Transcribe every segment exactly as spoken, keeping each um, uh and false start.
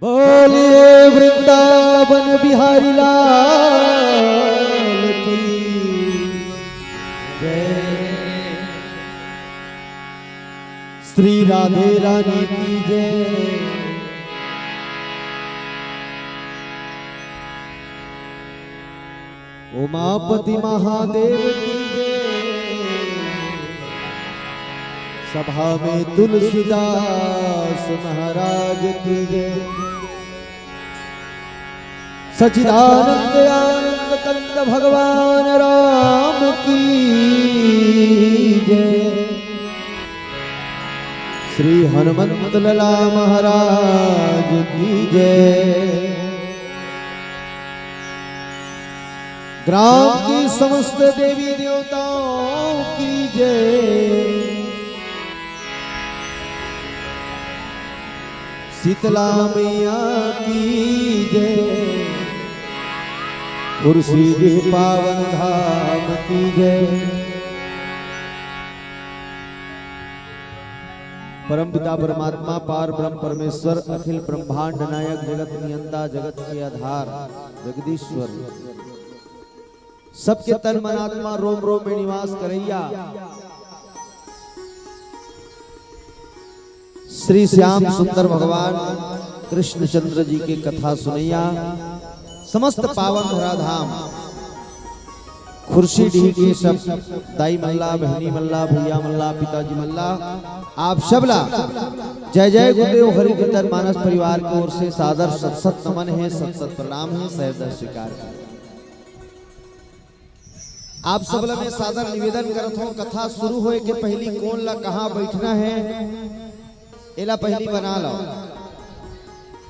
बोलिए वृंदावन बिहारी लाल की जय। श्री राधे रानी की जय। उमापति महादेव की जय। सभा में तुलसीदास महाराज की जय। सच्चिदानंद आनंद कंद भगवान राम की जय। श्री हनुमंत लला महाराज की जय। ग्राम की समस्त देवी देवताओं की जय। शीतला मैया की जय। खुर्सी के पावन धाम की जय। परमपिता परमात्मा पार ब्रह्म परमेश्वर, अखिल ब्रह्मांड नायक, जगत नियंता, जगत के आधार, जगदीश्वर, सबके तन मन आत्मा रोम रोम में निवास करैया, श्री श्याम सुंदर भगवान कृष्णचंद्र जी के कथा सुनैया, समस्त पावन धराधाम खुर्सी डीह के सब दाई मल्ला, बहनी मल्ला, भैया मल्ला, पिताजी मल्ला, आप सबला जय जय गुरुदेव हरि कीर्तन मानस परिवार की ओर से सादर सत सत नमन है, सत सत प्रणाम है, सहर्दय स्वीकार है। आप सबला मैं सादर निवेदन करत हूँ, कथा शुरू होए के पहली कोन ला कहाँ बैठना है, एला पहली बना लो।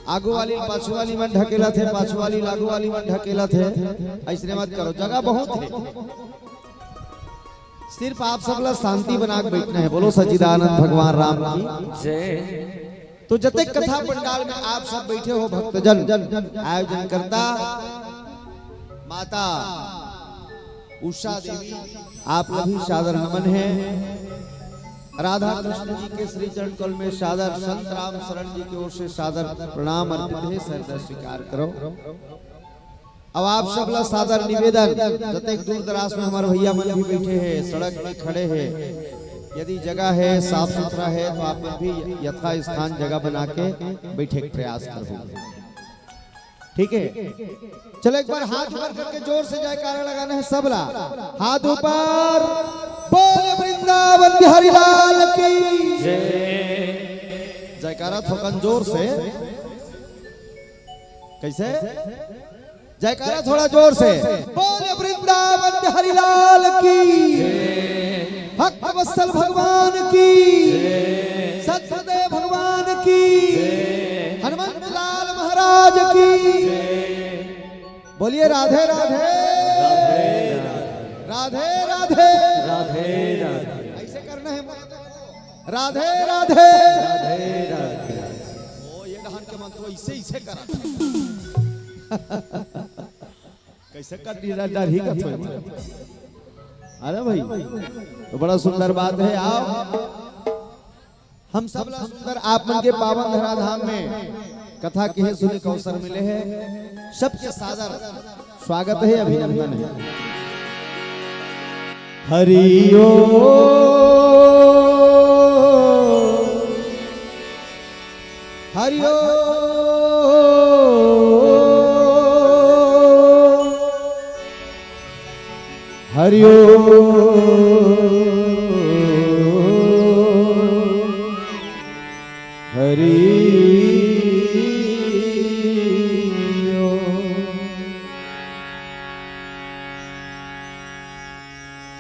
आगू वाली पाछू वाली मन ढकेलत हे, पाछू वाली लागू वाली मन ढकेलत हे, ऐसने मत करो, जगह बहुत है। सिर्फ आप सबला शांति बना के बैठना है। बोलो सच्चिदानंद भगवान राम की जय। तो जतेक कथा पंडाल में आप सब बैठे हो भक्तजन, आयोजन करता माता उषा देवी, आप ला भी सादर नमन है। राधा कृष्ण जी के श्री चरण कमल में सादर, संत राम शरण जी की ओर से सादर प्रणाम अर्पित है, सहर्दय स्वीकार करो। अब आप सबला सादर निवेदन, जतेक दूर दराज में हमारे भैया मन भी बैठे हैं, सड़क में खड़े हैं, यदि जगह है, साफ सुथरा है, तो आप मन भी यथा स्थान जगह बना के बैठे के प्रयास करो। ठीक है, चलो एक बार हाथ ऊपर करके जोर से जयकारा लगाना है सबला। हाथ ऊपर, बोले वृंदावन बिहारी लाल की जय। जयकारा थोकन जोर से। कैसे? जयकारा थोड़ा जोर से। बोले वृंदावन बिहारी लाल की, भक्त वत्सल भगवान की, सत्यदेव भगवान की, हनुमंत लाल महाराज की। बोलिए राधे राधे, राधे राधे, राधे राधे। ऐसे करना है। राधे राधे। राधे राधे। ओ, ये डहन के मन तो ऐसे, ऐसे करा। कैसे कर दी डर, डर ही का थोड़ी। अरे भाई, तो बड़ा सुंदर बात है। आओ, हम सब ला सुंदर आप मन के पावन धराधाम में कथा कहे सुने के अवसर मिले है। सबके सादर स्वागत है, अभिनंदन है। हरि ओम, हरि ओम, हरि ओम, हरि ओम।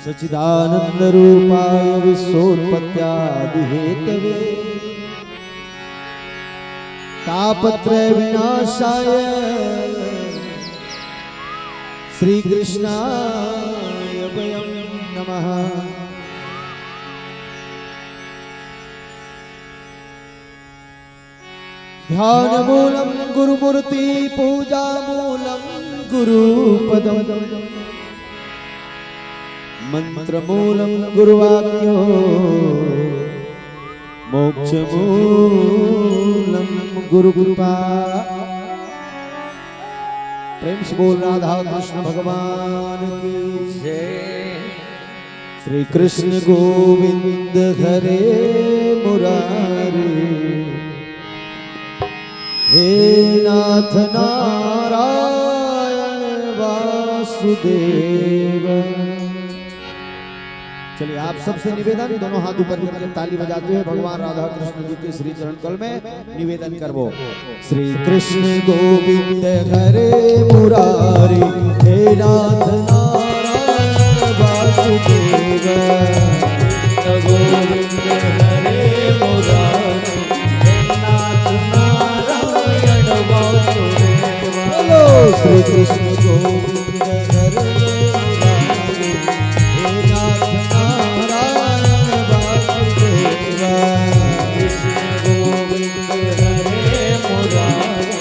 सच्चिदानंद रूपाय विश्वोत्पत्त्यादि हेतवे, तापत्रय विनाशाय श्री कृष्णाय वयं नमः। ध्यान मूलं गुरुमूर्ति, पूजा मूलं गुरुपदम, मंत्र मूलं गुरुवाक्यो, मोक्ष मूलं गुरु कृपा। प्रेम से बोल राधा कृष्ण भगवान की। श्री कृष्ण गोविंद हरे मुरारी, हे नाथ नारायण वासुदेव। चलिए, आप सबसे निवेदन, दोनों हाथ ऊपर करके ताली बजाते हुए भगवान राधा कृष्ण जी के श्री चरण कल में निवेदन करबो। श्री कृष्ण गोविंद हरे मुरारी, हे नाथ नारायण वासुदेव। गोविंद हरे मुरारी, हे नाथ नारायण वासुदेव। बोलो, श्री कृष्ण गोविंद हरे मुरारी, हे नाथ नारायण वासुदेव। कृष्ण गोविंद हरे मुरारी,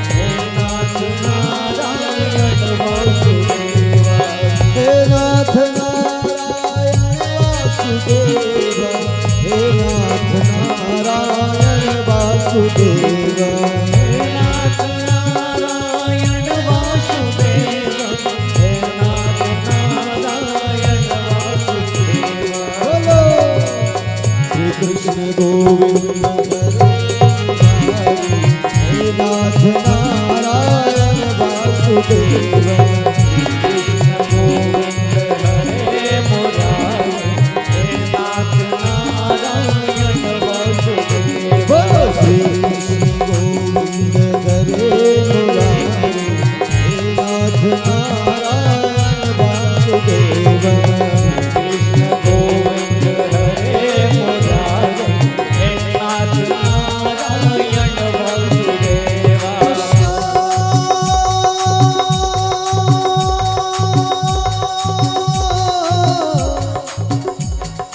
हे नाथ नारायण वासुदेव। हे नाथ नारायण वासुदेव, हे नाथ नारायण वासुदेव। हे नाथ नारायण वासुदेव, हे नाथ नारायण वासुदेव। बोलो। श्री कृष्ण गोविंद हरे, हे नाथ नारायण वासुदेव। कृष्ण गोविंद हरे मुरारी, हे नाथ नारायण वासुदेव। बोलो। श्री कृष्ण गोविंद हरे मुरारी, हे नाथ नारायण वासुदेव। कृष्ण गोविंद हरे मुरारी, हे नाथ नारायण वासुदेव।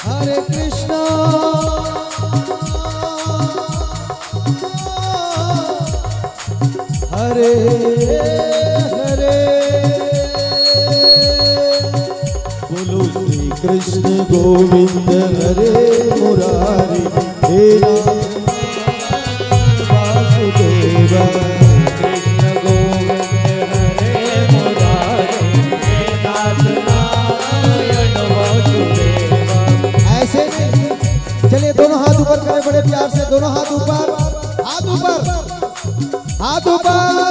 हरे कृष्णा, हरे हरे। बोलो श्री कृष्ण गोविंद हरे मुरारी, हे नाथ वासुदेव। कृष्ण गोविंद हरे मुरारी, हे नाथ नारायण वासुदेव। ऐसे नहीं। चलिए, दोनों हाथ ऊपर करें बड़े प्यार से, दोनों हाथ ऊपर, हाथ ऊपर, हाथ ऊपर।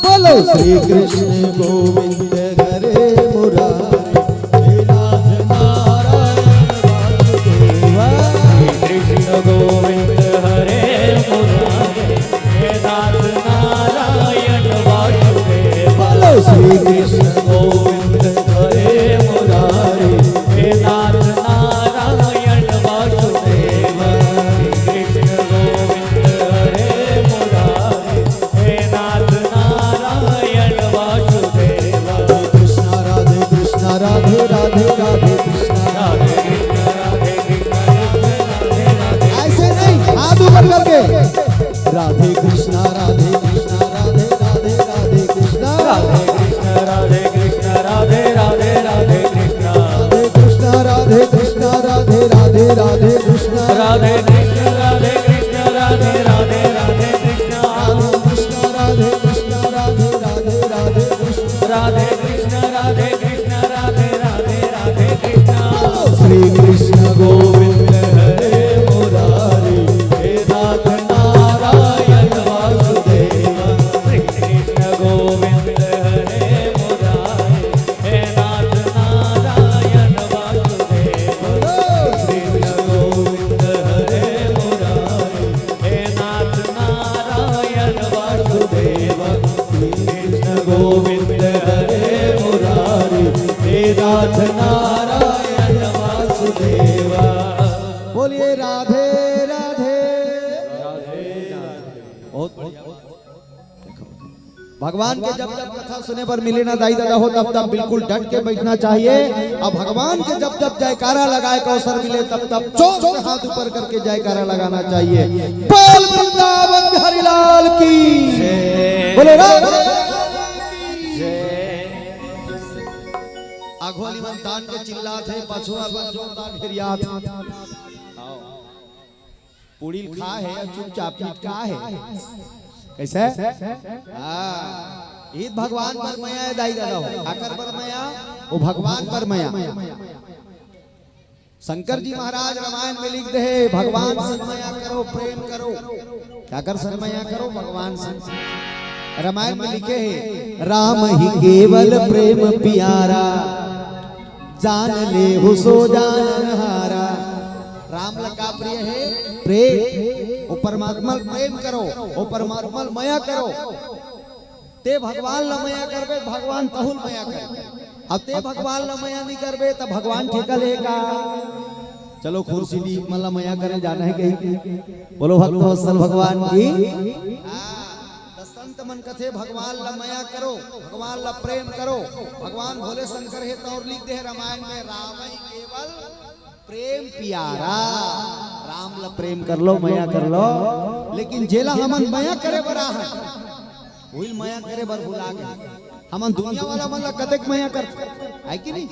बोलो। श्री कृष्ण गोविंद हरे मुरारी, हे नाथ नारायण वासुदेवा। श्री कृष्ण गोविंद हरे मुरारी, हे नाथ नारायण वासुदेवा। बोलो। श्री कृष्ण गोविंद हरे मुरारी, हे नाथ नारायण वासुदेवा। श्री कृष्ण गोविंद हरे मुरारी, हे नाथ नारायण वासुदेवा। कृष्णा राधे कृष्णा राधे राधे राधे कृष्णा। राधे कृष्णा राधे कृष्णा राधे राधे राधे। ऐसे नहीं, हाथ ऊपर करके। राधे कृष्णा राधे कृष्णा राधे राधे राधे कृष्णा। राधे कृष्णा राधे कृष्णा राधे राधे राधे कृष्णा। राधे कृष्णा राधे कृष्णा राधे राधे राधे कृष्णा। राधे कृष्णा राधे कृष्णा राधे राधे राधे कृष्णा। राधे कृष्णा राधे कृष्णा राधे राधे राधे कृष्णा। राधे कृष्णा राधे कृष्णा राधे राधे राधे कृष्णा। श्री कृष्ण गोविंद हरे मुरारी, हे नाथ नारायण वासुदेवा। श्री कृष्ण गोविंद हरे मुरारी, हे नाथ नारायण वासुदेवा। श्री कृष्ण गोविंद हरे मुरारी, हे नाथ नारायण वासुदेव। कृष्ण गोविंद हरे मुरारी, हे नाथ नारायण वासुदेव। बोलिए राधे राधे। बहुत बढ़िया। भगवान के जब जब कथा सुने बर मिले ना दाई ददा हो, तब तब बिल्कुल डट के बैठना चाहिए। अब भगवान के जब जब जयकारा लगाए के अवसर मिले, तब तब जोर से हाथ ऊपर करके जयकारा लगाना चाहिए। बोल वृंदावन बिहारी लाल की। बोले राधे। आघो वाली मन तान के चिल्लात हे, पाछू वाली मन जोरदार घेरियात हे। पूड़ी ल खा हे अउ चुपचाप चिटका हे। कइसे? हाँ, ईद भगवान बर मया हे दाई ददा हो। काकर बर मया? वो भगवान बर मया। शंकर जी महाराज रामायण में लिख दे हे, भगवान संग मया करो, प्रेम करो। काकर संग मया करो? भगवान संग। रामायण में लिखे हे, राम ही केवल प्रेम प्यारा, जान लेहु सो जान हारा। राम ला का प्रिय हे? प्रेम। वो परमात्मा ल प्रेम करो, वो परमात्मा ल मया करो। ते भगवान ला मया करबे, भगवान तहु ल मया करबे। अब ते भगवान ला मया नहीं करबे, त भगवान ठेका ले का? चलो, खुर्सी डी मन ला मया करे जाना हे कहीं। बोलो भक्त वत्सल भगवान की। हाँ, त संत मन कथे, भगवान ला मया करो, भगवान ला प्रेम करो। भगवान भोले शंकर हे, तोर लिख दे हे रामायण में, राम ही केवल प्रेम प्यारा। राम ला प्रेम कर लो, मया कर लो, लेकिन जेला हमन मया करे बर आहन, उही ल मया करे बर भुला गे। हमन दुनिया वाला मन ला कतेक मया करथे, हे कि नहीं?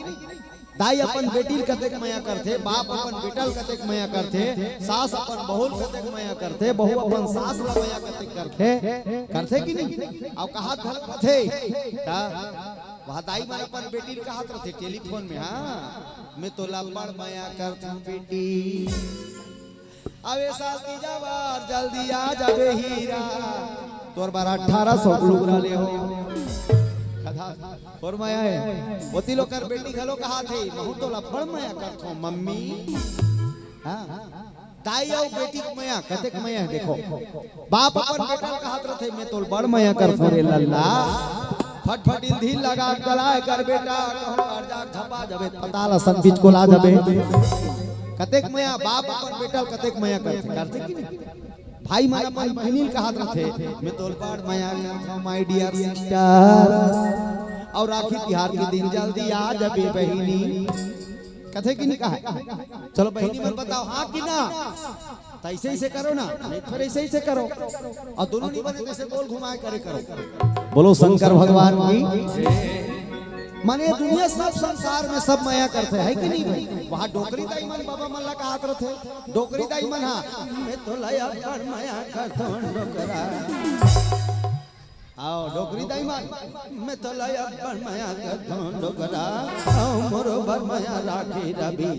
दाई अपन बेटी ल कतेक मया करथे, बाप अपन बेटा ल कतेक मया करथे, सास अपन बहू ल कतेक मया करथे, बहू अपन सास ला मया कतेक करथे, करथे कि नहीं? अउ कहात घलो रथे, त वह दाई मन अपन बेटी ल कहात रथे टेलीफोन में, हाँ, मैं तोला बड़ मया करथों बेटी। अबे सास की जवार जल्दी आ जाबे हीरा, तोर बर अठारह सौ लुगरा ले हो। कथा और मया हे। ओती लोग कर बेटी घलो कहाथे, महू तोला बड़ मया करथों मम्मी। हाँ, दाई अउ बेटी के मया, कतेक मया हे देखो। बाप अपन बेटा ल कहात रथे, मैं तोल बड़ मया करथों रे लल्ला। फटफट इल्धी लगा कलाय कर बेटा, कहूँ कर जा झपा जबे, पताल असन बिचकोला जबे। कतेक मया, बाप अपन बेटा ल कतेक मया करथे, करथे कि नहीं? भाई मन अपन बहिनी ल कहात रथे, मैं तोल बड़ मया करथों my dear sister। अउ राखी तिहार के दिन जल्दी आ जबे बहिनी। कथे कि नहीं कहा? चलो बहिनी मन बताओ, हाँ कि ना? त अइसे, अइसे करो ना, नहीं फिर अइसे, अइसे करो। अउ दोनों नहीं बने, जइसे गोल घुमाए करे करो। बोलो शंकर भगवान की। माने दुनिया सब संसार में सब मया करथे, हे कि नहीं भाई? वहाँ डोकरी दाई मन बाबा मन ला कहात रथे, डोकरी दाई मन, हाँ, मैं तोला अब्बड़ मया करथों डोकरा। आओ, डोकरी दाई मन, मैं तोला अब्बड़ मया करथों डोकरा, आओ, मोरो बर मया राखी रबी।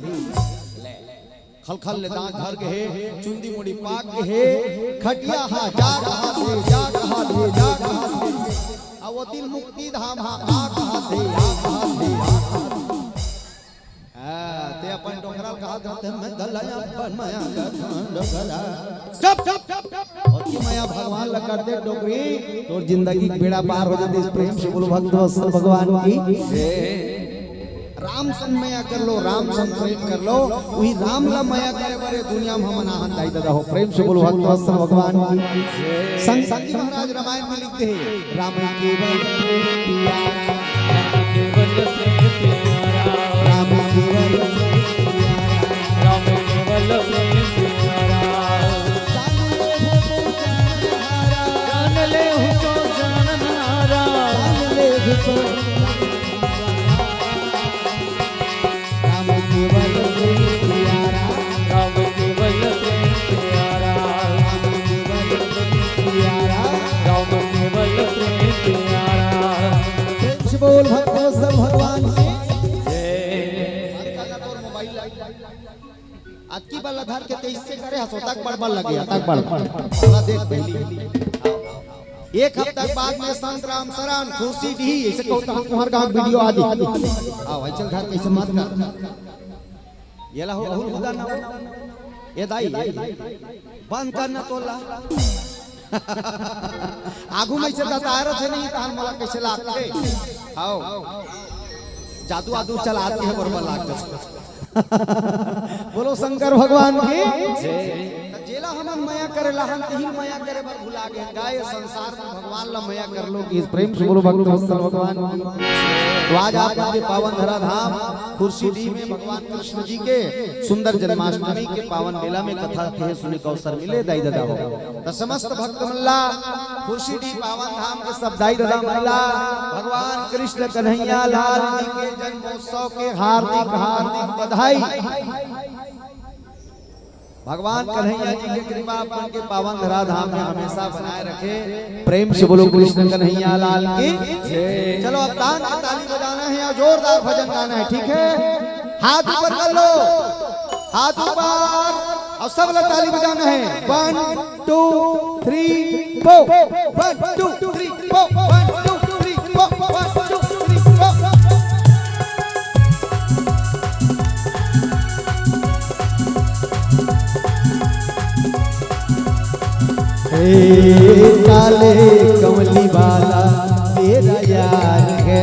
खलखल ले दांत धर गे हे, चुंदी मुड़ी पाक गे हे, खटिया हा जा कहा दे, जा कहा दे, जा कहा दे। अउ वो दिल मुक्ति धाम हा आ कहा दे, आ कहा दे, आ कहा दे। हाँ, ते अपन डोकरा ल कहा जाथे, मैं तोला अब्बड़ मया करथों डोकरा। चुप, चुप, चुप, चुप। ओती मया भगवान ला कर दे डोकरी, तोर जिंदगी के बेड़ा पार हो जाथे। प्रेम से बोलो भक्त वत्सल भगवान की। राम संग मया कर लो, राम संग प्रेम कर लो, उही राम ला मया करे बर दुनिया में हमन आहन दाई ददा हो। प्रेम से बोलो भक्त वत्सल भगवान की। संत, संत महाराज रामायण में लिखते हैं, राम केवल प्रेम प्यारा। राम केवल प्रेम प्यारा। राम केवल प्रेम प्यारा। जान ले हो तो जानहारा। जान ले हो तो जानहारा। जान ले हो तो राम केवल प्रेम प्यारा। राम केवल प्रेम प्यारा। राम केवल प्रेम प्यारा। राम केवल प्रेम प्यारा। प्रेम से बोल भक्त वत्सल भगवान की। जय। अतकी बल धर के तेईस से करे हसो तक बड़ बल लगे, तक बड़ बड़। थोड़ा देख पहली। एक हफ्ता के बाद में संत राम शरण, खुर्सी डीही, अइसे कहूँ तो हम तुम्हारे गाँव वीडियो आ जाए। आओ, भाई चल घर कैसे मत कर। ये ला हो, अहुल हुदा ना हो। ये दाई, ये दाई। बंद करना तोला। आगू में से बताए रथे नहीं, तहान मोला कैसे लागते? आओ। जादू आदू चलाते हैं, बरोबर लागते। बोलो शंकर भगवान की। जेला हमन मया करे लाहन, तिही ल मया करे बर भुला गे। गाय संसार में भगवान ला मया कर लो कि प्रेम से बोलो भक्त वत्सल भगवान की। तो आज आप के पावन धरा धाम खुर्सी डीही में भगवान कृष्ण जी के सुंदर जन्माष्टमी के पावन मेला में कथा कहे सुने का अवसर मिले, दाई ददा हो। त समस्त भक्त मन ला खुर्सी डीही पावन धाम के सब दाई ददा मन ला भगवान कृष्ण कन्हैया लाल जी के जन्मोत्सव के हार्दिक, हार्दिक बधाई। भगवान कन्हैया जी के कृपा अपन के पावन धरा धाम में हमेशा बनाए रखे। प्रेम से बोलो कृष्ण कन्हैया लाल की। चलो, अब तान के ताली बजाना है और जोरदार भजन गाना है, ठीक है? हाथ ऊपर कर लो, हाथ ऊपर, और सब लोग ताली बजाना है। One two three four, one two three four, one two three four, one two three four। हे काले कमली वाला मेरा यार है,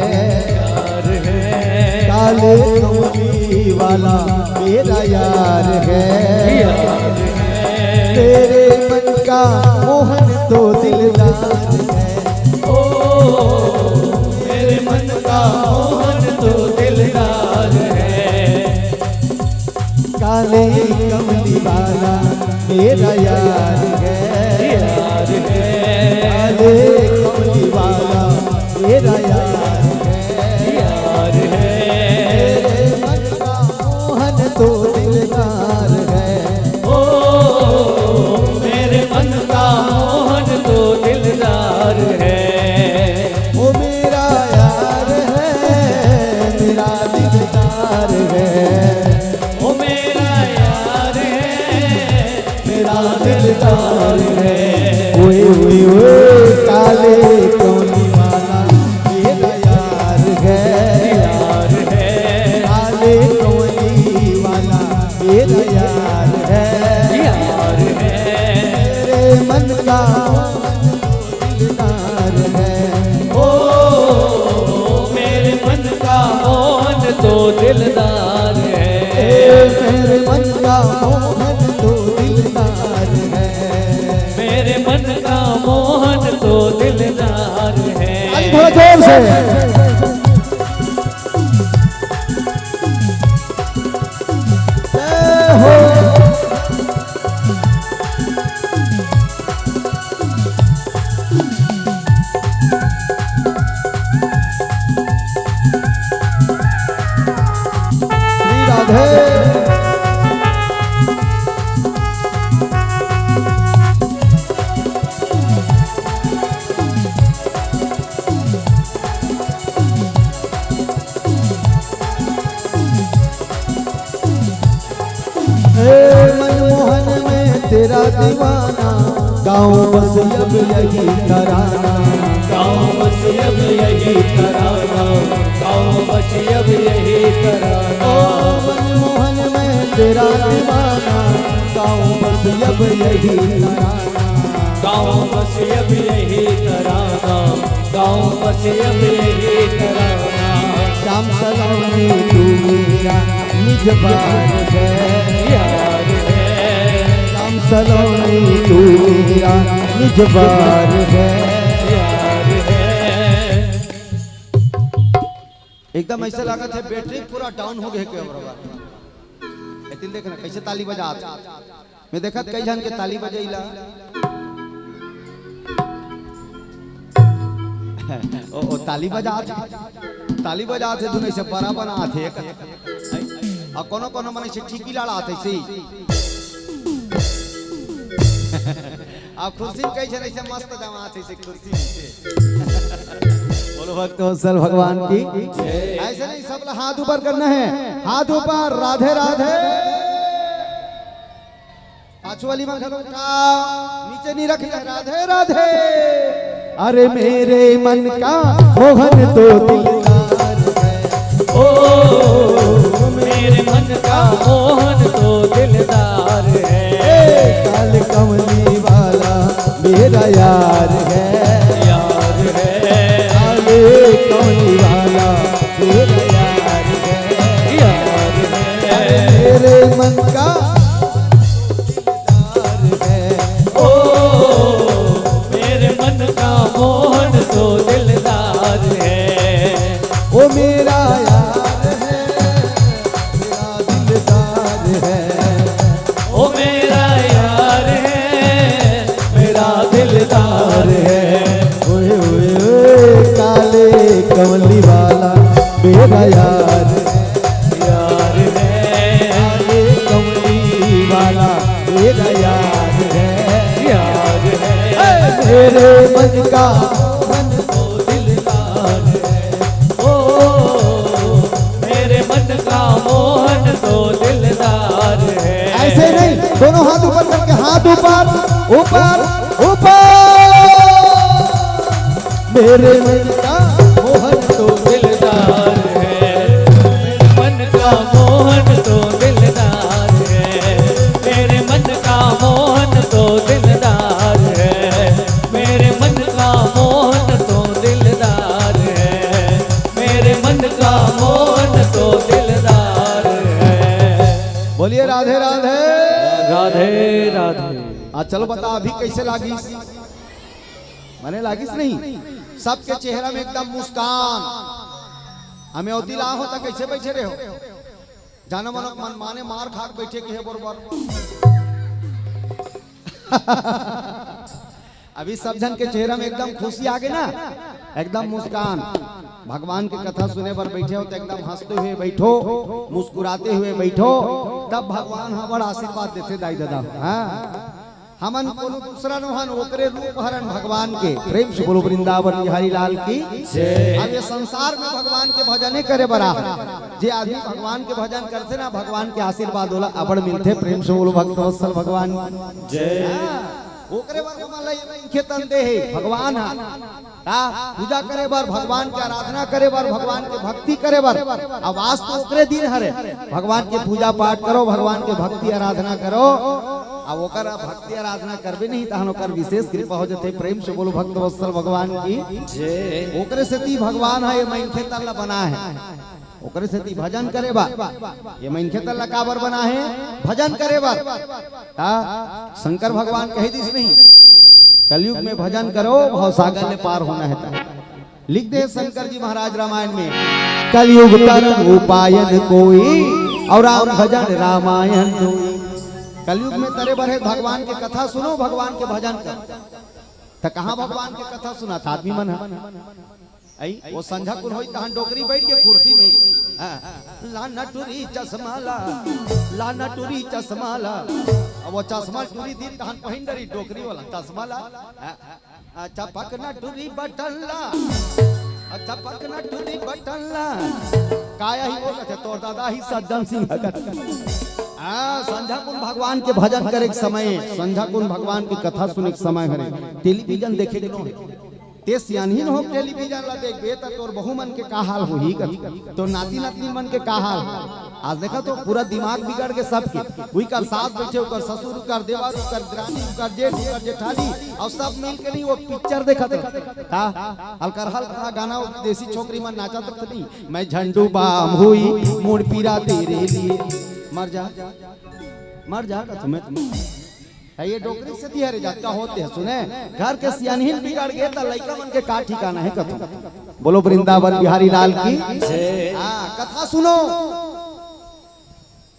काले कमली वाला मेरा यार है। तेरे मन का मोहन तो दिलदार है। ओ, मेरे मन का मोहन तो दिलदार है। काले कमली वाला मेरा यार है, यार है। काले कमली वाला मेरा यार है, यार है। मेरे मन का मोहन तो दिलदार है। ओ, मेरे मन का मोहन तो दिलदार है। ओ मेरा यार है, मेरा दिलदार है। ओ मेरा यार है, मेरा दिलदार है। ओए ओए ओए, काले कौनी वाला मेरा यार है, यार है। काले कौनी वाला मेरा यार है, यार है। मेरे मन का दिलदार है। ओ, मेरे मन का मोहन तो दिलदार है। ए, मेरे मन का मोहन तो दिलदार है। मेरे मन का मोहन तो दिलदार है। ताली थोड़ा जोर से। जय हो। श्री राधे। ए मनमोहन मैं तेरा दीवाना, गाँव बस अब यही तराना। गाँव बस अब यही तराना। गाँव बस अब यही तराना। ओ मनमोहन मैं तेरा दीवाना, गाँव बस अब यही तराना। गाँव बस अब यही तराना। गाँव बस अब यही तराना। श्याम सलोनी तू मेरा निज बार है, यार है। श्याम सलोनी तू मेरा निज बार है, यार है। एकदम ऐसे लागत है बैटरी पूरा डाउन हो गए के बराबर। एतिल देख ना कैसे ताली बजात। मैं देखत कई झन के ताली बजैला। ओ, ओ, ताली बजात, ताली बजात हे, दुनो से बड़ा बनात हे। आ कोनो कोनो मन से ठीकी लड़ात हे, सही। आ कुर्सी में कई झन ऐसे मस्त जमात हे, ऐसे कुर्सी में से। बोलो भक्त वत्सल भगवान की। ऐसे नहीं, सब ला हाथ ऊपर करना है, हाथ ऊपर, राधे राधे। पाछू वाली मन घलो का नीचे नहीं रख ले। राधे राधे। अरे मेरे मन का मोहन तो दिलदार है। ओ, मेरे मन का मोहन तो दिलदार है। ए, काल कमली वाला मेरा यार है। यार है। काले कमली वाला मेरा यार है। यार है। अरे मेरे मन का दिलदार है। ओ, मेरे मन का मोहन तो दिलदार है। ओ मेरा यार है, मेरा दिलदार है। ओ मेरा यार है, मेरा दिलदार है। ओए, ओए, ओए, काले कमली वाला मेरा यार है। यार है। काले कमली वाला मेरे मन का मोहन तो दिलदार है। ओ, मेरे मन का मोहन तो दिलदार है। ऐसे नहीं, दोनों हाथ ऊपर करके, हाथ ऊपर, ऊपर, ऊपर। मेरे मन का मोहन तो दिलदार है। मेरे मन का मोहन तो दिलदार है। मेरे मन का मोहन तो दिलदार है। मेरे मन का मोहन तो दिलदार है। मेरे मन का मोहन तो दिलदार है। बोलिए राधे राधे। राधे राधे। आ, चलो बता, अभी कैसे लागिस? मने लागिस नहीं? सबके चेहरा में एकदम मुस्कान। हमें ओती ला हो त कैसे बैठे रहे हो? जानो मनो मन माने मार खा के बैठे के है बरोबर। अभी सब झन के चेहरा में एकदम खुशी आ गई ना, एकदम मुस्कान। भगवान की कथा सुने बर बैठे हो तो एकदम हंसते हुए बैठो, मुस्कुराते हुए बैठो, तब भगवान हा बड़ा आशीर्वाद देथे दाई ददा। हाँ, हमन कोनो दूसरा नोहन, ओकरे रूप हरन भगवान के। प्रेम से बोलो वृंदावन बिहारी लाल की। जय। अब ये संसार में भगवान के भजने करे बर आ, जे आदमी भगवान के भजन करथे ना, भगवान के आशीर्वाद ओला अबड़ मिलथे। प्रेम से बोलो भक्त वत्सल भगवान। जय। हाँ, ओकरे बर हमन ला ये मनखे तन दे हे भगवान हा। का पूजा करे बर, भगवान के आराधना करे बर, भगवान के भक्ति करे बर। अब आज तो ओकरे दिन हरे, भगवान के पूजा पाठ करो, भगवान के भक्ति आराधना करो। अब ओकर भक्ति आराधना करबे नहीं तहन ओकर विशेष कृपा हो जथे। प्रेम से बोलो भक्त वत्सल भगवान की। जय। ओकरे सेती भगवान हा ये मनखे तन ला बना है। ओकरे सेती भजन करे बर। ये मनखे तन ला काबर बना है? भजन करे बर। का शंकर भगवान कही दिस नहीं, कलयुग में भजन करो, भव सागर ले पार होना है। ता लिख दे शंकर जी महाराज रामायण में, कलयुग तरन उपायन कोई, और राम भजन रामायण कोई। कलयुग में तरे बर हे भगवान के कथा सुनो, भगवान के भजन कर। त कहाँ भगवान के कथा सुनात आदमी मन ह? आई, वो संझा कुन होई तहन डोकरी बैठ के कुर्सी में, हाँ, लाना टुरी चश्मा ला, लाना टुरी चश्मा ला। अब वो चश्मा टुरी दिन तहन पहिन डरी डोकरी वाला चश्मा ला। हाँ, अच्छा पकना टुरी बटन ला, अच्छा पकना टुरी बटन ला। काया ही बोलत हे तोर दादा ही सज्जन सिंह हकत। हाँ, संझा कुन भगवान के भजन करे के समय, संझा कुन भगवान की कथा सुने के समय हरे, टेलीविजन देखे के नो हे। ते सियानहीन हो टेलीविजन ला देखबे त तोर बहू मन के का हाल होही कथी, तोर नाती नतनी मन के का हाल होही। आज देखा तो पूरा दिमाग बिगड़ के सबके, उही कर सास बैठे, उकर ससुर, उकर देवर, उकर दिरानी, उकर जेठ, उकर जेठानी, और सब मिल के नहीं वो पिक्चर देखत रहे। का हल्कर हल्का गाना वो देसी छोकरी मन नाचत रहे नहीं, मैं झंडू बाम हुई मुड़ पीरा तेरे लिए। मर जा, मर जा कथों मैं तुम्हें। है ये डोकरी से तिहरे जात का होते हैं सुने। घर के सियानहीन बिगड़ गए त लइका मन के का ठिकाना है कथों। बोलो वृंदावन बिहारी लाल की। हाँ, कथा सुनो।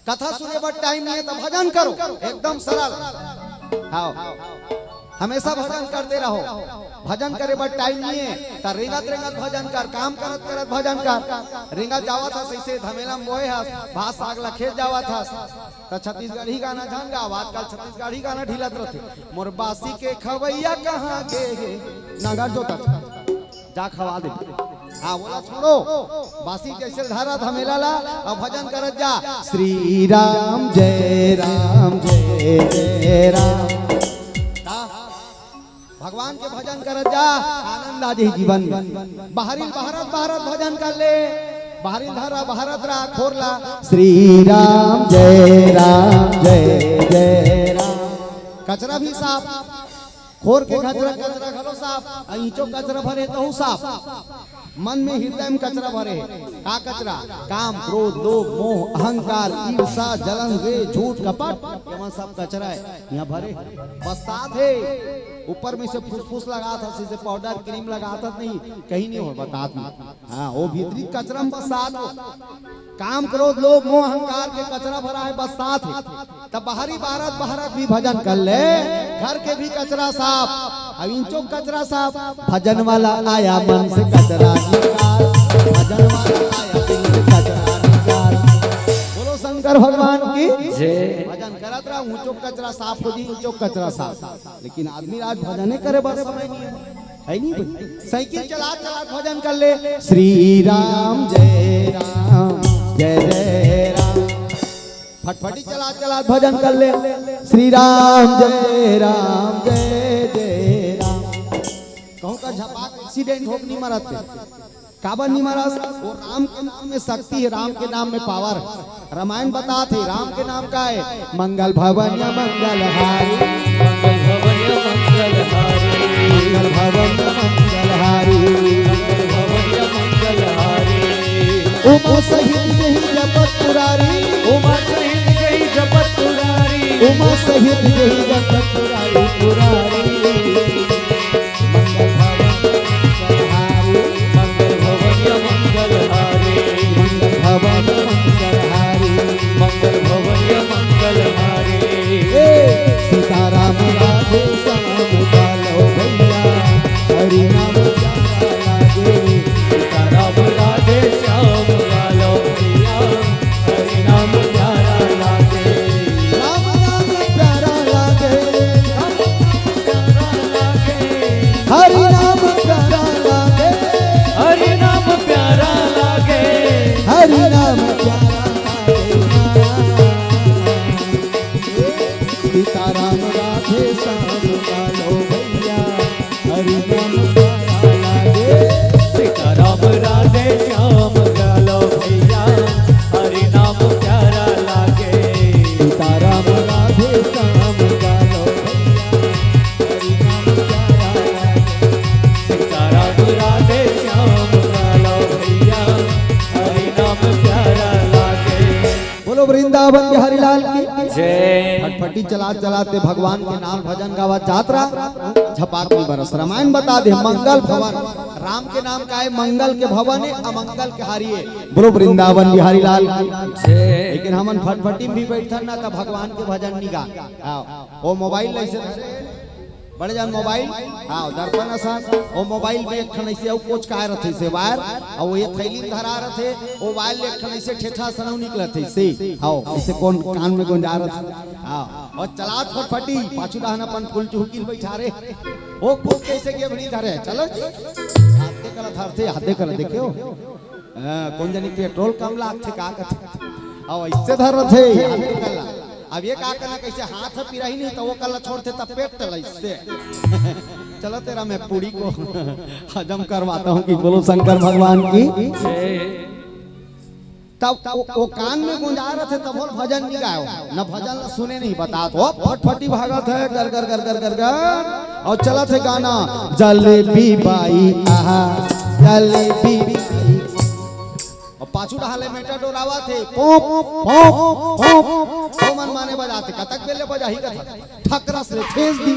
कथा सुने बर टाइम नहीं है त भजन करो, एकदम सरल। हाँ, हमेशा भजन करते रहो। भजन करे बर टाइम नहीं है त रेंगत रेंगत भजन कर, काम करत करत भजन कर। रेंगत जावत हस, ऐसे धमेला में बोए हस, भात साग ला खेत जावत हस, त छत्तीसगढ़ी गाना झन गाव। आजकल छत्तीसगढ़ी गाना ढिलत रथे। मोर बासी के खवैया कहाँ गे हे? नागर जोतत हे। जा खवा दे। हाँ, बोला छोड़ो। बासी जैसे धरा धमेला ला, अब भजन करत जा। श्री राम जय राम जय जय राम। का? भगवान के भजन करत जा, आनंद आ जाही जीवन में। बाहरी बहरत बहरत भजन कर ले, बाहरी धरा बहरत रहा, खोर ला। श्री राम जय राम जय जय राम। कचरा भी साफ, खोर के कचरा, कचरा घलो साफ, आ ईचो कचरा भरे तहू साफ। मन में हृदय में कचरा भरे हे। का कचरा? काम, क्रोध, लोभ, मोह, अहंकार, ईर्षा, जलन, द्वेष, झूठ, कपट, ये मन सब कचरा हे। यहाँ भरे हे, बस्सात हे। ऊपर में से फुसफुस लगात हस, जैसे पाउडर क्रीम लगात हस नहीं, कहीं नहीं हो बतात में। हाँ, वो भीतरी कचरा में बस्सात हे। काम, क्रोध, लोभ, मोह, अहंकार के कचरा भरा हे, बस्सात हे। तब बाहरी बहरत बहरत भी भजन कर ले, घर के भी कचरा साफ, अब इंचो कचरा साफ। भजन वाला आया मन से कचरा निकाल, भजन वाला आया दिल से कचरा निकाल। बोलो शंकर भगवान की जय। भजन करत रहा, ऊंचो कचरा साफ हो जी, ऊंचो कचरा साफ। लेकिन आदमी आज भजने करे बर समय नहीं है, है नहीं भाई? साइकिल चला चला भजन कर ले, श्री राम जय राम जय जय राम। फटफटी चला चला भजन कर ले, श्री राम जय राम जय जय राम। कहूँ का झपाक एक्सीडेंट होके नहीं मरत हे। काबर नहीं मरस? वो राम के नाम में शक्ति है, राम के नाम में पावर। रामायण बताथे राम के नाम का है, मंगल भवन या मंगल हारी। मंगल भवन या मंगल हारी। मंगल भवन या मंगल हारी। मंगल भवन या मंगल हारी। उमा सहित जही जपत पुरारी। उमा सहित जही जपत पुरारी। उमा सहित जही जपत पुरारी, पुरारी। मंगल भवन मंगल हारी। मंगल भवन या मंगल हारी। मंगल भवन मंगल हारी। मंगल भवन या मंगल हारी। ए, सीताराम राधे श्याम गालो भैया, हरि नाम प्यारा लागे। सीताराम राधे श्याम गालो भैया, हरि नाम प्यारा लागे। राम नाम प्यारा लागे। हरि नाम प्यारा लागे। हरि नाम प्यारा लागे। हरि नाम प्यारा लागे। सीताराम राधे श्याम गालो भैया, हरि नाम प्यारा लागे। सीताराम राधे श्याम गालो भैया, हरि नाम प्यारा लागे। सीताराम राधे श्याम गालो भैया, हरि नाम प्यारा लागे। सीताराम राधे श्याम गालो भैया, हरि नाम प्यारा लागे। बोलो वृंदावन बिहारी लाल की जय। फटफटी चलात चलात भगवान के नाम भजन गावत जात रहा, झपाक नहीं बरस। रामायण बता दे, मंगल भवन, राम के नाम का है, मंगल के भवन है, अमंगल के हारी है। बोलो वृंदावन बिहारी लाल की जय। लेकिन हमन फटफटी में भी बैठन ना, तो भगवान के भजन नहीं गा। आओ, वो मोबाइल ऐसे बड़े जान मोबाइल, हाँ, दर्पण असन, वो मोबाइल में एक ठन ऐसे अउ कोचकाय रथे से वायर, अउ ये थैली में धरा रथे, वो वायर ले एक ठन ऐसे ठेठा असन अउ निकलत हे से, हाँ, ऐसे कोन कान में गुंजा रथे, हाँ, अउ चलात फटफटी, पाछू डहन अपन फुल चुहकी ल बैठा रे, वो खुद कैसे गेभड़ी धरे, चलो जी, हाथे कला धरथे, हाथे कला देखे हो। हाँ, कोन जनी पेट्रोल कम लागथे का कथे। अउ ऐसे धर रथे, हाथ निकल ला। अब ये का करना, कैसे हाथ ह पिराही नहीं, तो वो कल्ला छोड़थे, तब पेट तला इससे। चलो, तेरा मैं पूरी को हजम करवाता हूँ कि बोलो शंकर भगवान की। तब वो, वो कान में गुंजा रथे, तब वो भजन नहीं गायो, न भजन ला सुने नहीं, बतात हो, फटफटी भागत हे, गर, गर, गर, गर, गर, गर, अउ चलत हे गाना, जलेबी बाई, आहा, जलेबी बाई। अउ पाछू डहाले मेटाडोर आवत हे, पोंप, पोंप, पोंप, ओ मन माने बजाथे, कतक बेले बजाही कथा, ठकरस रे ठेस दी,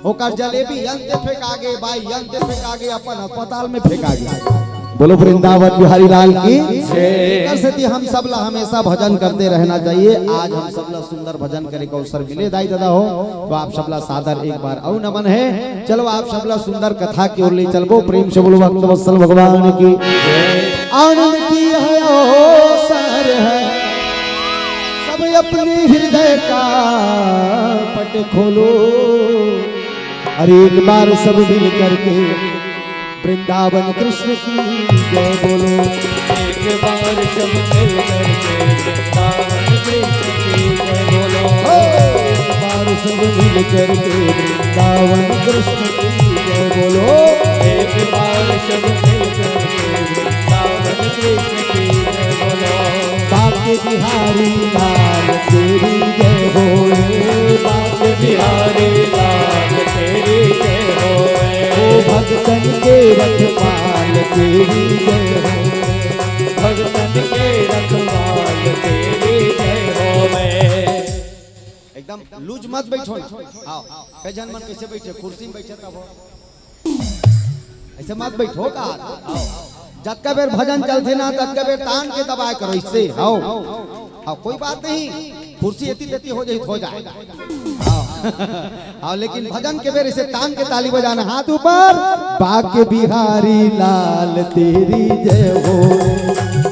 ओकर जलेबी अंते फेंका गे, बाई अंते फेंका गे, अपन अस्पताल में फेंका गे। बोलो वृंदावन बिहारी लाल की। एकर सेती हम सब ला हमेशा भजन करते रहना चाहिए। आज हम सब ला सुंदर भजन करे के अवसर मिले, दाई ददा हो, तो आप सब ला सादर एक बार अउ नमन हे। चलो, आप सब ला सुंदर कथा की ओर ले चलबो। प्रेम से बोलो भक्त वत्सल भगवान की। आनंद की है अवसर है, सब अपने हृदय का पट खोलो। अरे, एक बार सब मिल करके वृंदावन कृष्ण की जय बोलो। एक बार सब मिल करके वृंदावन कृष्ण की जय बोलो। एक बार सब मिल करके वृंदावन कृष्ण की जय बोलो। एक बार सब मिल करके वृंदावन कृष्ण की जय बोलो। बांके बिहारी लाल तेरी जय हो रे। बांके बिहारी लाल तेरी जय हो रे। ओ भक्तन के रखवाल तेरी जय हो रे। भक्तन के रखवाल तेरी जय हो रे। एकदम लूज मत बैठो ना। आओ, कई झन मन कैसे बैठे, कुर्सी में बैठे तब हो। ऐसे मत बैठो का। आओ। जतका बेर भजन चलथे ना, ततका बेर तान के दबाए करो, इससे। आओ। आओ, कोई बात नहीं। कुर्सी एती तेती हो जाए, हो जाए। आओ। आओ, लेकिन भजन के बेर इसे तान के ताली बजाना, हाथ ऊपर, बांके बिहारी लाल तेरी जय हो।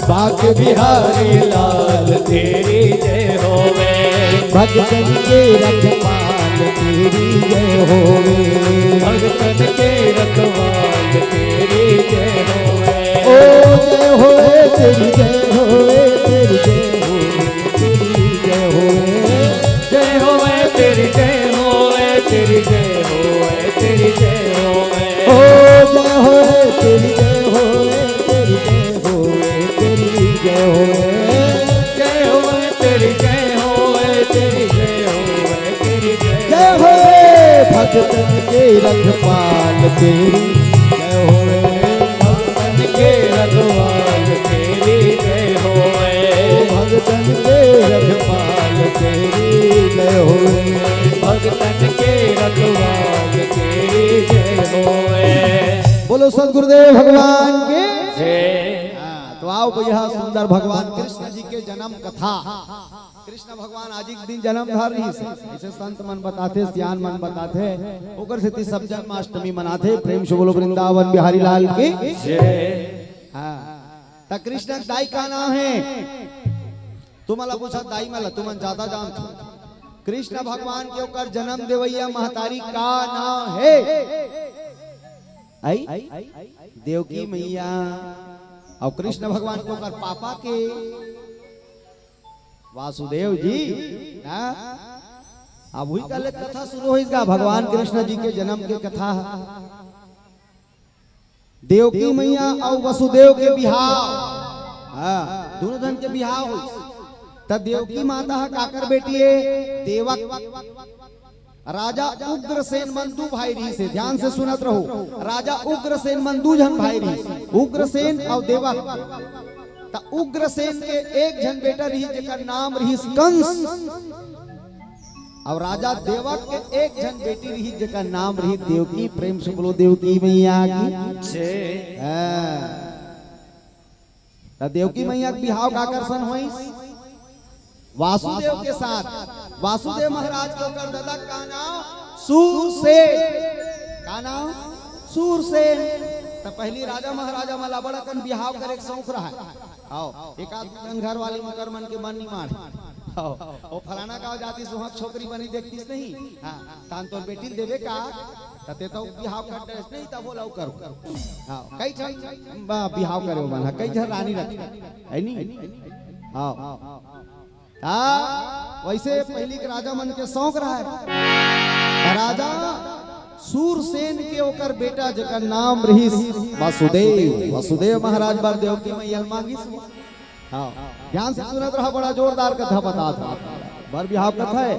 बांके बिहारी लाल तेरी जय होवे। भगतन के रखवाल तेरी जय होवे। भगतन के रखवाल तेरी जय होवे। ओ जय होवे तेरी जय होवे, तेरी जय होवे, तेरी जय होवे। जय होवे तेरी जय होवे, तेरी जय होवे, तेरी जय होवे। ओ जय होवे तेरी जय होवे, तेरी जय होवे, तेरी जय होवे। जय होवे तेरी जय होवे, तेरी जय होवे, तेरी जय जय होवे। होवे भगतन के रखवाल तेरी जय होवे। भगतन के रखवाल तेरी जय होवे। भगतन के रखवाल तेरी जय होवे। भगतन के रखवाल तेरी जय होवे। बोलो सदगुरुदेव भगवान के। जय। हाँ, तो आओ भैया, सुंदर भगवान कृष्ण जी के जन्म कथा। कृष्ण भगवान आज एक दिन जन्म धर रहिस हे, ऐसे संत मन बताथे, सियान मन बताथे, ओकर सेती सब जन्माष्टमी मनाथे। प्रेम से बोलो वृंदावन बिहारी लाल की। जय। हाँ, त कृष्ण के दाई का नाम हे? तुमन ला पूछा, दाई मन ला, तुमन ज्यादा जानथो। कृष्ण भगवान के ओकर जन्म देवैया महतारी का नाम हे? आई? देवकी मैया। अउ कृष्ण भगवान के ओकर पापा के वासुदेव जी। हाँ? अब उही कल कथा शुरू होइस गा, भगवान कृष्ण जी के जन्म के कथा। देवकी मैया अउ वसुदेव के बिहाव। हाँ, दोनों झन के बिहाव होइस। त देवकी माता ह काकर बेटी हे? देवक। राजा उग्रसेन मन दू भाई रहिस हे, ध्यान से सुनत रहो। राजा उग्रसेन मन दू झन भाई रहिस, उग्रसेन अउ देवक। त उग्रसेन के एक झन बेटा रहिस, जेकर नाम रहिस कंस। अउ राजा देवक के एक झन बेटी रहिस, जेकर नाम रहिस देवकी। प्रेम से बोलो देवकी मैया की। जय। हाँ। त देवकी मैया के बिहाव काकर सन होइस? वासुदेव के साथ। वासुदेव महाराज के ओकर ददा का नाम? सूरसेन। का नाम? सूरसेन। त पहिली राजा महाराजा मन ला बड़ अकन बिहाव करे के शौक रहय। आओ, एक आध झन घर वाले मुकर मन के मन निमाड़। आओ, ओ फलाना गाँव जातिस, उहाँ छोकरी बनी देखतिस नहीं। हाँ, तान तोर बेटी ल देबे का? त ते तो बिहाव कर डरेस नहीं, तब ओला करो। हाँ, कई झन ब-, बिहाव करे ओ मन ह, कई झन रानी रखे, है नी? हाँ। हाँ, वैसे पहिली के राजा मन के शौक रहय। त राजा सूरसेन के ओकर बेटा, जेकर नाम रहिस वासुदेव, वासुदेव महाराज बर देवकी मैया ल मांगिस। हाँ, ध्यान से सुनत रहा, बड़ा जोरदार कथा बतात हँव। बर बिहाव कथा हे।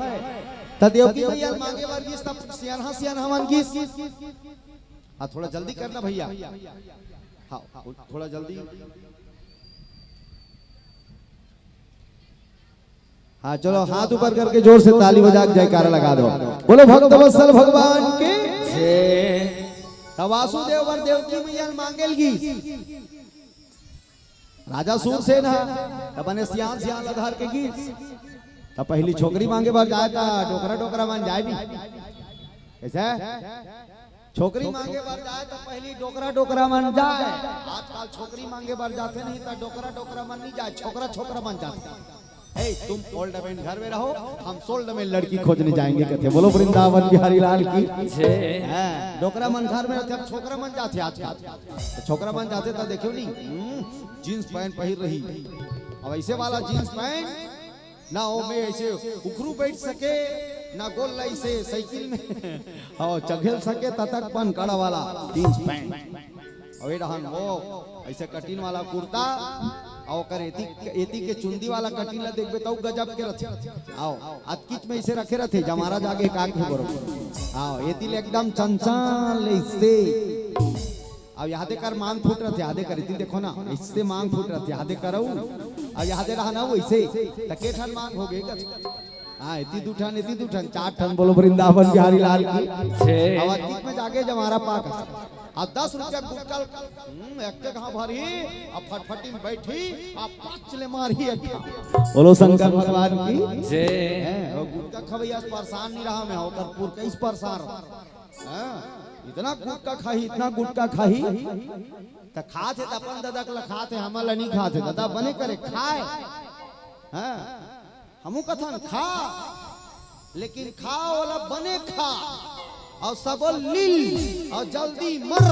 त देवकी मैया ल मांगे बर गिस, तब सियानहा सियानहा मन गिस। हाँ, थोड़ा जल्दी करना भैया। हाँ, थोड़ा जल्दी। हाँ, चलो, हाथ ऊपर करके जोर से ताली बजा के जयकारा लगा दो। बोलो भक्त वत्सल भगवान की। जय। त वासुदेव बर देवकी मैया ल मांगे ल गिस। राजा सूरसेन ह, त बने सियान सियान ल धर के गिस। त पहिली छोकरी मांगे बर जाय, त डोकरा डोकरा मन जाय भी। कइसे? छोकरी मांगे बर जाय, त पहिली डोकरा डोकरा मन जाय। आजकल छोकरी मांगे बर जाथे नहीं, त डोकरा डोकरा मन नहीं जाय, छोकरा छोकरा मन जाथे। ए, तुम ओल्ड मैन घर में रहो, हम सोल्ड मैन लड़की खोजने जाएंगे, कथे। बोलो वृंदावन बिहारी लाल की। जय। हाँ, डोकरा मन घर में रथे, अब छोकरा मन जाथे आजकल। त छोकरा मन जाथे त देखियो नहीं, हम्म, जींस पैंट पहिर रही। अब ऐसे वाला जींस पैंट, ना ओमे ऐसे उखरू बैठ सके, ना गोल ला ऐसे साइकिल में, हाँ, चघेल सके, ततक पन कड़ा वाला जींस पैंट। अउ ए डहन वो ऐसे कटिन वाला कुर्ता, अउ ओकर एती, एती के चुंदी वाला कटिन ला देखबे, त गजब के रथे। आओ, अतकीच में ऐसे रखे रथे, जमारा जागे का के बरोबर। आओ, एती ले एकदम चंचल ऐसे। अब यहाँ दे कर मांग फूट रथे, यहाँ दे कर एती देखो ना, ऐसे मांग फूट रथे, यहाँ दे करऊ। अब यहाँ दे रहा ना वो ऐसे, त के ठन मांग हो गए कथे। हाँ, एती दू ठन, एती दू ठन, चार ठन, बोलो वृंदावन बिहारी लाल की। जय। अब अतीत में जाके जमारा पाक। अब दस रुपया गुटका, हम्म, एक जगह भरी, अब फटफटी में बैठी, अब पाँच ले मारी एक ठा। बोलो शंकर भगवान की। जय। हैं, वो गुटका खवैया से परेशान नहीं रहा मैं, ओकर पुरखा से परेशान रहा। हाँ। इतना गुटखा खाही, इतना गुटखा खाही। त खात हे त अपन ददा के ल खात हे, हमन ल नहीं खात हे। ददा बने करे खाए। हाँ, हमू कथन खा, लेकिन खा ओला बने खा, अउ सबो लील, अउ जल्दी मर।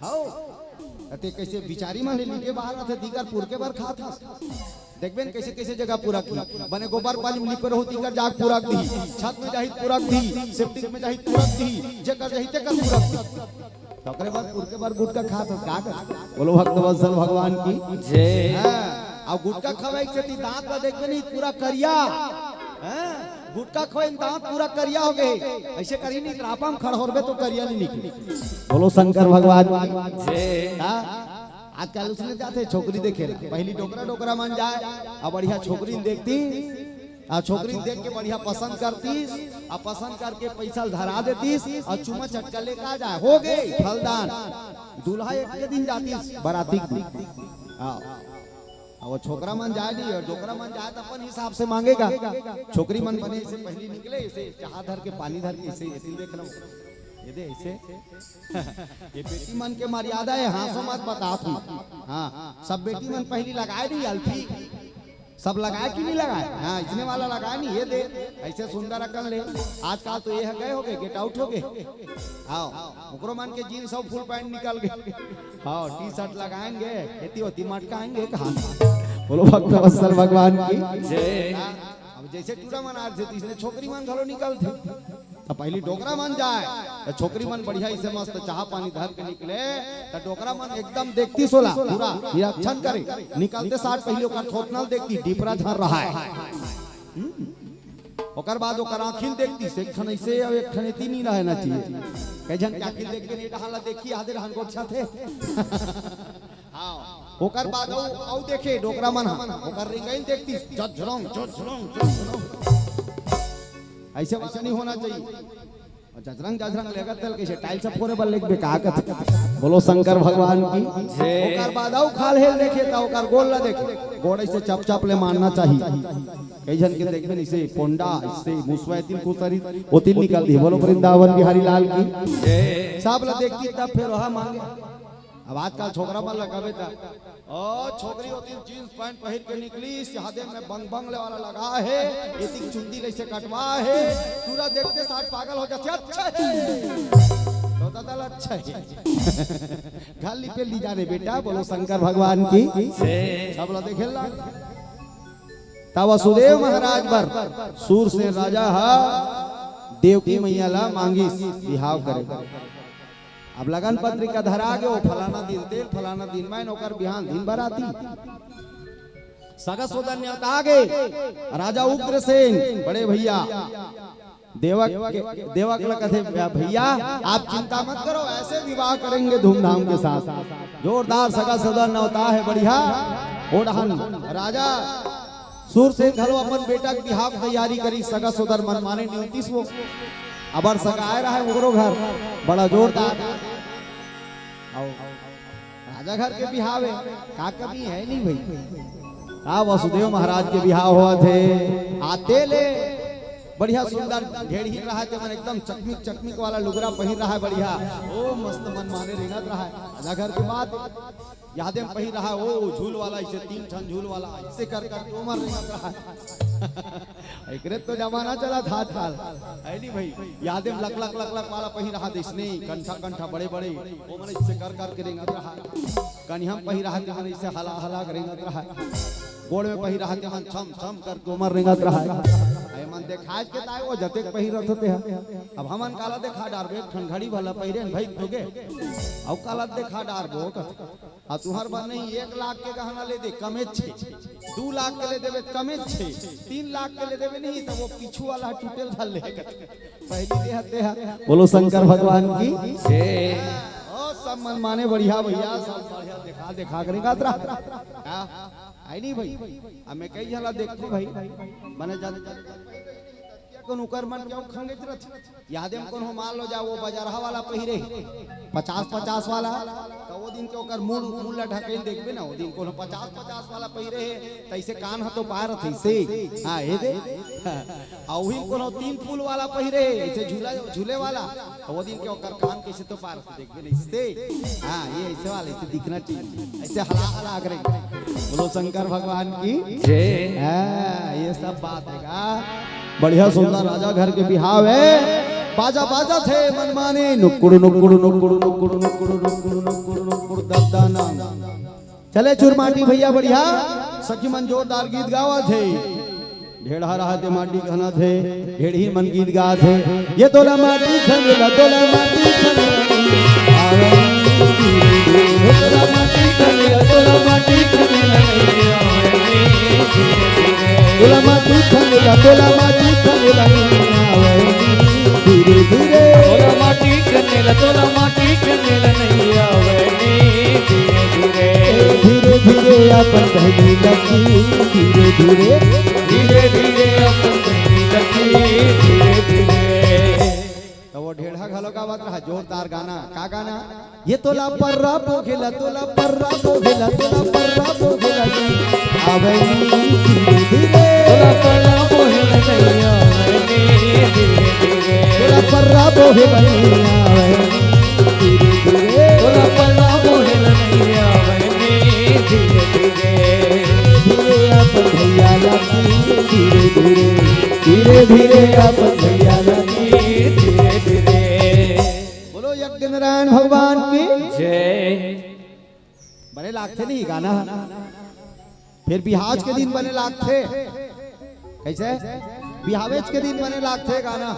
हौ, अते कैसे बिचारी मन ले निके बाहर आथे, दीकर पुरके बर खात हस। देखबे न कैसे कैसे जगह पूरा की। बने गोबर पानी में लिपे रहो, तीकर जाग पूरा दी। छत में जाही पूरा दी, सेप्टिक में जाही पूरा दी, जेकर जाही तेकर पूरा दी। तकरे बाद पुरके बर गुटखा खात हस, का कर? बोलो भक्त वत्सल भगवान की। जय। हाँ, अब गुटखा खवाई के सेती दांत ला देखबे नहीं, पूरा करिया। हाँ, गुटखा खवाई दांत पूरा करिया हो गए। ऐसे करी नहीं, रापा में खड़होरबे तो करिया नहीं निकली। बोलो शंकर भगवान की। जय। हाँ, आजकल उसने जाते छोकरी देखे ला, पहली डोकरा डोकरा मन जाए, अब बढ़िया छोकरी देखती, आ छोकरी देख के बढ़िया पसंद करतीस, आ पसंद करके पैसा धरा देतीस, आ चुम्मा चटका लेके आ जाए, हो गए फलदान। दूल्हा एक के दिन जातीस, बराती के दिन। हाँ, अब वो छोकरा मन जाए नहीं, और डोकरा मन जाए तो अपन हिसाब से मांगेगा। छोकरी मन बने इसे पहली निकले, इसे चाह धर के, पानी धर के, इसे, इसे देख लो, ये दे इसे। ये बेटी मन के मर्यादा है, हाँसो मत बतात हूँ। हाँ, सब बेटी मन पहली लगाए नहीं अल्फी, सब लगाए कि नहीं लगाए? हाँ, इसने वाला लगाए नहीं, ये दे, ऐसे सुंदर अकल ले। आजकल तो ये है, गए हो गए, गेट आउट हो गए। हाँ, ओकरो मन के जींस और फुल पैंट निकल गए। हाँ, टी शर्ट लगाएंगे, खेती होती मटकाएंगे कहाँ? बोलो भक्त वत्सल भगवान की। जय। हाँ, अब जैसे टूरा मन आज थे, इसने छोकरी मन घलो निकल थे। त पहली डोकरा मन जाए, त छोकरी मन बढ़िया इसे मस्त चाह पानी धर के निकले, त डोकरा मन एकदम देखती सोला, पूरा निरीक्षण करे। निकलते साथ पहली ओकर थोथना ल देखती, डिपरा झर रहा है। हम्म। ओकर बाद ओकर आँखिन देखती, से एक ठन ऐसे अउ एक ठन एती नहीं रहना चाहिए। कई झन के आँखिन देख के नहीं डहान ला देखी, आधे रहन गोठिया थे। हाँ, ओकर बाद अउ, अउ देखे डोकरा मन ह, ओकर रिंगई ल देखती, जझरंग, जझरंग, जझरंग। ऐसे वैसे नहीं होना चाहिए। जजरंग जजरंग लेगत तेल कैसे टाइल सब फोरे बर लेगबे का कथे? बोलो शंकर भगवान की। जय। ओकर बाद अउ खाल हेल देखे त ओकर गोल ला देखे, गोड़ ऐसे चप चप ले मारना चाहिए। कई झन के देखबे न इसे पोंडा, इसे मुसवा एतिन कुसरी ओतिन निकल दी। बोलो वृंदावन बिहारी लाल की। जय। सब ला देखती तब फिर वह मांगे। अब आजकल छोकरा मन ला कहबे त, ओ छोकरी होती जींस पैंट पहिर के निकली, इस हाथे में बंग बंग ले वाला लगा है, इतनी चुंदी कैसे कटवा है, पूरा देखते साथ पागल हो जाते। अच्छा है तो दादा ला अच्छा है। घर लिपे ली जाने बेटा, बोलो शंकर भगवान की। सब ला देखे ला। तब वसुदेव महाराज बर सूरसेन राजा हा देवकी मैया ला मांगिस बिहाव करे। अब लगन पत्रिका धरा गे, ओ फलाना दिन तेल, फलाना दिन मैं ओकर बिहान दिन बराती। सगा सोदर न्योता गे, राजा उग्रसेन, बड़े भैया, देवक के, देवक ल कथे, "भैया, आप चिंता मत करो, ऐसे विवाह करेंगे धूमधाम के साथ।" जोरदार सगा सोदर न्योता है, बढ़िया। ओढ़हन राजा सूरसेन घलो अपन बेटा के बिहाव के तैयारी करी, सगा सोदर मन माने न्योतिस वो। अबर सगाए रहे ओकरो घर, बड़ा जोरदार। अउ राजा घर के बिहाव है, का कमी है नहीं भाई। का वसुदेव महाराज के बिहाव होवत हे, आते ले बढ़िया सुंदर ढेढ़ी रहा, जेमन एकदम चकमिक चकमिक वाला लुगरा पहिर रहा है, बढ़िया। ओ मस्त मन माने रेंगत रहा है। राजा घर के बात, यादें पहिर रहा है, ओ झूल वाला, इसे तीन ठन झूल वाला, इसे कर कर के ओमन रेंगत रहा है। एकरे तो जमाना चला था आजकल, है नी भाई? यादें लक लक लक लक वाला पहिर रहा, इसने कंठा कंठा बड़े बड़े, ओमन इसे कर कर के रेंगत रहा। कनिहा म पहिर रहा, तेमन इसे हला हला के रेंगत रहा। गोड़ में पहिर रहा, तेमन छम छम कर के ओमन रेंगत रहा। एमन देखाए के ताय वो जतेक पहिर रथे तेहा। अब हमन काला देखा डारबे, एक ठन घड़ी भला पहिरे न भाई तोगे। अउ काला देखा डारबो कथे। आ तुहर बर नहीं, एक लाख के गहना ले दे, कमेच छे। दू लाख के ले देबे, कमेच छे। तीन लाख के ले देबे नहीं, तब वो पीछू वाला टूटेल धर ले कथे। पहली दे हते हा। बोलो शंकर भगवान की। जय। ओ सब मन माने बढ़िया भैया, सब बढ़िया देखा, देखा के रेंगत रहा। का? आई नहीं भाई? अब मैं कई झन ला देखथों भाई। मने जन, जन, जन, जन, कौन उकर मन क्यों खंगेच रथ? यादें म कोनो मान लो जा वो बजरहा वाला पहिरे, पचास पचास वाला, तो वो दिन के ओकर मुड़, मुड़ ला ढकेल देखबे ना, ओ दिन कोनो पचास पचास वाला पहिरे हे, तइसे कान ह तो पार रथे से। हाँ, ए दे। हाँ, अउ उही कोनो तीन फूल वाला पहिरे हे, अइसे झूला, झूले वाला, त ओ दिन के ओकर कान कइसे तो पार रथे देखबे ना, अइसे। हाँ, ये अइसे वाला, अइसे दिखना चाहिए, अइसे हला, हला करे। बोलो शंकर भगवान की जय। हाँ, ये सब बात हे का। बढ़िया सुंदर राजा घर के बिहाव हे। बाजा बाजत हे मनमानी, नुक्कुड़, नुक्कुड़, नुक्कुड़, नुक्कुड़, नुक्कुड़, नुक्कुड़, नुक्कुड़, नुक्कुड़, दद्दा नाम। चले चुरमाटी भइया बढ़िया, सखी मन जोरदार गीत गावत हे। ढेड़हा रहत हे माटी खनत हे, ढेड़ही मन गीत गात हे। ये तोला माटी खनेला, तोला माटी खनेला, आवे। ये तोला माटी खनेला, तोला माटी खनेला, तोला माटी खनेला, तोला माटी खनेला, आवे। धीरे धीरे। तोला माटी खनेला, तोला माटी खनेला, नहीं आवे नी धीरे धीरे। धीरे धीरे अपन बहनी लगी, धीरे धीरे। धीरे धीरे अपन बहनी लगी, धीरे धीरे। त ओ ढेड़हा घलो गावत रहा, जोरदार गाना। का गाना? ये तोला पर्रा बोहेला, तोला पर्रा बोहेला, तोला पर्रा बोहेला। आवे नी धीरे धीरे। तोला पर्रा बोहेला नहीं आवे नी धीरे धीरे। तोला पर्रा बोहेला नहीं आवे नी धीरे धीरे। तोला पर्रा बोहेला नहीं आवे नी धीरे धीरे। धीरे अपन भइया लगी धीरे धीरे। धीरे धीरे अपन भइया लगी धीरे धीरे। बोलो यज्ञ नारायण भगवान की जय। बने लागथे नहीं गाना, फेर बिहाव के दिन बने लागथे। कइसे? बिहावेच के दिन बने लागथे गाना।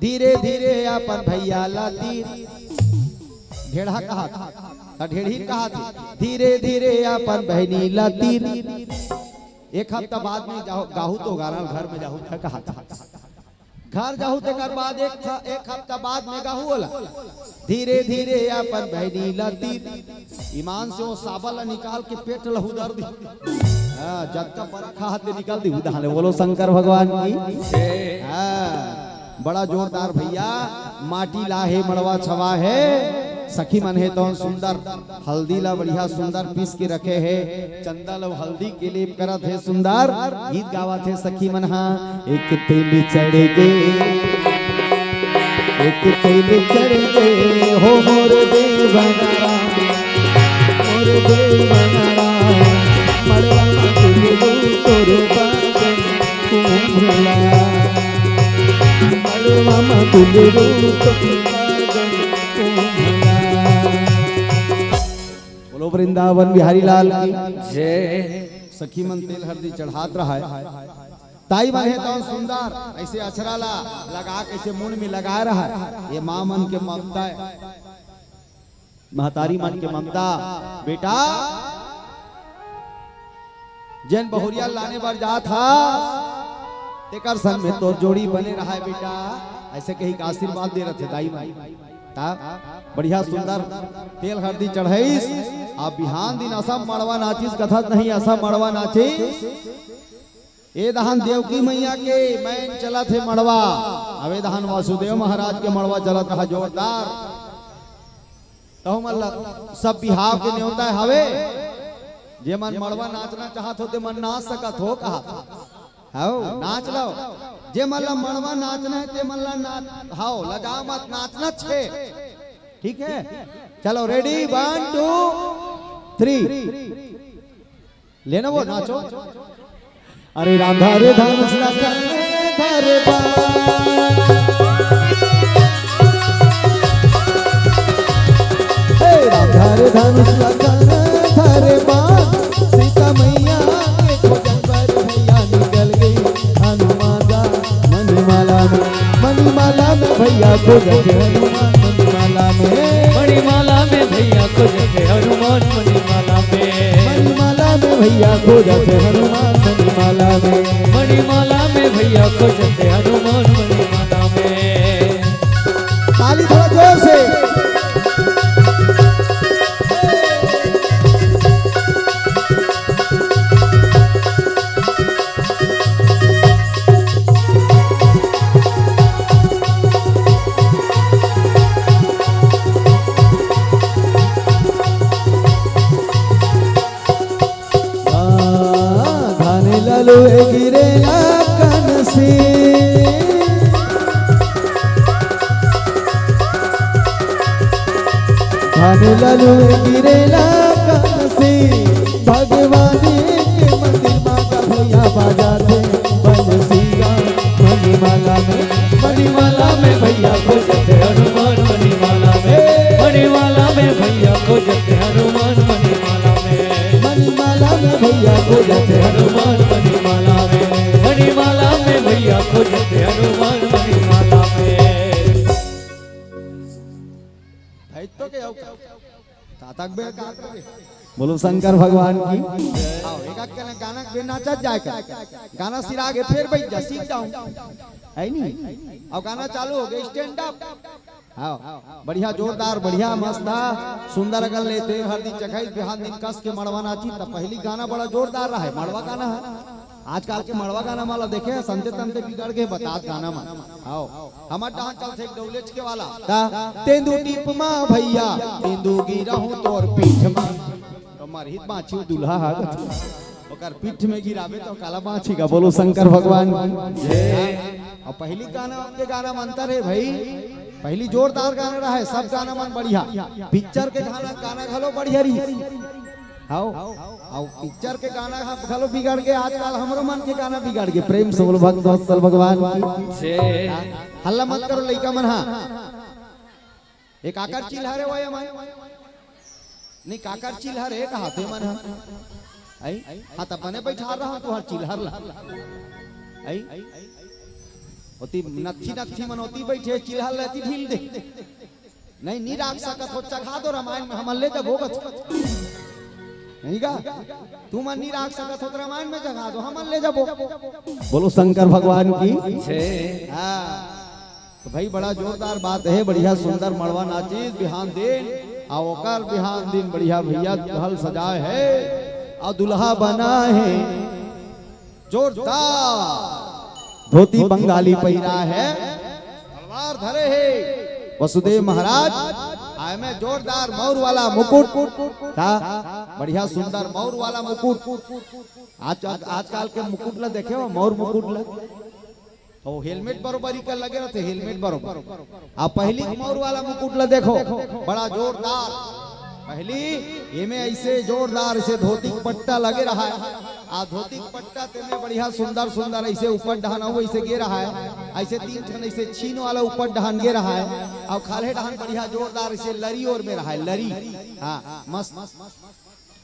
धीरे धीरे अपन भइया ला तीर। ढेड़हा कहा था, ढेड़ही कहा थी, धीरे धीरे अपन बहनी ला तीर। एक हफ्ता बाद में जाहू, गाहू तो गाना घर में जाहू था कहा था। घर जाहू तेकर बाद एक थ-, एक हफ्ता बाद में गाहू ओला। धीरे धीरे अपन बहनी ला तीर। ईमान से ओ साबल ला निकाल के पेट ला हुदर दी। हाँ, जतका परखा हाथ ले निकाल दी, उदाहरण बोलो शंकर भगवान की। हाँ, बड़ा जोरदार भइया, माटी ला हे, मड़वा छवा हे, सखी मन हे तौन सुंदर हल्दी ला बढ़िया सुंदर पीस के रखे हे, चंदन अउ हल्दी के लेप करत हे सुंदर, गीत गावत हे सखी मन हा। एक तेल चढ़ गे, एक तेल चढ़ गे, हो मोर देवना, मोर देवना, मड़वा मा तुलबू तोर बाजन कुंभला, मड़वा मा तुलबू तोर बाजन कुंभला। बोलो वृंदावन बिहारी लाल की जय। सखी मन तेल हरदी चढ़ात रहय। दाई मन हे तौन सुंदर, अइसे अछरा ला लगा के अइसे मुड़ में लगाए रहय। ये माँ मन के ममता हे, महतारी मन के ममता। बेटा, जेन बहुरिया लाने बर जात हस, तेकर संग में तोर जोड़ी बने रहय बेटा। अइसे कहि के आशीर्वाद दे रथे दाई मन। ता बढ़िया सुंदर तेल हरदी चढ़ाइस, अब बिहान दिन असा मड़वा नाचिस, कथस नहीं असा मड़वा नाचिस। ए दहन देवकी मैया के मैन चलत हे मड़वा, अब ए दहन वासुदेव महाराज के मड़वा चलत रहा जोरदार। तहु मन ला सब बिहाव के नेवता हवे, जे मन मड़वा नाचना चाहत हो, ते मन नाच सकत हो, कहा। हव, नाच लव। जे मन ला मड़वा नाचना हे, ते मन ला नाच, हव, लजा मत, नाचना छे। ठीक हे? चलो, ready, one, two, three। लेना वो, नाचो। अरे राम धारे धनुष ला काने धरे बा। हे राम धारे धनुष ला काने धरे बा। सीता मैया के खोजन बर भैया निकल गे हनुमान दा मणिमाला में। मणिमाला में भैया खोजत हे हनुमान मणिमाला में। मणिमाला में भैया खोजत हे हनुमान मणिमाला में। मणिमाला में भैया खोजत हे हनुमान मणिमाला में। मणिमाला में भैया खोजत हे हनुमान मणिमाला में। ताली थोड़ा जोर से। आने लालू गिरेला कान से, भगवान के मंदिर माता भैया बाजाते बंसीरा। मणिमाला में, मणिमाला में भैया खोजते हनुमान, मणिमाला में, मणिमाला में भैया खोजते हनुमान, मणिमाला में, मणिमाला में भैया खोजते हनुमान, मणिमाला में, मणिमाला में भैया खोजते हनुमान, मणिमाला में। है तो के आऊ का? तातक बे का करबे? बोलो शंकर भगवान की। आओ, एक आध के गाना बे नाचत जाए का। गाना सिरा के फेर बैठ जा, सीख जाऊं। है नी? अब गाना चालू हो गया, स्टैंड अप। आओ, बढ़िया, जोरदार, बढ़िया, मस्त, सुंदर अगर लेते हर दिन जगह बिहान दिन कस के मड़वा नाची, तब पहली गाना बड़ा जोरदार रहा है, मड़वा गाना है। आजकल के मड़वा गाना वाला देखे, संते तंते बिगड़ के बतात गाना मन। आओ, हमर डांस चलथे एक डौलेच के वाला। ता, तेंदू टीप मा भैया, तेंदू गिराहूं तोर पीठ मा। तो मरहित बाँची दुल्हा हा। ओकर पीठ में गिराबे तो काला बाँची का। बोलो शंकर भगवान की। जय। और पहली गाना के गाना में अंतर है भाई। पहली जोरदार गाना रहा है, सब गाना मन बढ़िया। पिक्चर के गाना, गाना घलो बढ़िया रही। हाओ, हाओ, पिक्चर के गाना ह घलो बिगड़ के, आजकल हमरो मन के गाना बिगड़ के। प्रेम से बोलो भक्त वत्सल भगवान की। जय। हल्ला मत करो लइका मन, हाँ। एक आकर चिल्हा रे वो ये मन। नहीं, काकर चिल्हा रे कहा थे मन, हाँ। आई? हाँ, तब बने बैठा रहा तू, हर चिल्हर ला। आई? होती नत्थी नत्थी मन होती बैठे, चिल्हर लेती ढील दे। नहीं, नहीं राख सकत हो, चघा दो रामायण में, हमन ले जबो बच। नहीं का? तुमन नहीं राख सकत हो, तो रामायण में चघा दो, हमन ले जबो। बोलो शंकर भगवान की। जय। हाँ। तो भाई, बड़ा जोरदार बात है, बढ़िया सुंदर मड़वा नाचिस बिहान दिन, आ ओकर बिहान दिन बढ़िया भैया दुल्हन सजाए है, और दुल्हा बना है जोरदार, धोती बंगाली पहिरा है, तलवार धरे है वसुदेव महाराज, आय में जोरदार मौर वाला मुकुट, का बढ़िया सुंदर मौर वाला मुकुट। आज, आजकल के मुकुट ला देखे हो, मौर मुकुट ला, तो हेलमेट बरोबर ही कर लगे रहते, हेलमेट बरोबर। आ पहली मौर वाला मुकुट ला देखो, बड़ा जोरदार। पहली एमे ऐसे जोरदार, ऐसे धोती के पट्टा लगे रहा है। आ धोती के पट्टा तेमे बढ़िया सुंदर सुंदर ऐसे ऊपर डहान अउ ऐसे गे रहा है, ऐसे तीन ठन ऐसे छीन वाला ऊपर डहान गे रहा है। और खाल्हे डहान बढ़िया जोरदार ऐसे लरी ओर में रहा है, लरी। हाँ, मस्त।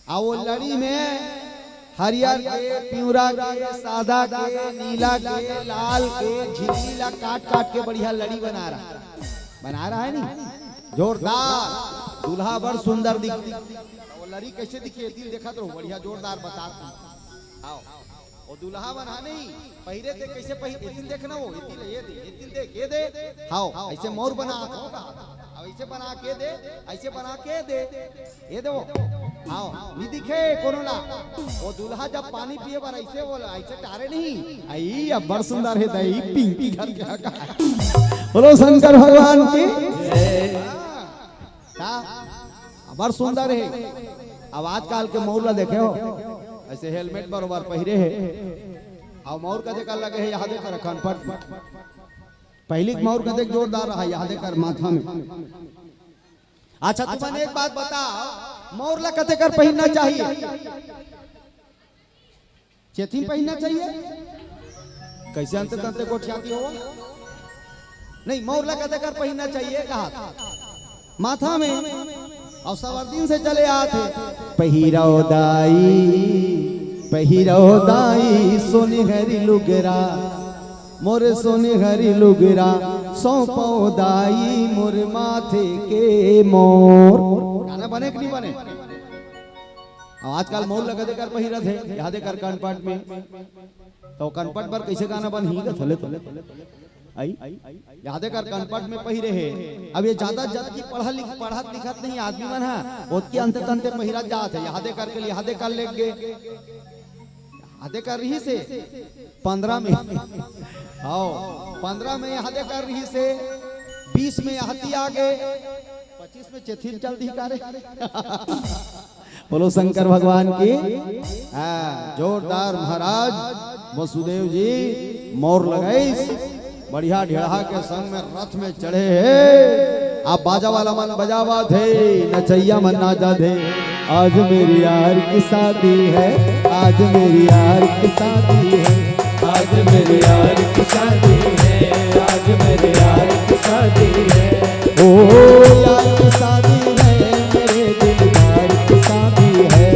आ वो लड़ी में हरियर के, पिंवरा के, सादा के, नीला के, लाल के, झिल्ली ला काट काट के बढ़िया लड़ी बना रहा, बना रहा है नी, जोरदार। दूल्हा बड़ सुंदर दिख। वो लड़ी कैसे दिखे, दिल देखत रहो, बढ़िया जोरदार बता। आओ, वो दूल्हा मन हा नहीं पहिरे थे, कैसे पहिरे? ये दिल देखना, वो ये दिल, ये दे, ये दिल देख, ये दे। हाओ, ऐसे मोर बना, अब ऐसे बना के दे, ऐसे बना के दे। ये दे वो। हाओ, नहीं दिखे कोनो ला। वो दूल्हा जब पानी पिए बर ऐसे बोला, ऐसे टारे नहीं। आई, अब्बड़ सुंदर है दई, पिंकी घर के का। बोलो शंकर भगवान की। हाँ। का? अब्बड़ सुंदर है। अब आजकल के मौर ला देखे हो, ऐसे हेलमेट बरोबर पहिरे है। अब मौर का देखा लगे है, यहाँ देखा रखन पट। पहली के मौर कतेक जोरदार रहा, याद कर माथा में। अच्छा, तुमन एक बात बताओ, मौर ला कतेक कर पहिरना चाहिए? चेथी पहिरना चाहिए? कैसे अंते तंते गोठियाती हो? नहीं, मौर ला कतेक कर पहिरना चाहिए, कहा माथा में। और सबर दिन से चले आते, पहिरो दाई, पहिरो दाई, सोनिहरी लुगरा, मोर सोनिहरी लुगरा, सौंपो दाई मोर माथे के मोर। गाना बने कि नहीं बने? अब आजकल मौर ला कतेक कर पहिरत है, याद कर कनपट में। तो कनपट पर कैसे गाना बनही गा, थले तो। आई? याद कर कनपट में पहिरे है। अब ये ज्यादा जद की पढ़ा लिख, पढ़त लिखत नहीं आदमी मन हा, ओतकी अंते तंते पहिरत जात है, याद करके, याद कर लेगे। आधे कर रही से पंद्रह में, आओ, पंद्रह में आधे कर रही से, बीस में आती आगे, पच्चीस में चेथिन चल दी कारे। बोलो शंकर भगवान की। हाँ, जोरदार महाराज वसुदेव जी मौर लगाइस। बढ़िया ढेढ़ा के संग में रथ में चढ़े हे। अब बाजा वाला मन बजावत हे, नचइया मन नाचत हे। आज मेरे यार की शादी है, आज मेरे यार की शादी है, आज मेरे यार की शादी है, आज मेरे यार की शादी है। ओ यार की शादी है, मेरे दिलदार की शादी है।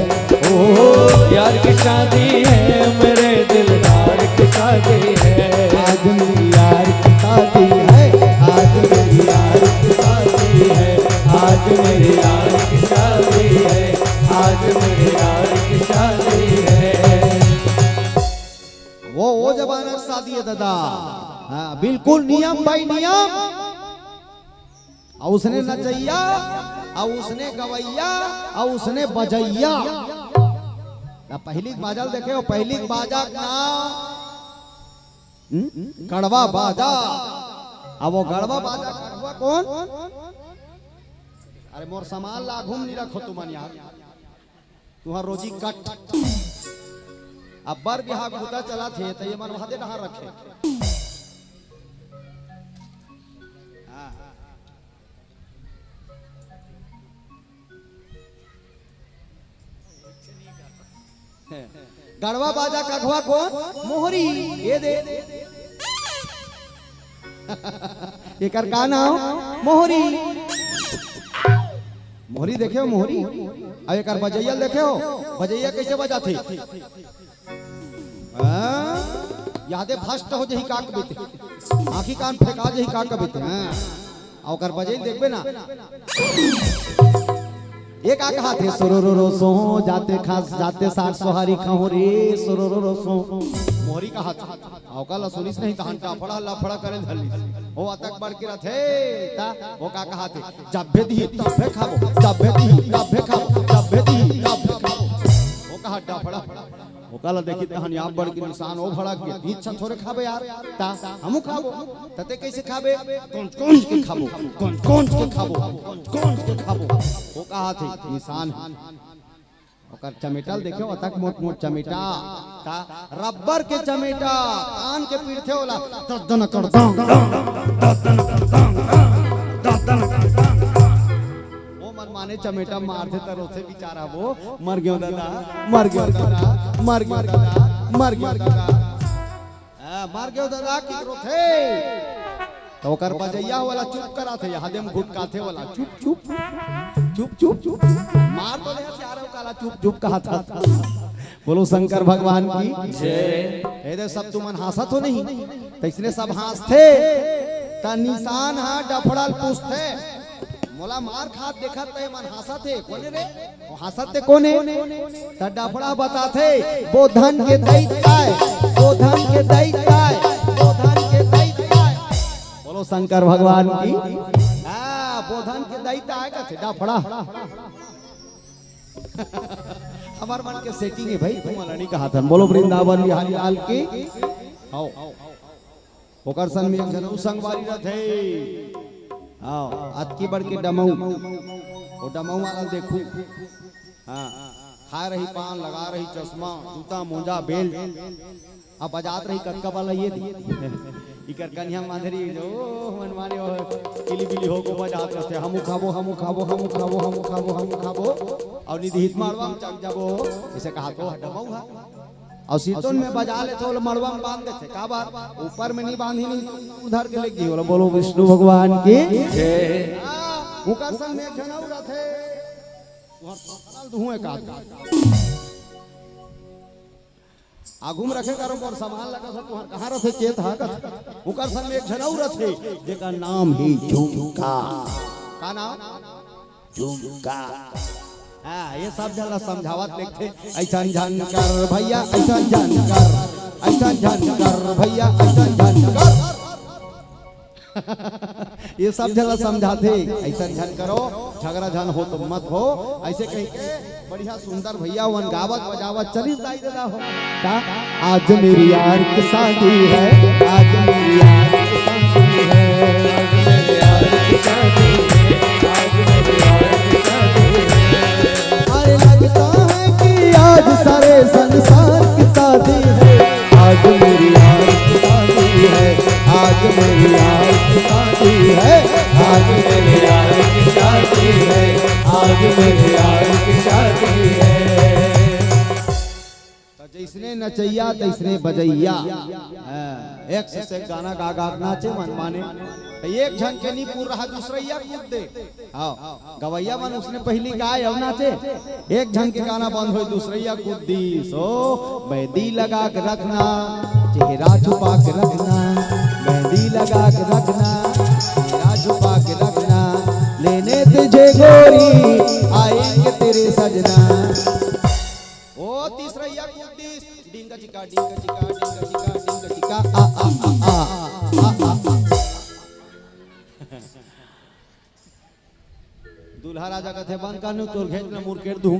ओ यार की शादी है, मेरे दिलदार की शादी है। आज मेरी यार की शादी है, आज मेरी यार की शादी है, आज मेरे यार की शादी है, आज मेरे यार की शादी है। वो, वो जमाना के शादी है दादा। हाँ, बिल्कुल नियम भाई नियम। अउ उसने नचइया, अउ उसने गवइया, अउ उसने बजइया। त पहिली के बाजा ल देखे हो, पहिली के बाजा के नाम, हम्म? गड़वा बाजा। अब वो गड़वा बाजा के अगुवा कोन? अरे मोर सामान ला आघू म नइ रखो तुमन यार। तुंहर रोजी कट। अब बर बिहाव के बूता चलत हे, त ये मन वहां दे डहार रखे। हाँ। गड़वा बाजा के अगुवा कोन? मोहरी। ये दे। एकर का नाम? मोहरी। मोहरी देखे हो, मोहरी? अब एकर बजइया ल देखे हो? बजइया कइसे बजाथे? हाँ? यादे भ्रष्ट हो जही का कबे ते। आँखी कान फेंका जही का कबे ते। हाँ। अउ ओकर बजई ल देखबे ना। ये का कहाथे? सुरुरुरु सो, जाते खास, जाते साठ सोहारी खाहूं रे, सुरुरुरु सो। मोहरी कहाथे। अउ ओकर ला सुनिस नहीं, तहन टाफड़ा लफड़ा करे धरलिस। ओ अतक बड़ के रथे, त ओ का कहाथे? जब्बे दिही तब्बे खाबो, जब्बे दिही तब्बे खाबो, जब्बे दिही तब्बे खाबो। ओ कहा टाफड़ा। ओकर ला देखी तहन आप बड़ के निसान ओ भड़क गे। इच्छा थोरे खाबे यार, त हमू खाबो। त ते कइसे खाबे? कोंच कोंच के खाबो, कोंच कोंच के खाबो, कोंच कोंच के खाबो। ओ कहाथे निसान हे। ओकर चमेटा ल देखे हो, अतक मोट मोट चमेटा। त रबर के चमेटा, कान के पीड़थे ओला। ददन कर दंग दंग, ददन कर दंग दंग, ददन कर दंग दंग। ओ मनमाने चमेटा मारथे त रोथे बिचारा वो, मर गयो दादा, मर गयो दादा, मर गयो दादा, मर गयो दादा। हाँ, मर गयो दादा, कि रोथे। त ओकर बजइया वाला चुप कराथे, यादे म घुटकाथे वाला, चुप, चुप, चुप, चुप, चुप। मार तो ले, चारों काला चुप, चुप कहाथा। बोलो शंकर भगवान की जय। ए दे, सब तुमन हाँसत हो नहीं, त इसने सब हाँसथे, त निसान हा डफड़ा ल पूछथे। मोला मार खात देखत ते मन हाँसत हे, कोने रे? ओ हाँसत ते कोने? त डफड़ा बताथे, बोधन के दई ताय, बोधन के दई ताय, बोधन के दई ताय। बोलो शंकर भगवान की। हाँ, बोधन के दई ताय कथे डफड़ा। हमर मन के setting हे भाई, तुमन ला नइ कहाथन। बोलो वृंदावन बिहारी लाल की। आओ। ओकर संग में एक झन अउ संगवारी रथे। हाँ, अतकी बड़ के डमऊ। ओ डमऊ वाला देखू। हाँ, खाए रही पान, लगा रही चश्मा, जूता, मोजा, belt। अब बजात रही कतका बला ये दी। इकर कनिहा माधरी जो मन माने ओ किली बिली हो को बजात रथे। हमू खाबो, हमू खाबो, हमू खाबो, हमू खाबो, हमू खाबो। अउ निधि हित मारवा म चल जाबो। इसे कहा तो डमऊ हा। अउ सीतोन में बजा लेथे, ओला मड़वा में बांध देथे। काबर? ऊपर में नहीं बांधी, नहीं उधर के लेके बोलो, बोलो विष्णु भगवान की जय। हाँ, उकर संग में एक झन अउ रथे। तुहर साल दुहू एक आदमी। आगू में रखे करो, मोर सामान लगा था, तुहर कहाँ रथे चेत हा कथे। उकर संग में एक झन अउ रथे, जेकर नाम ही झुमका। का नाम? झुमका। हाँ, ये सब झन ला समझावत देखथे, "अइसन झन कर भैया, अइसन झन कर, अइसन झन कर भैया, अइसन झन कर।" ये सब झन ला समझाथे, "अइसन झन करो, झगड़ा झन हो तो मत हो।" अइसे कहिके बढ़िया सुंदर भैया मन गावत बजावत चलिस दाई ददा हो। का? आज मेरी यार की शादी है, आज मेरी यार की शादी है, आज मेरी यार की शादी है, आज मेरी यार की शादी है। अरे लगता है कि आज सारे संसार की शादी है, आज मेरी यार की शादी है, आज मेरी नचइया तइसने बजइया। हाँ, एक से एक गाना गा गा के नाचे मन माने। त एक झन के नी पूर रहा, दूसरइया कूद दे। हाँ, गवइया मन उसने पहिली गाय अउ नाचे। एक झन के गाना बंद होय, दूसरइया कूद दीस। ओ, मेहंदी लगा के रखना, चेहरा छुपा के रखना, मेहंदी लगा के रखना, चेहरा छुपा के रखना, लेने तुझे गोरी, आएंगे तेरे सजना। ओ तीसरइया कूद दीस, डिंग चिका, डिंग चिका, डिंग चिका, डिंग चिका, आ, आ, आ। दूल्हा राजा कथे, "बंद कर नू, तोर घेंच ल मुरकेट दूं।"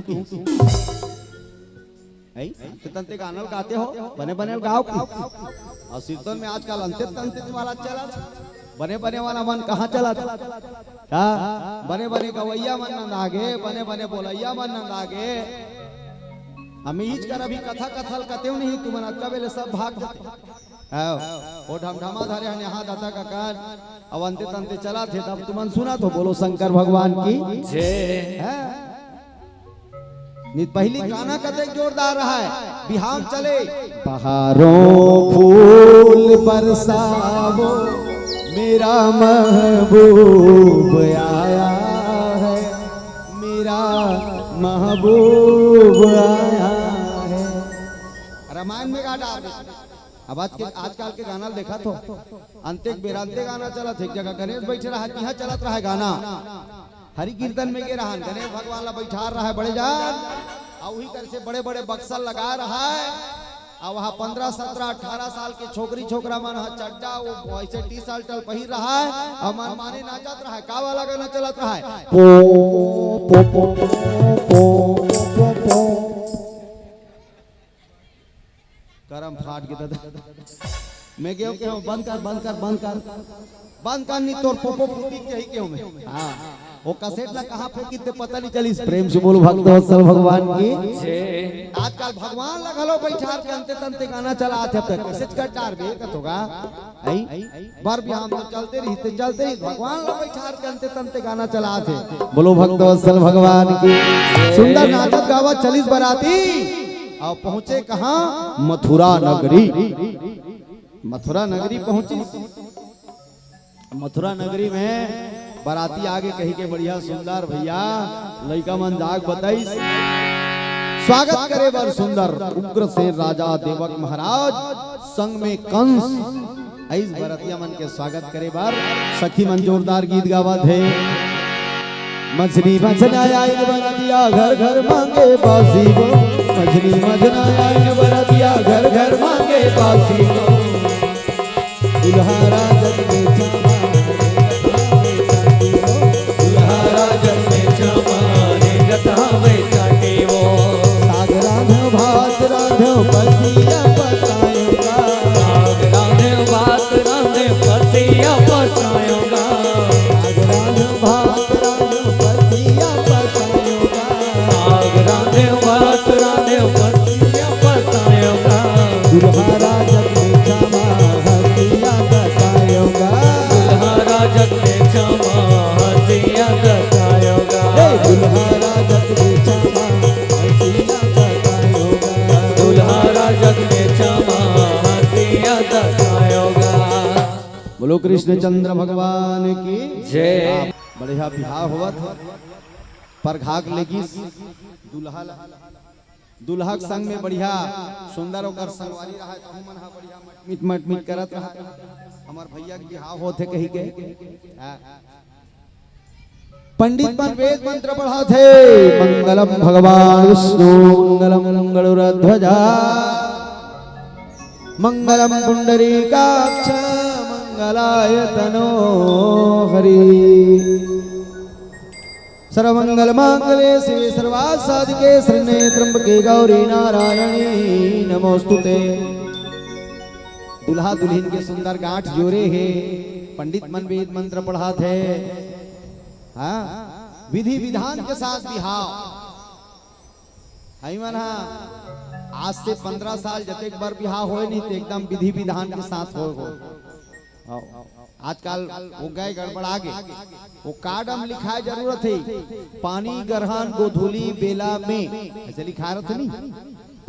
ऐ, ते तंते गाना ल गाते हो, बने बने ल गाओ की। अउ सिरतोन में आजकल अंते तंते वाला चलत, बने बने वाला मन कहाँ चलत? का? बने बने गवइया मन नंदागे, बने बने बोलइया मन नंदागे। हम इच कर अभी कथा कथा ल कतेव नहीं, तुमन अतका बेले सब भाग जाते। आओ, ओ ढमढमा धरे हन यहाँ दाता का कान, अब अंते तंते चला थे, तब तुमन सुना तो बोलो शंकर भगवान की। जय। हैं? नहीं, पहली गाना कतेक जोरदार रहा है, बिहाव चले। बहारों फूल बरसावो, मेरा महबूब आया है, मेरा महबूब आया है। रामायण में गा डार दे। अब आज के, आजकल के गाना ल देखत हो, अंते के बेरा अंते गाना चलत हे, एक जगह गणेश बइठे रहा, तिहाँ चलत रहा गाना। हरि कीर्तन में गे रहन, गणेश भगवान ला बइठार रहा है बड़े जान, अउ उही कर से बड़े-बड़े बक्सा लगा रहा है। अउ वहाँ पन्द्रह, सत्रह, अठारह साल के छोकरी छोकरा मन ह चड्डा, वो ऐसे टी शर्ट पहिर रहा है, अउ मन माने नाचत रहा है। का वाला गाना चलत रहा है? पो, पो, पो। करम फाट गे दादा। मैं गेंव केहेंव, बंद कर, बंद कर, बंद कर। बंद कर, नहीं तोर पोपो फूटी के ही केहेंव मैं। हाँ। वो कैसेट ला कहाँ फेंकी ते पता नहीं चलिस। प्रेम से बोलो भक्त वत्सल भगवान की। जय। आजकल भगवान ला घलो बइठार के अंते तंते गाना चलात हे, अब तक कैसेट कट डार बे कत होगा। आई? बर बिहाव तो चलते रहिस, ते चलते रहिस, भगवान ला बइठार के अंते तंते गाना चलात हे। बोलो भक्त वत्सल भगवान की। सुंदर नाचत गावत चलिस बराती, अउ पहुंचे कहाँ? मथुरा नगरी। मथुरा नगरी पहुंचिस। मथुरा नगरी में बराती आगे कहिके बढ़िया सुंदर भइया लइका मन जाग बताइस। स्वागत करे बर सुंदर उग्रसेन राजा देवक महाराज संग में कंस आइस बरतिया मन के स्वागत करे बर। सखी मन जोरदार गीत गावत हे। मछली मछना आइल बरतिया घर घर मांगे बासी वो। मछली मछना आइल बरतिया घर घर मांगे बासी वो। दुल्हा राजन में चमा दुल्हा राजन में चमा रे गतावे चाटे वो। साग रांध भात रांध पसिया पसायो का। साग रांध भात रांध पसिया पसायो का। साग रांध भात रांध पसिया पसायो का। साग रांध भात रांध पसिया पसायो का। दुल्हा राजन में चमा हसिया बतायो का। दुल्हा राजन में चमा हसिया बतायो का। ए, दुल्हा राजन में चमा हसिया बतायो का। दुल्हा राजन में चमा हसिया बतायो का। बोलो कृष्णचंद्र भगवान की जय। बढ़िया बिहाव होवत हे। परघाक लेगिस दुल्हा ला। दुल्हा के संग में बढ़िया सुंदर ओकर संगवारी रहा, कहूं मन हा बढ़िया मटमिट मटमिट करत रहा। हमर भइया के बिहाव होथे कहिके। हाँ। पंडित मन वेद मंत्र पढ़ाथे। मंगलम भगवान विष्णु, मंगलम गरुड़ध्वजा, मंगलम पुंडरीकाक्ष, मंगलाय तनो हरि। सर्वमंगल मांगल्ये शिवे सर्वार्थ साधिके शरण्ये त्र्यंबके गौरी नारायणी नमोस्तुते। दुल्हा दुल्हिन के सुंदर गांठ जोरे हे, पंडित मन वेद मंत्र पढ़ात हे। हाँ, विधि विधान के साथ बिहाव। हई मन हा आज से पन्द्रह साल जतेक बर बिहाव होय नहीं ते एकदम विधि विधान के साथ होय हो। आओ। आजकल वो गए गड़बड़ा गे। वो कार्ड म लिखाय जरूरत हे, पानी ग्रहण गोधूली बेला में, ऐसे लिखाय रथे नहीं।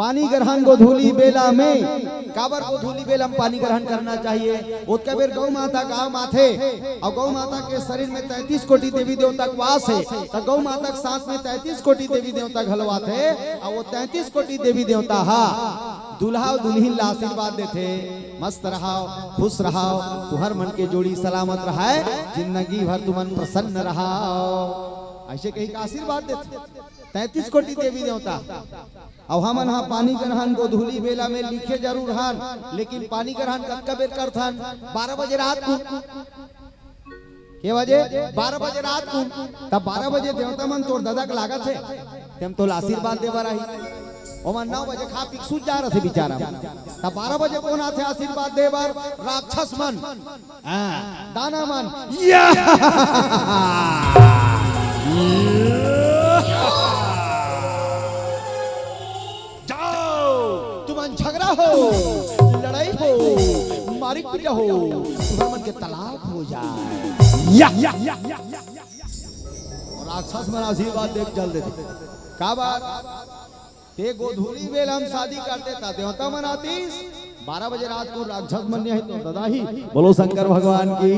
पानी ग्रहण गोधूली बेला में, काबर गोधूली बेला में पानी ग्रहण करना चाहिए? ओतका बेर गौ माता गाँव म आथे, अउ गौ माता के शरीर में तैंतीस कोटि देवी देवता के वास हे, त गौ माता के साथ में तैंतीस कोटि देवी देवता घलो आथे, अउ वो तैंतीस कोटि देवी देवता हा दूल्हा अउ दुल्हिन ला आशीर्वाद देथे, "मस्त रहाव, खुश रहाव, तुहर मन के जोड़ी सलामत रहाय, जिंदगी भर तुमन प्रसन्न रहाव।" ऐसे कही का आशीर्वाद देथे तैंतीस कोटि देवी देवता। अब हमन हा पानी ग्रहण गोधूली बेला में लिखे जरूर हन, लेकिन पानी ग्रहण कतका बेर करथन? बारह बजे रात को। के बजे? बारह बजे रात को। तब बारह बजे देवता मन तोर ददा के लागत हे, तेम तोला आशीर्वाद दे बर आही। ओमन नौ बजे खा पी के सूत जा रथे बेचारा। तब बारह बजे कोन आथे आशीर्वाद दे बर? राक्षस मन। हाँ, दाना मन। या! जाओ, तुमन झगड़ा हो, लड़ाई हो, मारिक पीटा हो, तुमन मन के तलाक हो जाए। या, या, या, या, या, या। अउ राक्षस मन आशीर्वाद दे के चल देथे। काबर? ते गोधूली बेला म शादी करते त देवता मन आतीस, बारह बजे रात को राक्षस मन नहीं तो ददा ही। बोलो शंकर भगवान की।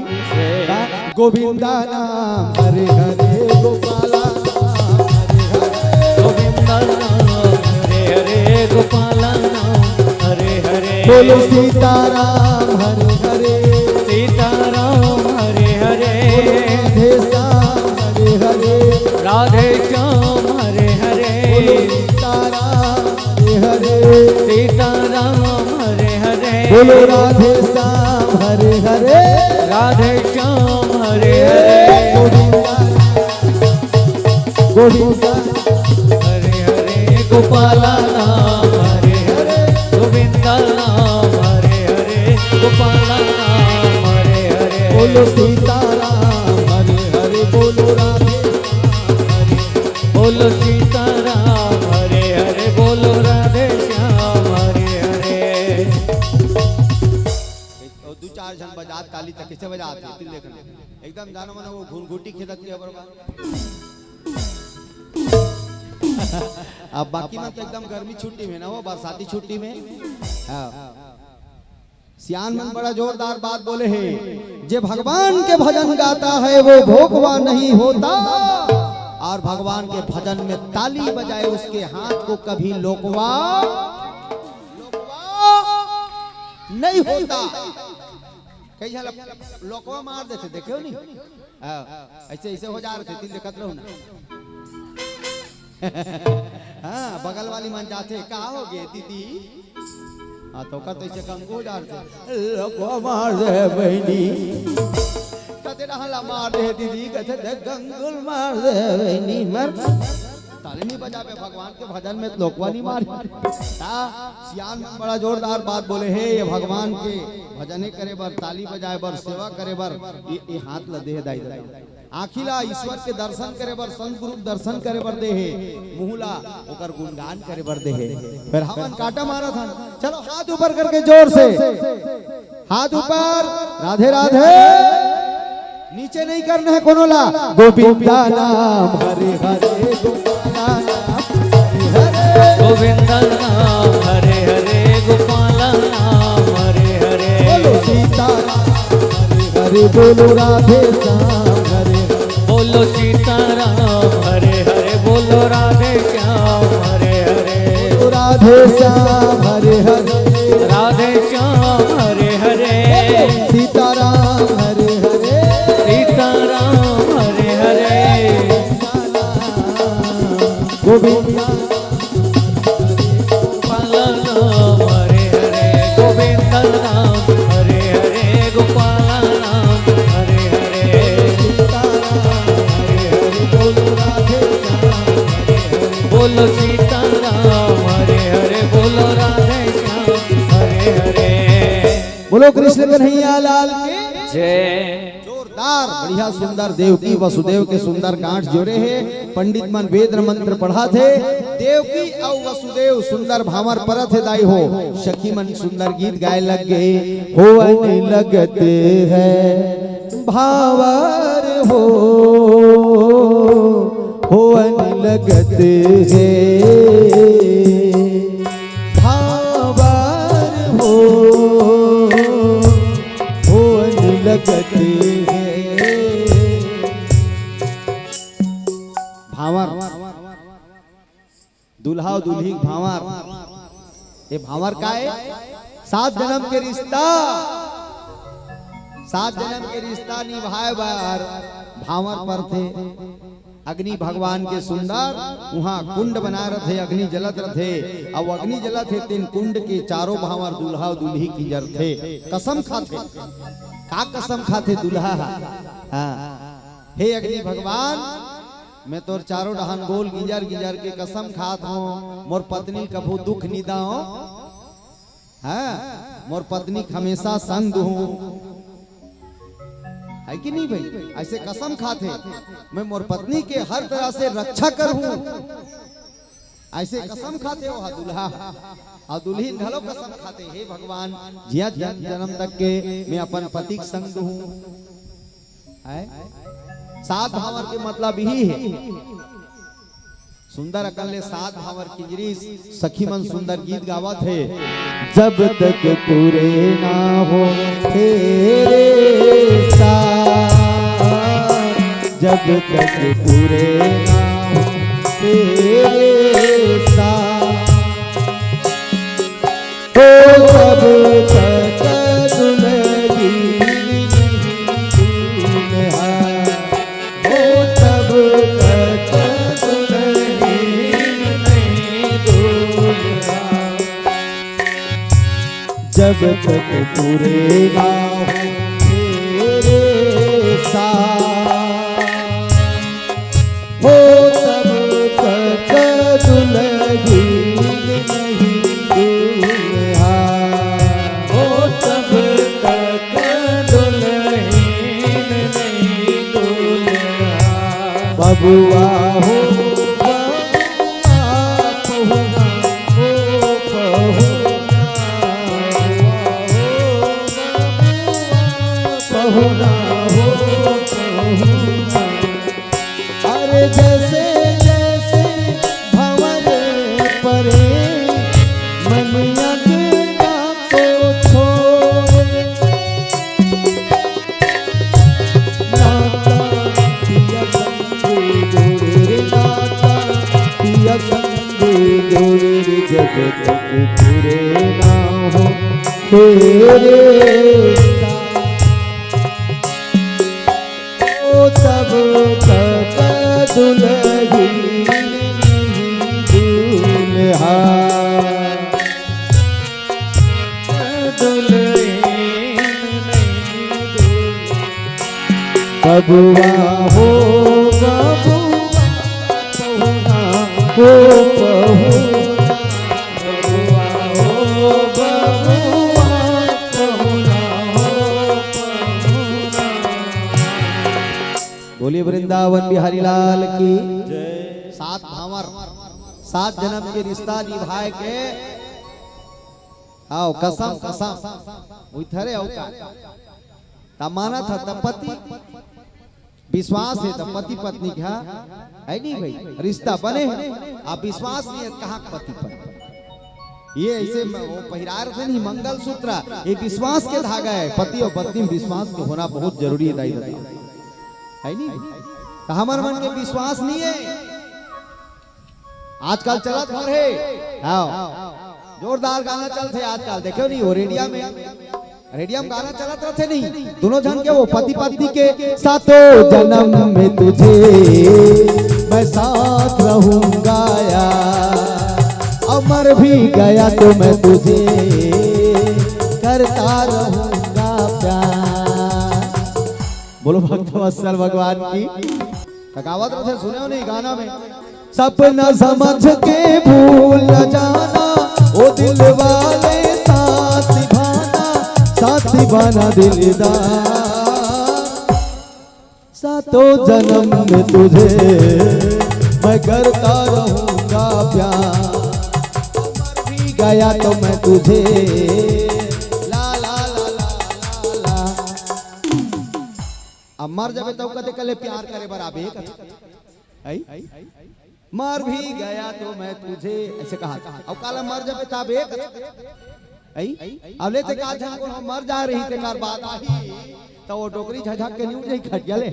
गोविंदा नाम हरे हरे, गोपाला नाम हरे हरे। गोविंदा नाम हरे हरे, गोपाला नाम हरे हरे। बोलो सीताराम हरे हरे। सीताराम हरे हरे। बोलो राधे श्याम हरे हरे। राधे श्याम हरे हरे। बोलो सीताराम हरे हरे। सीताराम हरे हरे। बोलो राधे श्याम हरे हरे। राधे श्याम हरे हरे। गोविंदा, गोविंदा। हरे हरे गोपाला नाम हरे हरे। गोविंदा नाम हरे हरे। गोपाला नाम हरे हरे। बोलो सीताराम हरे हरे। बोलो राधे श्याम हरे। बोलो सीताराम हरे हरे। बोलो राधे श्याम हरे हरे। अउ दू चार झन बजात ताली त कइसे बजात हे, तुम देखना। एकदम जानो मनो वो घुनघुटी खेदत के बरोबर। अब बाकी मन तो एकदम गर्मी छुट्टी में ना, वो बरसाती छुट्टी में। हाँ। सियान मन बड़ा जोरदार बात बोले हे, "जे भगवान के भजन गाता है वो भोकवा नहीं होता, और भगवान के भजन में ताली बजाए उसके हाथ को कभी लोकवा, लोकवा नहीं होता।" कई झन लोकवा मार देथे, देखे हो नहीं? हाँ, ऐसे, ऐसे हो जा रहे थे, दिल देखत रहो ना। हाँ, बगल वाली मन जाथे, "का हो गे दीदी?" हाँ, तो का तो ऐसे कंगू हो जा रहे थे, "लोकवा मार दे बहिनी।" कथे, "रहला मार दे दीदी," कथे, "दे गंगुल मार दे बहिनी, मर।" ताली नहीं बजाबे भगवान के भजन में, तो लोकवा नहीं मारी। ता सियान मन बड़ा जोरदार बात बोले हे, ये भगवान के भजने करे बर, ताली बजाए बर, सेवा करे बर, ये, ये हाथ ला दे हे दाई ददा। आँखी ला ईश्वर के दर्शन करे बर, संत गुरु के दर्शन करे बर दे हे, मुँह ला ओकर गुणगान करे बर दे हे। फिर हमन काटा मारत हन, चलो हाथ ऊपर करके जोर से। हाथ ऊपर, राधे राधे। नीचे नहीं करना है कोनो ला। गोविंदा नाम हरे हरे, गोपाला नाम हरे हरे। गोविंदा नाम हरे हरे, गोपाला नाम हरे हरे। बोलो सीताराम हरे हरे, बोलो राधे श्याम हरे हरे। बोलो सीताराम हरे हरे, बोलो राधे श्याम हरे हरे। बोलो राधे श्याम हरे हरे। राधे श्याम हरे हरे। सीताराम हरे हरे। सीताराम हरे हरे। गोविंदा। गोपाल नाम हरे हरे, गोविंद नाम हरे हरे, गोपाल नाम हरे हरे। बोलो सीताराम हरे हरे, बोलो राधे श्याम हरे हरे। बोलो सीताराम हरे हरे, बोलो राधे श्याम हरे हरे। बोलो कृष्ण कन्हैया लाल की जय। जोरदार, बढ़िया, सुंदर देवकी वसुदेव के सुंदर गांठ जोड़े हे। पंडित मन वेद मंत्र पढ़ात हे। देवकी अउ वसुदेव सुंदर भांवर परत हे दाई हो। सखी मन सुंदर गीत गाए लग गे। होवन लगत हे भांवर हो, होवन लगत हे। भांवर, दूल्हा अउ दूल्ही के भांवर। ये भांवर का है? सात जन्म के रिश्ता। सात जन्म के रिश्ता निभाए बर भांवर परथे। अग्नि भगवान के सुंदर उहाँ कुंड बना रथे, अग्नि जलत रथे। अउ अग्नि जलत हे, तेन कुंड के चारों भांवर दूल्हा अउ दूल्ही किंजरथे, कसम खाथे। का कसम खाथे दूल्हा ह? हाँ। हे अग्नि भगवान, मैं तोर चारों डहान गोल गिंजर गिंजर के कसम खात हूँ, मोर पत्नी ल कभू दुख नी दाओ। हाँ, मोर पत्नी के हमेशा संग हूँ। है कि नहीं भाई? ऐसे कसम खाथे, मैं मोर पत्नी के हर तरह से रक्षा करहूँ। ऐसे कसम खाथे वो दूल्हा। अउ दुल्हिन घलो कसम खाथे, हे भगवान, जिया जन-, जन्म तक के मैं अपन पति के संग हूँ। है? सात भांवर के मतलब यही है। सुंदर अकन ले सात भांवर किंजरिस, सखी मन सुंदर गीत गावत हे। जब तक पूरे ना हो तेरे साथ, जब तक पूरे ना हो तेरे साथ, ओ तब तक दुल्हन नहीं दूल्हा, ओ तब तक दुल्हन नहीं दूल्हा। जब तक पूरे ना हो तेरे साथ, हो तब तक दुल्हन नहीं दूल्हा, हो तब तक दुल्हन नहीं दूल्हा। बबुआ हो, बबुआ, पहुना हो, पहुना, पहुना हो, पहुना। अरे जैसे जैसे भंवर परे, मन अंगना को छोड़े। नाता पिया संग जोड़े रे, नाता पिया संग जोड़े रे, जब तक पूरे ना हो तेरे साथ। ओ तब तक दुल्हन नहीं दूल्हा, दुल्हन नहीं दूल्हा। बबुआ हो बबुआ, पहुना हो पहुना, बबुआ हो बबुआ, पहुना हो पहुना। बोलिए वृंदावन बिहारी लाल की। सात भांवर, सात जन्म के रिश्ता निभाए के। आओ कसम, कसम। उइथरे आओ का? त मानत ह त पति, विश्वास हे त पति पत्नी के, है नहीं भाई? रिश्ता बने हे, अब विश्वास नहीं हे, कहाँ पति पत्नी? ये ऐसे म-, वो पहिराय रथे नहीं मंगलसूत्र, ये विश्वास के धागा हे। पति अउ पत्नी में विश्वास के होना बहुत जरूरी हे, दाई ददा, है नहीं? त हमर मन के विश्वास नहीं हे। आजकल चलत भर हे। हाँ। जोरदार गाना चलथे आजकल, देखे नहीं वो रेडिया में, रेडिया में गाना चलत रथे नहीं, दोनों झन के, वो पति पत्नी के। सातों जन्म में तुझे मैं साथ रहूंगा यार, अमर भी गया तो मैं तुझे करता रहूंगा प्यार। बोलो भक्त वत्सल भगवान की। त गावत रथे, सुने हो नहीं गाना में? सपना समझ के भूल न जाना, ओ दिल वाले साथ निभाना, साथ निभाना दिलदार। सातों जन्म में तुझे मैं करता रहूंगा प्यार, मर भी गया तो मैं तुझे ला ला ला ला ला ला। अब मर जाबे तब कदे कले प्यार करे बर आबे कथे। आई? मर भी गया तो मैं तुझे, ऐसे कहा था। अब काला मर जाबे तब एक, आई? अब लेते का झन को मर जा रही ते कर बात आही, तो वो डोकरी झझक के नहीं उठ जाई खटिया ले।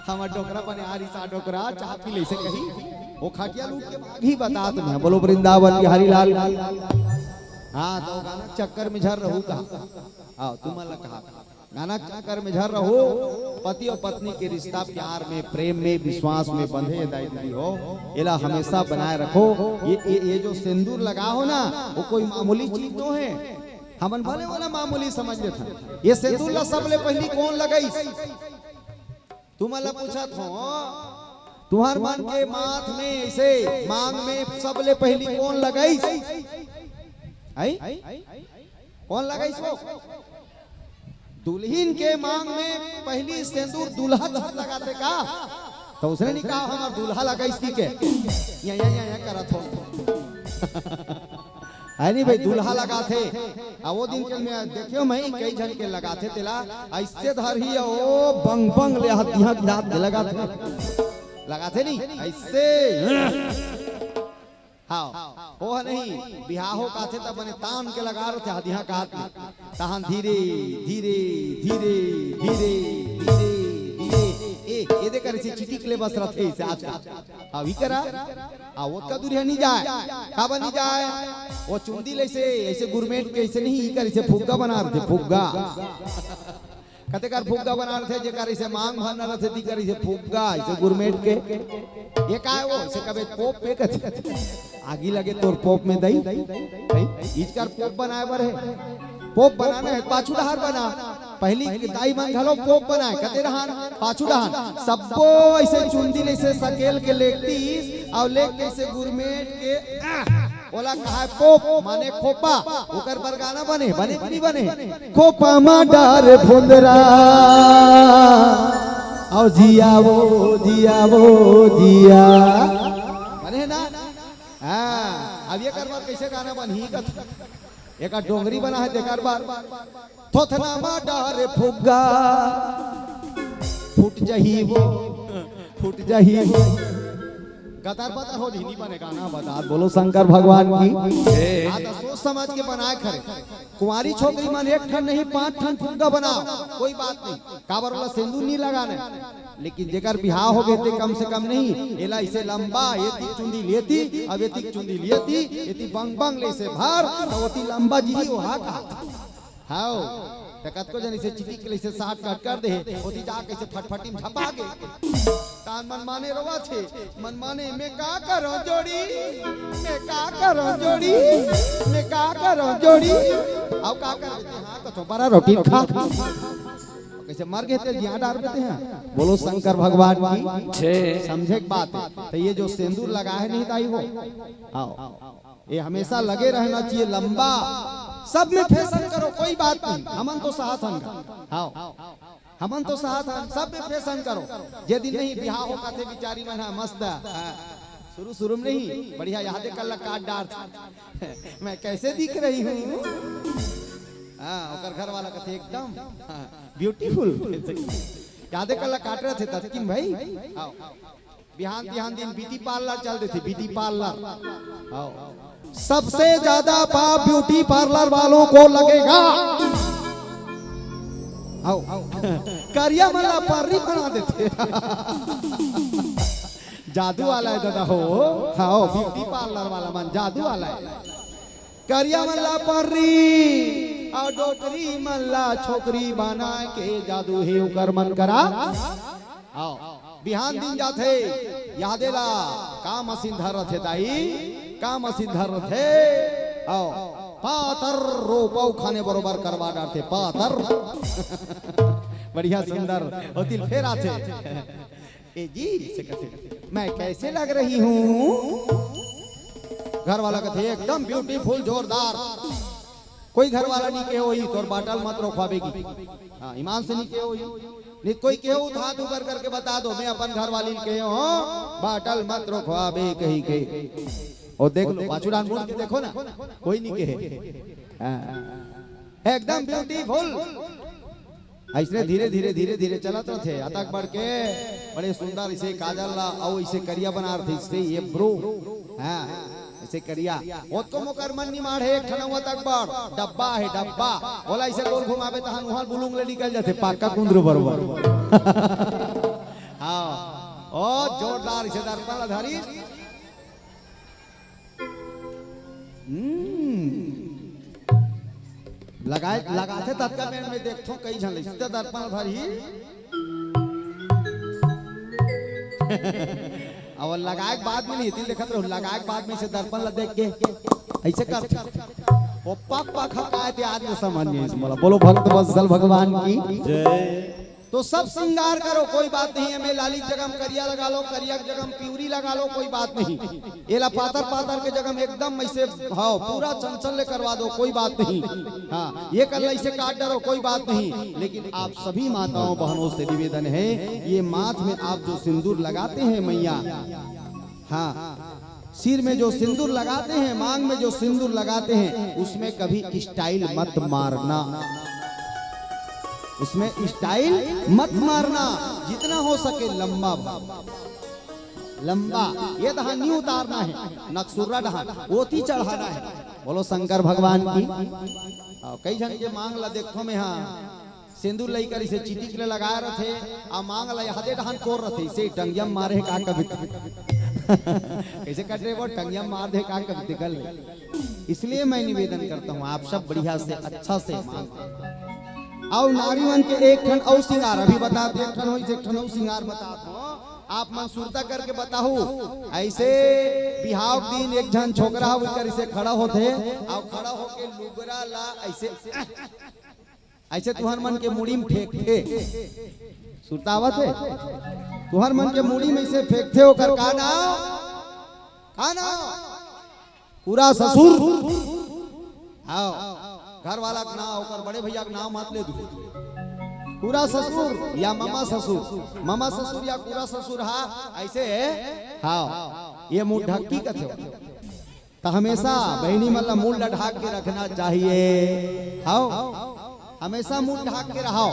हमर डोकरा बने आ रिस, आ डोकरा चाह पी ले से कही, वो खटिया लूट के भागही बतात में। बोलो वृंदावन बिहारी लाल। हाँ, तो गाना चक्कर में झर रहू का? हाँ, तुमन ला कहा, गाना चक्कर में झर रहू। पति और पत्नी के रिश्ता प्यार में, प्रेम में, विश्वास में बंधे हे दाई दीदी हो, एला हमेशा बनाए रखो। ये, ये, ये जो सिंदूर लगा हो ना, वो कोई मामूली चीज तो है, हमन भले वाला मामूली समझ लेथन। ये सिंदूर ला सबले पहली कौन लगाइस? तुमन ला पूछत हो, तुहर मन के माथ में ऐसे मांग में सबले पहली कौन लगाइस? आई? कौन लगाइस वो? दुल्हिन के मांग में पहली सिंदूर दूल्हा लगाथे का? तो उसने नहीं कहा हमर दूल्हा लगाइस की के? या, या, या, या करत हो। है नहीं भाई, दूल्हा लगाथे। आ वो दिन के मैं देखियो, मैं कई झन के लगाथे तेला, ऐसे धरही, ओ बंग बंग ले हाथ दिहा के हाथ ले लगाथे। लगाथे नहीं, ऐसे। हाँ, वो है नहीं, बिहाव हो काथे तब मने तान के लगा रहे थे, हाथ दिहा के हाथ ले। तहान धीरे, धीरे, धीरे, धीरे, धीरे, धीरे। ए, ए दे करे से चिटिक ले बस रथे से आजकल। अभी करा, आ, ओतका दूरिहा नहीं जाए। काबर नहीं जाए? वो चुंदी ले से, ऐसे गुरमेट के ऐसे नहीं, ई कर ऐसे फुग्गा बना रहे थे, फुग्गा। कते कर फुग्गा बना रहे थे, जेकर ऐसे मांग भरना रहे थे, ती कर ऐसे फुग्गा, ऐसे गुरमेट के। ये का है वो? ऐसे कबे पोप पे कथे। आगी लगे तोर पोप में दई। इचकर पोप बनाए बर है। पोप बनाना है, पाछू डहार बना। पहली के दाई मन घलो पोप बनाए, कते रहन, पाछू डहान। सब्बो ऐसे चुंदी ले से सकेल के लेगतीस, अउ लेग के ऐसे गुरमेट के, आह, ओला कहाय पोप, माने खोपा। ओकर बर गाना बने, बने कि नहीं बने? खोपा मा डार फुंदरा, अउ जिया वो, जिया वो, जिया। बने है ना? हाँ, अब ये कर बर कैसे गाना बनही कथे? एकर डोंगरी बना है, तेकर बर। थोथना मा डारे फुग्गा, फूट जही वो, फूट जही वो। गतर बतर हो जही, नहीं बने गाना बता। बोलो शंकर भगवान की। हे। आ तो सोच समझ के बनाए खरे। कुंवारी छोकरी मन एक ठन नहीं, पांच ठन फुग्गा बनाओ, कोई बात नहीं। काबर ओला सिंदूर नहीं लगाना है। लेकिन जेकर बिहाव हो गे ते कम से कम नहीं, एला इसे लंबा, एती चुंदी लेती, अब एती चुंदी लेती, एती बंग बंग ले से भर, तो ओती लंबा जी ओहा का। हाओ, त कतको जन इसे चिटिक ले से साट काट कर दे, ओती जा के इसे फटफटी में झपा गे। तान मन माने रोवा थे, मन माने मैं का करो जोड़ी, मैं का करो जोड़ी, मैं का करो जोड़ी। अब का कर देते, हाँ, तो, तो बड़ा रोटी खा। कैसे मर गए थे, यहाँ डाल देते हैं। बोलो शंकर भगवान की। छे। समझे के बात है। तो ये जो सेंदूर लगा है नहीं दाई हो, आओ, ये हमेशा लगे रहना चाहिए लंबा। सब में फैशन करो, कोई बात नहीं, हमन तो साथ हन। हाँ, हमन तो साथ हन, सब में फैशन करो। जे दिन नहीं बिहाव हो काथे बिचारी मन हा मस्त, हाँ, शुरू शुरू में नहीं बढ़िया याद कर ला काट डार। मैं कैसे दिख रही हूँ? हाँ, ओकर घर वाला कथे एकदम, हाँ, ब्यूटीफुल। याद कर ला काट रहे थे तस्किन भाई। आओ। बिहान बिहान दिन ब्यूटी पार्लर चल देथे, ब्यूटी पार्लर। आओ। सबसे ज्यादा पाप ब्यूटी पार्लर वालों को लगेगा। आओ। करिया मन ला पर्री बना देथे। जादू वाला है दादा हो। हाँ, ब्यूटी पार्लर वाला मन जादू वाला है। करिया मन ला पर्री अउ डोकरी मन ला छोकरी बना के जादू हे उकर मन करा। आओ, बिहान दिन जाथे, यादे ला, का मशीन धर रथे दाई, का मशीन धर रथे? आओ, पातर रोपा उखाने बरोबर करवा डारथे, पातर। बढ़िया सुंदर, ओतिल फेर आथे। ए जी, से कथे, मैं कैसे लग रही हूँ? घर वाला कथे, एकदम ब्यूटीफुल, जोरदार। कोई घर वाला नहीं कहे होही, तोर बाटल मत रोखवाबे की। हाँ, ईमान से नहीं कहे होही। नहीं कोई कहे हो, हाथ ऊपर करके बता दो, मैं अपन घर वाली कहे हो, बाटल मत रोखवाबे कही के। और देख लो, पाछू डान मुड़ के देखो ना, कोई नहीं कहे। हाँ। एकदम ब्यूटीफुल। ऐसने धीरे, धीरे, धीरे, धीरे चलत रथे। अतक बढ़ के बड़े सुंदर इसे काजल ला, अउ इसे करिया बना रथे, इसे ये ब्रो। हाँ, इसे करिया। ओतको मोकर मन निमाड़ हे, एक ठन अउ अतक बढ़। डब्बा हे, डब्बा। ओला इसे गोल घुमाबे, तहान उहां बुलुंग ले निकल जाथे, पाका कुंदरू बरोबर। हाँ, ओ जोरदार से दर्पण ला धरी। हम्म। लगाए, लगाथे ततका में, में देखथों कई झन लइसे दर्पण ला धरी। अब लगाए के बाद में नहीं, दिल देखत रहो, लगाए के बाद में से दर्पण ला देख के ऐसे करथे। ओ पक पक हकाए ते आज में समझ नहीं मोला। बोलो भक्त वत्सल भगवान की। जय। तो सब श्रृंगार करो, कोई बात नहीं है। मैं लाली के जगह में करिया लगा लो, करिया के जगह में पिवरी लगा लो, कोई बात नहीं। एला पातर पातर के जगह में एकदम ऐसे, हाँ, पूरा चंचल ले करवा दो, कोई बात नहीं। हाँ, ये कर ऐसे काट डालो, कोई बात नहीं। लेकिन आप सभी माताओं बहनों से निवेदन है, ये माथ में आप जो सिंदूर लगाते हैं मैया, हाँ, सिर में जो सिंदूर लगाते हैं, मांग में जो सिंदूर लगाते हैं, उसमें कभी स्टाइल मत मारना, उसमें स्टाइल मत मारना। जितना हो सके लंबा, लंबा ये डहान नहीं उतारना है, नकसुर्रा डहान ओती चढ़ाना है। बोलो शंकर भगवान की। और कई झन के मांग ला देखो में, हाँ, सिंदूर लइकर इसे चिटिक ले लगाए रथे, आ मांग ला यहदे डहान कोर रथे, इसे टंगिया म मारे हे का कभी। कैसे कट रहे वो, टंगिया म मार दे का कभी, निकल ले। इसलिए मैं निवेदन करता हूँ, आप सब बढ़िया से, अच्छा से मांग। अउ नारी मन के एक ठन अउ सिंगार अभी बता दे, एक ठन होइस, एक ठन अउ सिंगार बता दो। आप मन सुरता करके बताहू, ऐसे बिहाव दिन एक झन छोकरा उठकर इसे खड़ा होथे, अउ खड़ा होके लुगरा ला ऐसे ऐसे तुहर मन के मुड़ी में फेंकथे। सुरता आवत हे? तुहर मन के मुड़ी में ऐसे फेंकथे, ओकर का नाव? का नाव? पूरा ससुर। हाँ, घर वाला के नाव, ओकर बड़े भैया के नाव मत ले दू। पूरा ससुर या ममा ससुर, ममा ससुर या पूरा ससुर हा, ऐसे है। हाँ, ये मुंह ढक्की कथे। त हमेशा बहिनी मन ला मुंह ला ढाक के रखना चाहिए। हव, हमेशा मुंह ढाक के रहो।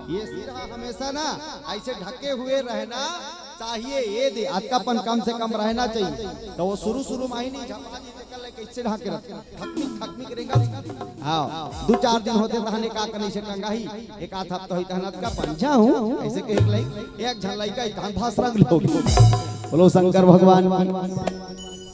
ये सिर हा हमेशा ना ऐसे ढके हुए रहना चाहिए। ये दे अतकापन कम से कम रहना चाहिए। तो वो शुरू शुरू में ही नहीं झपा जी से कर ले, कैसे ढाक के रख, थकमिक थकमिक रेंगा। हाँ, दू चार दिन होथे तहने का कने से टंगा ही, एक आध हफ्ता होई तहन अतकापन जाहूं, ऐसे कहे के लई एक झन लइका ही तहन भास रंग लोग। बोलो शंकर भगवान की।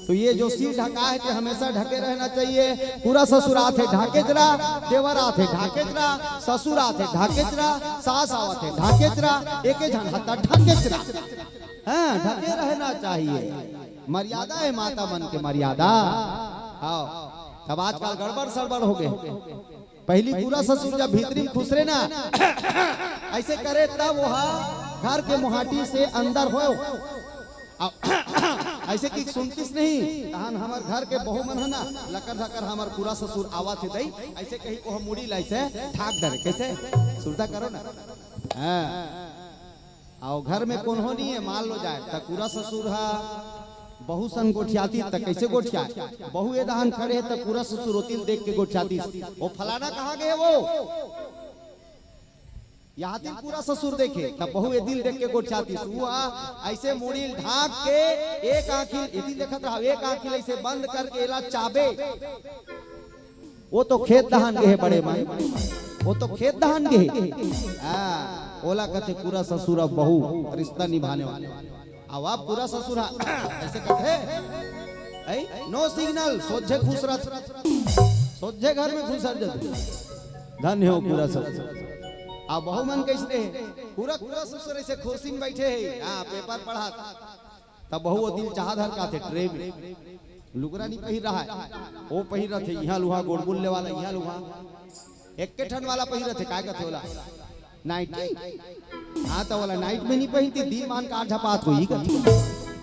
तो ये जो सिर ढका है, ये हमेशा ढके रहना चाहिए। पूरा ससुर आथे ढाके जरा, देवर आथे ढाके जरा, ससुर आथे ढाके जरा, सास आवथे ढाके जरा, एके झन हत्ता ढाके जरा। हाँ, ढके रहना चाहिए। मर्यादा है माता मन के मर्यादा। हाँ, तब आजकल गड़बड़ सड़बड़ हो गए। पहली पूरा ससुर जब भीतरी में खुसरे ना, ऐसे करे तब वह घर के मुहाटी से अंदर हो। अब ऐसे कि सुनतिस नहीं, तहन हमर घर के बहू मन है ना, लकर धकर हमर पूरा ससुर आवा थे दई, ऐसे कही को हम मुड़ी लाई से ठाक डरे। कैसे? सुरता करो ना। हाँ। अउ घर में कोनो नहीं है, मान लो जाए, त पूरा ससुर हा बहू संग गोठियाती, त कैसे गोठियाए? बहू ए दहान खड़े है, त पूरा ससुर ओतिल देख के गोठियाती, "वो फलाना कहाँ गए वो?" यहाँ तिल पूरा ससुर देखे, त बहू ए दिल देख के गोठियाती, "हुआ ऐसे मुड़ील ढाक के एक आँखिल, ए दिल देखत रहा, एक आँखिल ऐसे बंद करके एला चाबे।" वो तो खेत दहान गे हे बड़े मन, वो तो खेत दहान गे हे। हाँ, ओला कथे पूरा ससुर अब बहू, रिश्ता निभाने वाले। अब आप पूरा ससुर हा, ऐसे कथे, ऐ, no signal, सोझे खुसरत, सोझे घर में खुसर जाते। धन्य हो पूरा ससुर। अब बहू मन कैसे हे? पूरा, पूरा ससुर ऐसे खुर्सी में बैठे हे, हाँ, पेपर पढ़त। तब बहू वो दिन चाहा धर का थे ट्रे में। लुगरा नहीं पहिर रहा है, वो पहिर रहे थे, यहाँ लुहा गोड़गुल्ले वाला, यहाँ लुहा। एक के ठन वाला पहिर रहे थे, काय कथे वाला? नाइटी। हाँ, तो वाला नाइट में नहीं पहिरती, दिन मान कार झपात को ही कथी।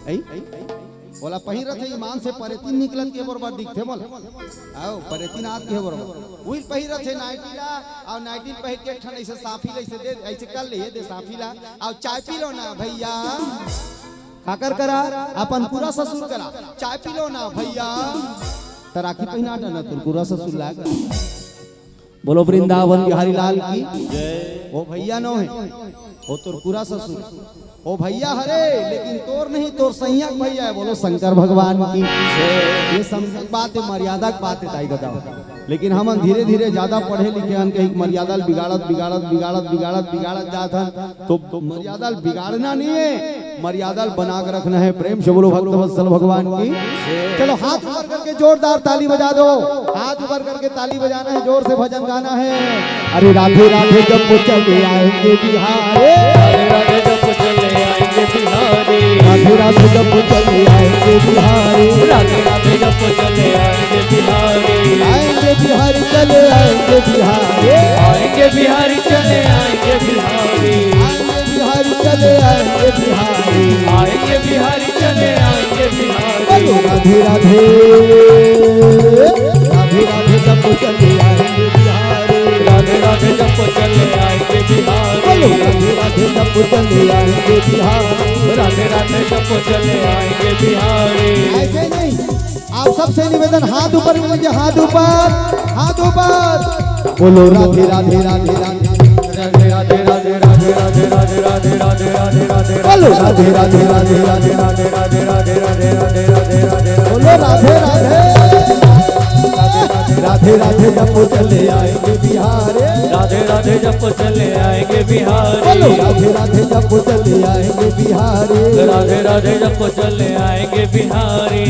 ऐ? वाला पहिर रहे थे, ईमान से परेतीन निकलत के बरोबर दिखथे मोला। आओ, परेतीन आत के बरोबर। वही पहिर रहे थे नाइटी ला, और नाइटी पहिर के एक ठन ऐसे साफी ला ऐसे दे, ऐसे कर ले, ये दे साफी ला, और चाय पी लो ना भैया। काकर करा? अपन पूरा ससुर करा। चाय पी लो ना भैया। त राखी पहिना डाला तोर पूरा ससुर ला। बोलो वृंदावन बिहारी लाल की। जय। वो भैया नो है, वो तोर पूरा ससुर। वो भैया हरे, लेकिन तोर नहीं, तोर सैया के भैया है। बोलो शंकर भगवान की। ये समझ बात है, मर्यादा की बात है, दाई बताओ। लेकिन हमन धीरे धीरे ज्यादा पढ़े लिखे हन, कहीं मर्यादा ल बिगाड़त, बिगाड़त, बिगाड़त, बिगाड़त, बिगाड़त जात हन। तो मर्यादा ल बिगाड़ना नहीं है, मर्यादा ल बना के रखना है। प्रेम से बोलो भक्त वत्सल भगवान की। चलो, हाथ ऊपर करके जोरदार ताली बजा दो। हाथ ऊपर करके ताली बजाना है, जोर से भजन गाना है। अरे राधे राधे जब वो चले आएंगे बिहारी। राधे राधे जब वो चले आएंगे बिहारी। राधे राधे जब वो चले आएंगे बिहारी। राधे राधे जब वो चले आएंगे बिहारी। आएंगे बिहारी, चले आएंगे बिहारी। आएंगे बिहारी, चले आएंगे बिहारी। आएंगे बिहारी, चले आएंगे बिहारी। आएंगे बिहारी, चले आएंगे बिहारी। बोलो राधे राधे। राधे राधे जब वो चले आएंगे बिहारी। राधे राधे जब वो चले आएंगे बिहारी। बोलो राधे राधे जब वो चले आएंगे बिहारी। राधे राधे जब वो चले आएंगे बिहारी। ऐसे नहीं, आप सबसे निवेदन, हाथ ऊपर कर लीजिए, हाथ ऊपर, हाथ ऊपर। बोलो राधे राधे राधे राधे। राधे राधे राधे राधे राधे राधे राधे राधे राधे राधे राधे। बोलो राधे राधे राधे राधे राधे राधे राधे राधे राधे राधे राधे। बोलो राधे राधे। राधे राधे जब वो चले आएंगे बिहारी। राधे राधे जब वो चले आएंगे बिहारी। बोलो राधे राधे जब वो चले आएंगे बिहारी। राधे राधे जब वो चले आएंगे बिहारी।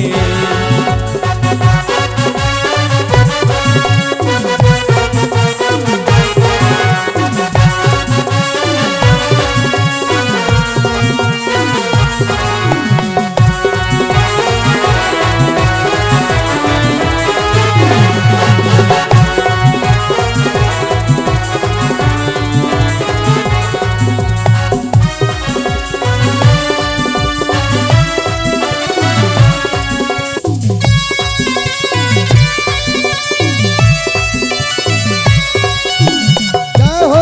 जय हो।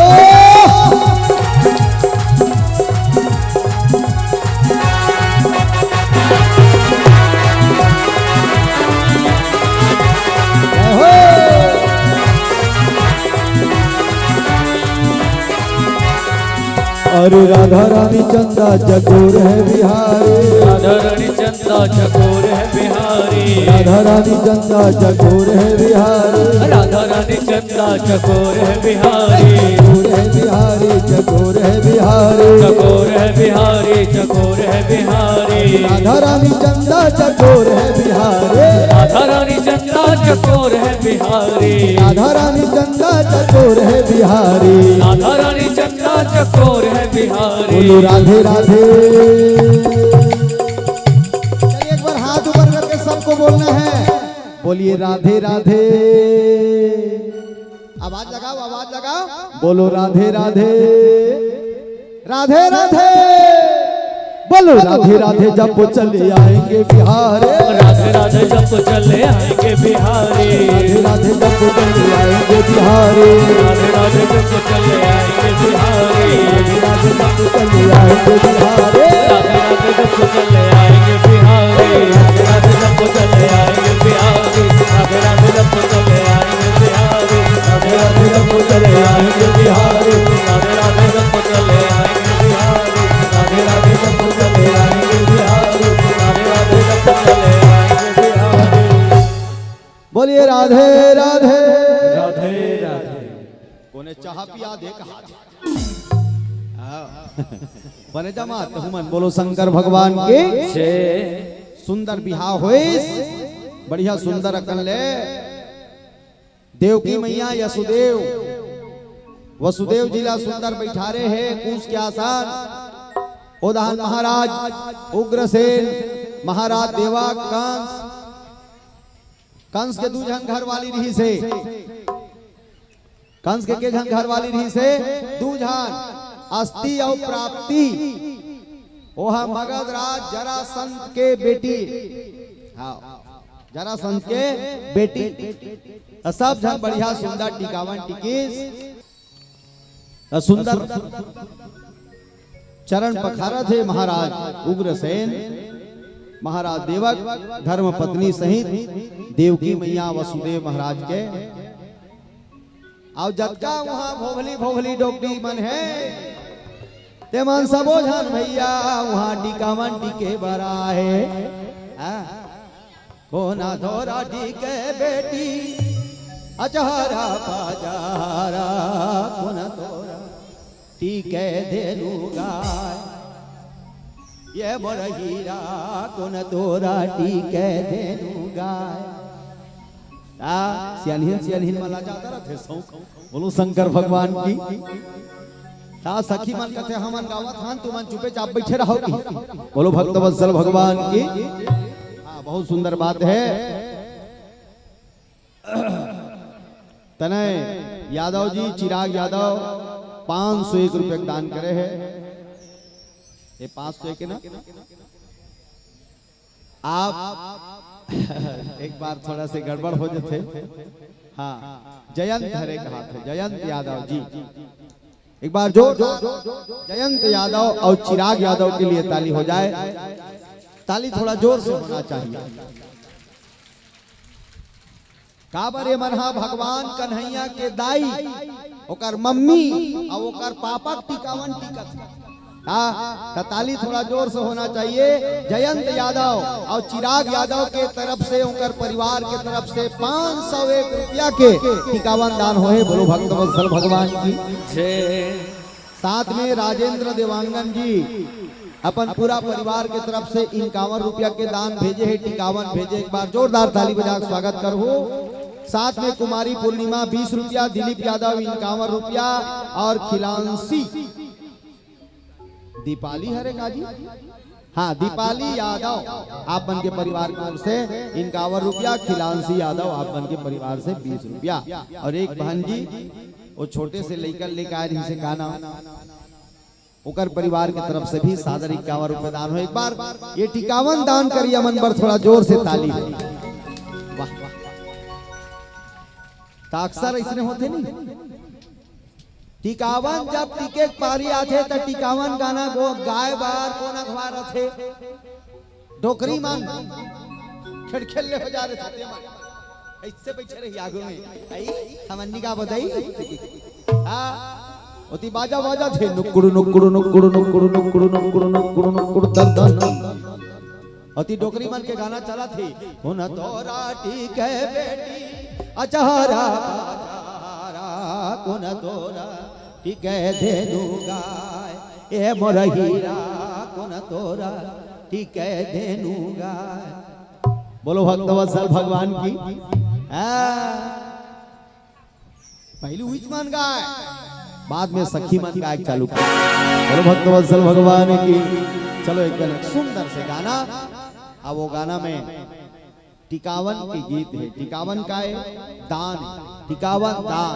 जय हो। अरे राधा रानी चंदा चकोर है बिहारी। राधा रानी चंदा चकोर है बिहारी। राधा रानी चंदा चकोर है बिहारी। राधा रानी चंदा चकोर है बिहारी। चकोर है बिहारी, चकोर है बिहारी। चकोर है बिहारी, चकोर है बिहारी। राधा रानी चंदा चकोर है बिहारी। राधा रानी चंदा चकोर है बिहारी। राधा रानी चंदा चकोर है बिहारी। राधा रानी चंदा चकोर है बिहारी। बोलो राधे राधे। चलिए, एक बार हाथ ऊपर करके सबको बोलना है, बोलिए राधे राधे। आवाज लगाओ, आवाज लगाओ। बोलो राधे राधे। राधे राधे। बोलो राधे राधे जब वो चले आएंगे बिहारी। राधे राधे जब वो चले आएंगे बिहारी। राधे राधे जब वो चले आएंगे बिहारी। राधे राधे जब वो चले आएंगे बिहारी। राधे राधे जब वो चले आएंगे बिहारी। राधे राधे जब वो चले आएंगे बिहारी। राधे राधे जब वो चले आएंगे बिहारी। राधे राधे जब वो चले आएंगे बिहारी। राधे राधे जब वो चले आएंगे बिहारी। राधे राधे जब वो चले आएंगे बिहारी। राधे राधे जब वो चले आएंगे बिहारी। राधे राधे जब वो चले आएंगे बिहारी। बोलिए राधे राधे। राधे राधे। कोने चाह पिया दे कहा। हाँ। बने जमा, तो हमन बोलो शंकर भगवान के। जय। सुंदर बिहाव होइस, बढ़िया सुंदर अकन ले। देवकी मैया, यशुदेव, वसुदेव जी ला सुंदर बैठारे हे, कूस के आसन। ओदहन महाराज उग्रसेन, महाराज देवक, कंस, कंस के दू झन घर वाली रहिस हे। कंस के के झन घर वाली रहिस हे? दू झन, अस्थि अउ प्राप्ति। ओह मगध राज जरासंध के बेटी। हाँ, जरासंध के बेटी। त सब झन बढ़िया सुंदर टिकावन टिकिस। त सुंदर चरण पखारत हे महाराज उग्रसेन, महाराज देवक, धर्म पत्नी सहित देवकी मैया वसुदेव महाराज के। अउ जतका उहाँ भोभली भोभली डोकरी मन हे, ते मन सबो झन भैया उहाँ टिकावन टिके बर आए हे। हाँ। कोना धोरा डी के बेटी, अचहरा पचहरा कोन तोरा टिके धेनु गाय, ये मोर हीरा कोन तोरा टिके धेनु गाय। आ, सियानहिन, सियानहिन मन ला जादा रथे सौंक। बोलो शंकर भगवान की। ता सखी मन कथे, "हमन गावत हन, तुमन चुपे चाप बइठे रहो।" बोलो भक्तवत्सल भगवान की। हाँ, बहुत सुंदर बात है। तनय यादव जी, चिराग यादव, पाँच सौ एक रुपया के दान करे हे। ये पाँच सौ एक हे ना? आप एक बार थोड़ा से गड़बड़ हो जाथे। हाँ, जयंत हरे कहाथे, जयंत यादव जी। एक बार जोर, जयंत यादव और चिराग यादव के लिए ताली हो जाए। ताली थोड़ा जोर से होना चाहिए। काबर ये मन हा भगवान कन्हैया के दाई, ओकर मम्मी अउ ओकर पापा के टिकावन टिकत हे। हाँ, त ताली थोड़ा जोर से होना चाहिए। जयंत यादव और चिराग यादव के तरफ से, ओकर परिवार के तरफ से पाँच सौ एक रुपया के टिकावन दान होए। बोलो भक्तवत्सल भगवान की। जय। साथ में राजेंद्र देवांगन जी अपन पूरा परिवार के तरफ से इक्यावन रुपया के दान भेजे हे, टिकावन भेजे। एक बार जोरदार ताली बजा के स्वागत करहु। साथ में कुमारी पूर्णिमा बीस रुपया, दिलीप यादव इक्यावन रुपया और खिलांशी दीपाली हरे का जी? हाँ, दीपाली यादव आप मन के परिवार की ओर से इक्यावन रुपया, खिलांशी यादव आप मन के परिवार से बीस रुपया और एक बहन जी वो छोटे से लइका लेके आए रहिसे, का नाम? ओकर परिवार के तरफ से भी सादर इक्यावन रुपया दान हो। एक बार ये टिकावन दान करिया मन बर थोड़ा जोर से ताली। वाह, वाह। त अक्सर अइसने होथे नी, टिकावन जब टिके के पारी आथे, त टिकावन गाना गो-, गाए बर कोन अघवा रथे? डोकरी मन खेल खेल ले हो जा रहे थे मन। ऐसे पीछे रही आगू में। आई, हमन निगाह बदई। हाँ, ओती बाजा बाजा थे, नुक्कुड़, नुक्कुड़, नुक्कुड़, नुक्कुड़, नुक्कुड़, नुक्कुड़, नुक्कुड़, नुक्कुड़, दन, दन। ओती डोकरी मन के गाना चला थे। हुन तोरा टीके बेटी, अचहरा, अचहरा, कोन तोरा टीके धेनु गाय, ए मोर हीरा, कोन तोरा टीके धेनु गाय। बोलो भक्तवत्सल भगवान की। हाँ। पहले उहिच मन गाय, बाद में सखी मन गाय चालू कर। बोलो भक्तवत्सल भगवान की। चलो एक गाना, सुंदर से गाना। अब वो गाना में टिकावन के गीत हे। टिकावन का हे? दान। टिकावन दान।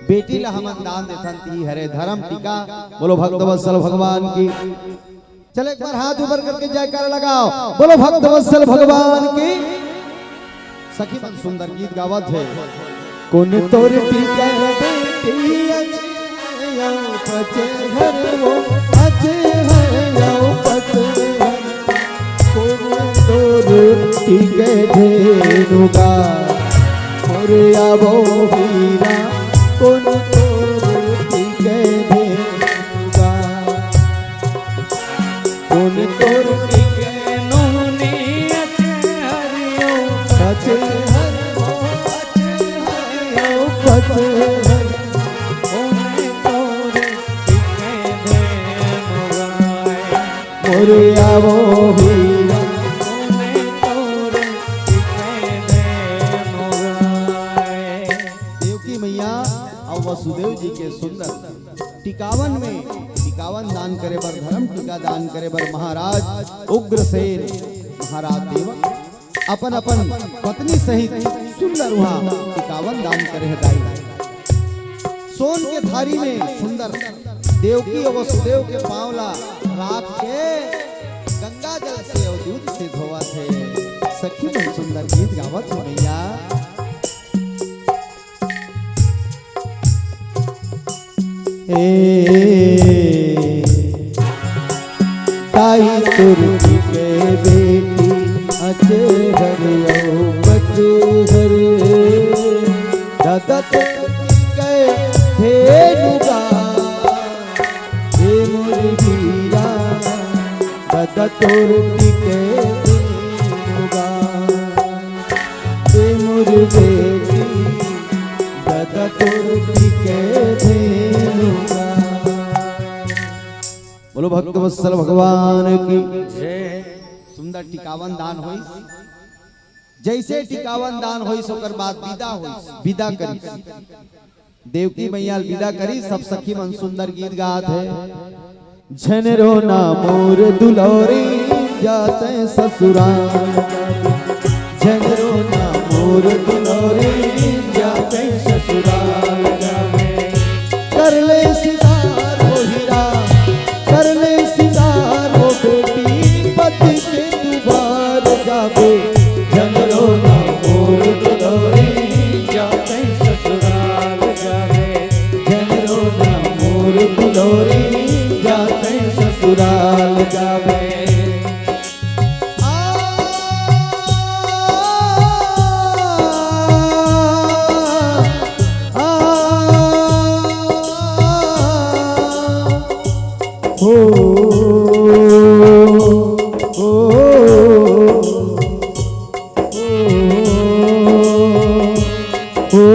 बेटी ला हमन दान देथन, ती हरे धर्म टीका। बोलो भक्तवत्सल भगवान की। चलो एक बार हाथ ऊपर करके जयकारा लगाओ, बोलो भक्तवत्सल भगवान की। सखी मन सुंदर गीत गावत हे। कोन तोर टीका बेटी अच हयौ पचे घर वो, अच हयौ पचे घर। कोन तोर टीके धेनु गाय, मोर आवो हीरा, कोन तोर टीके धेनु गाय। कोन तोर टीके नोनी अच हयौ, पचे घर वो, अच हयौ पचे घर। कोन तोर टीके धेनु गाय। मोर आवो हीरा। देवकी मैया अउ वसुदेव जी के सुंदर टिकावन में टिकावन दान करे बर, धर्म टीका दान करे बर महाराज उग्रसेन महाराज देव अपन अपन पत्नी सहित सुंदर वहाँ टिकावन दान करे हे दाई। सोन के थारी में सुंदर देवकी अउ वसुदेव के पांव ला राख के गंगा जल से अउ दूध से धोवत हे। सखी मन सुंदर गीत गावत हे भैया। ए ताई तुर्की के बेटी अचे हर अउ बचे हर। दादा तुर्की के धेनु गाय, ए मोर हीरा। दादा तुर्की के धेनु गाय, ए मोर बेटी। भक्तवत्सल भगवान की जय। सुंदर टिकावन दान होइस। जैसे टिकावन दान होइस, ओकर बाद विदा होइस, विदा करिस। देवकी मैया ल विदा करिस, सब सखी मन सुंदर गीत गात हे। झन रोना मोर दुलौरी, जाते ससुराल। झन रोना मोर दुलौरी, जाते ससुराल जावे। कर ले सिंगार हो हीरा, कर ले सिंगार हो बेटी, पति के दुआर जावे। झन रोना मोर दुलौरी, जाते ससुराल जावे। झन रोना मोर दुलौरी, जाते ससुराल जावे। आ, आ, आ, हो, हो, हो।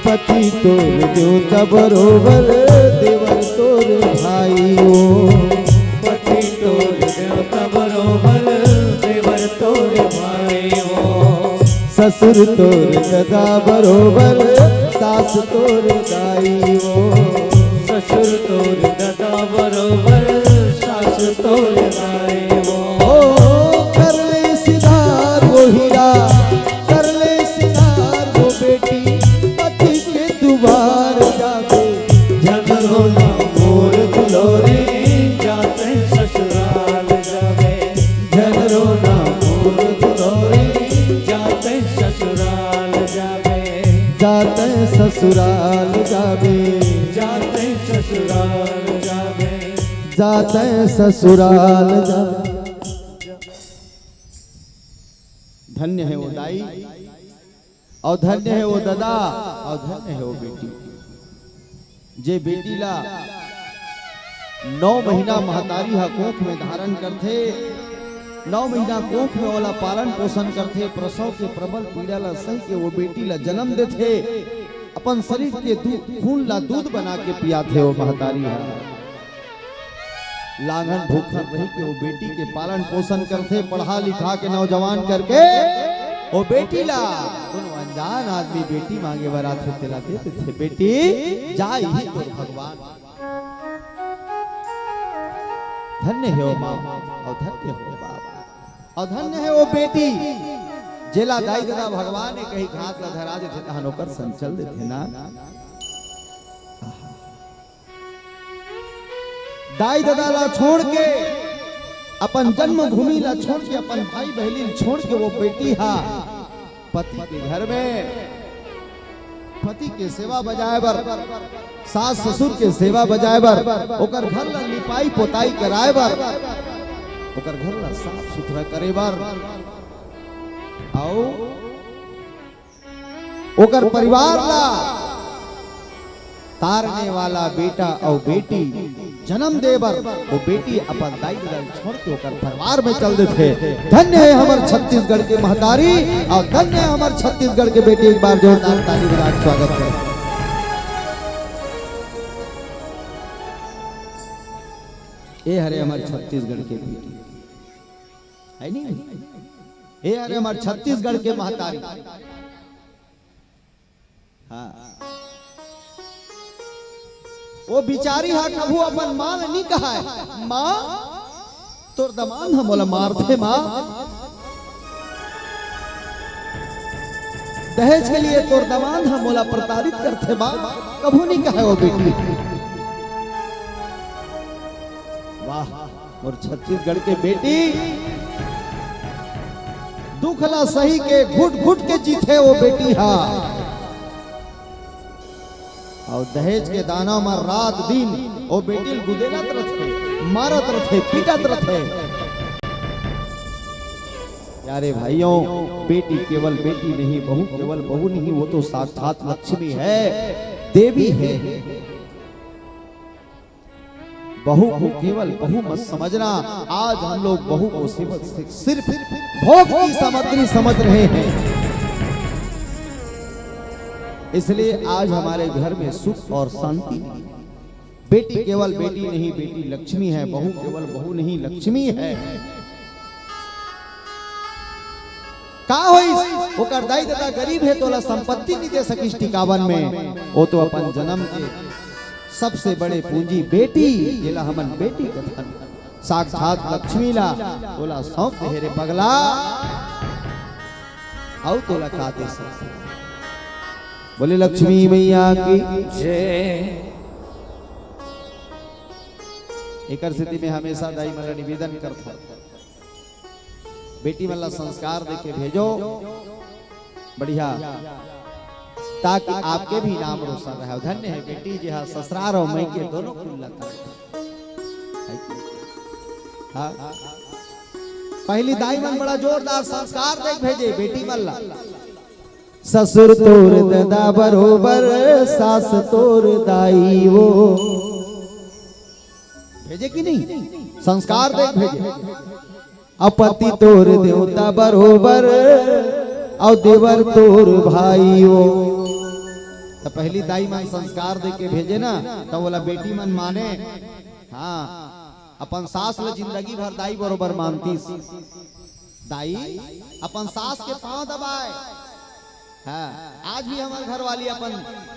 पति तोर देवता बरोबर, देवर तोर भाई हो। पति तोर देवता बरोबर, देवर तोर भाई हो। ससुर तोर ददा बरोबर, सास तोर दाई हो। ससुर तोर ददा बरोबर, सास तोर दाई हो। ओ, कर ले सिंगार हो हीरा, कर ले सिंगार हो बेटी, पति के दुआर जावे। झन रोना मोर दुलौरी, जाते ससुराल जावे। झन रोना मोर दुलौरी, जाते ससुराल जावे। जाते ससुराल जावे। जाते ससुराल जावे। जाते ससुराल जावे। धन्य हे वो दाई, अउ धन्य हे वो ददा, अउ धन्य हे वो बेटी, जे बेटी ला नौ महीना महतारी ह कोख में धारण करथे, नौ महीना कोख में ओला पालन पोषण करथे, प्रसव के प्रबल पीड़ा ला सहि के वो बेटी ला जन्म देथे, अपन शरीर के दू-, खून ला दूध बना के पियाथे वो महतारी ह। लांघन भूखन रहि के वो बेटी के पालन पोषण करथे, पढ़ा लिखा के नौजवान करके वो बेटी ला कोनो अनजान आदमी बेटी मांगे बर आथे, तेला दे देथे। बेटी, जा, इही तोर भगवान। धन्य हे वो माँ, अउ धन्य हे वो बाप, अउ धन्य हे वो बेटी, जेला दाई ददा भगवान एक ही घात ला धरा देथे, तहन ओकर संचल देथे ना। दाई ददा ला छोड़ के, अपन जन्मभूमि ला छोड़ के, अपन भाई बहिनी ला छोड़ के वो बेटी हा पति के घर में पति के सेवा बजाए बर, सास ससुर के सेवा बजाए बर, ओकर घर ला लिपाई पोताई कराए बर, ओकर घर ला साफ सुथरा करे बर, अउ ओकर परिवार ला तारने वाला बेटा अउ बेटी जन्म दे बर वो बेटी अपन दाई ददा छोड़ के ओकर परिवार में चल देथे। धन्य हे हमर छत्तीसगढ़ के महतारी अउ धन्य हे हमर छत्तीसगढ़ के बेटी। एक बार जोरदार ताली बजा के स्वागत करें। ए हरे हमर छत्तीसगढ़ के बेटी, हे नहीं? ए हरे हमर छत्तीसगढ़ के महतारी। हाँ। वो बिचारी हा कभू अपन माँ ल नी कहाय, "माँ, तोर दमांद ह मोला मारथे माँ।" दहेज के लिए तोर दमांद ह मोला प्रताड़ित करथे माँ, कभू नी कहाय वो बेटी। वाह। मोर छत्तीसगढ़ के बेटी दुख ला सही के घुट घुट के जीथे वो बेटी हा। अउ दहेज के दाना म रात दिन वो बेटी ल गुदेलत रथे, मारत रथे, पीटत रथे। प्यारे भाइयों, बेटी केवल बेटी नहीं, बहू केवल बहू नहीं, वो तो साक्षात लक्ष्मी है, देवी है। बहू को केवल बहू मत समझना। आज हम लोग बहू को सिर्फ, सिर्फ भोग की सामग्री समझ रहे हैं, इसलिए आज हमारे घर में सुख और शांति नहीं। बेटी केवल बेटी नहीं, बेटी लक्ष्मी है। बहू केवल बहू नहीं, लक्ष्मी है। का होइस? ओकर दाई ददा गरीब हे, तोला संपत्ति नहीं दे सकिस टिकावन में। वो तो अपन जन्म के सबसे बड़े पूंजी बेटी, जेला हमन बेटी कथन, साक्षात लक्ष्मी ला तोला सौंप दे हे रे पगला। अउ तोला का दे सकथे? बोले लक्ष्मी मैया की जय। एकर सेती मैं हमेशा दाई मन ला निवेदन करथौं, बेटी मन ला संस्कार देके भेजो, बढ़िया, ताकि आपके भी नाम रोशन रहे। धन्य है बेटी, जे हा ससुरार अउ मइके दोनों कुल ला तारे। हाँ। पहली दाई मन बड़ा जोरदार संस्कार देके भेजे बेटी मन ला। ससुर तोर ददा बरोबर, सास तोर दाई वो। भेजे कि नहीं? संस्कार देके भेजे। अउ पति तोर देवता बरोबर, अउ देवर तोर भाई वो। त पहली दाई मन संस्कार देके भेजे ना, त ओला बेटी मन माने। हाँ, अपन सास ल जिंदगी भर दाई बरोबर मानतीस। दाई अपन सास के पांव दबाए। हाँ, आज भी हमर घरवाली अपन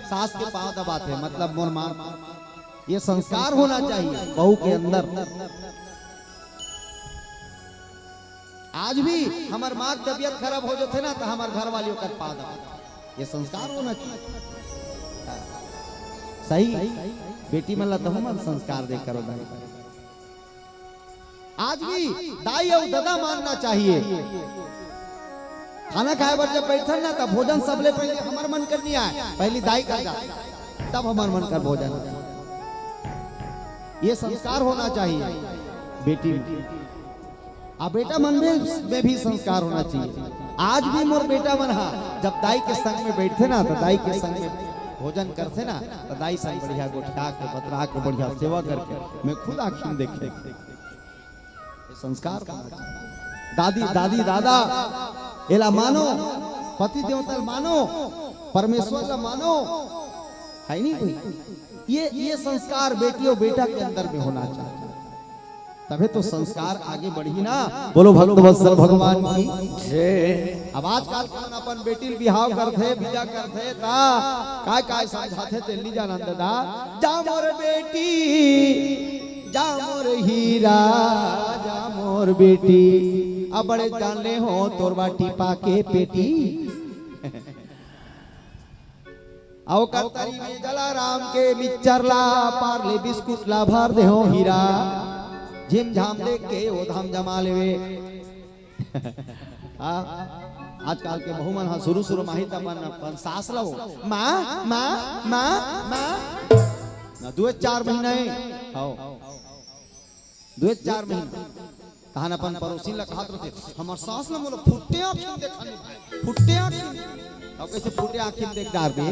सास के पांव दबाथे, मतलब मोर माँ। ये संस्कार होना चाहिए बहू के अंदर। आज भी हमर माँ के तबीयत खराब हो जाथे ना, त हमर घरवाली ओकर पांव दबाथे। ये संस्कार होना चाहिए। हाँ। सही, बेटी मन ला तहु मन संस्कार दे करो दाई। आज भी दाई अउ ददा मानना चाहिए। खाना खाए बर जब बैठन ना, तब भोजन सबले पहले हमर मन कर नहीं आए, पहली दाई कर जाए, तब हमर मन कर भोजन। ये संस्कार होना चाहिए बेटी में। आ बेटा मन में, में भी संस्कार होना चाहिए। आज भी मोर बेटा मन हा जब दाई के संग में बैठथे ना, तो दाई के संग में भोजन करथे ना, तो दाई संग बढ़िया गोठिया के, बतरा के, बढ़िया सेवा करके मैं खुद आँखी में देखे। ये संस्कार होना चाहिए। दादी, दादी, दादा, एला मानो, पति देवता ला मानो, परमेश्वर ला मानो, है नहीं भाई? ये, ये संस्कार बेटी और बेटा के अंदर में होना चाहिए, तभे तो संस्कार आगे बढ़ी ना। बोलो भक्त वत्सल भगवान की जय। अब आजकल के मन अपन बेटी ल बिहाव करथे, बिदा करथे, ता काय काय समझाथे तेल नी जानन दादा। जा मोर बेटी, जा मोर हीरा, जा मोर बेटी, अब बड़े जान ले हो तोर बाटी पाके पेटी। अउ कतरी में जलाराम के मिक्सचर ला, पारले बिस्कुट ला भर दे हो हीरा। झिमझाम देख के ओ धाम जमा लेवे। हाँ, आजकल के बहू मन हा शुरू शुरू माही त अपन, अपन सास ला हो, माँ, माँ, माँ, माँ। ना, दुए चार महीना है। हाँ। दुए चार महीना। तहन अपन पड़ोसी ला कहत रथे, "हमर सास ला मोला फुट्टे आँखी में देखा नहीं, फुट्टे आँखी में।" अब कैसे फुट्टे आँखी में देख डार दे?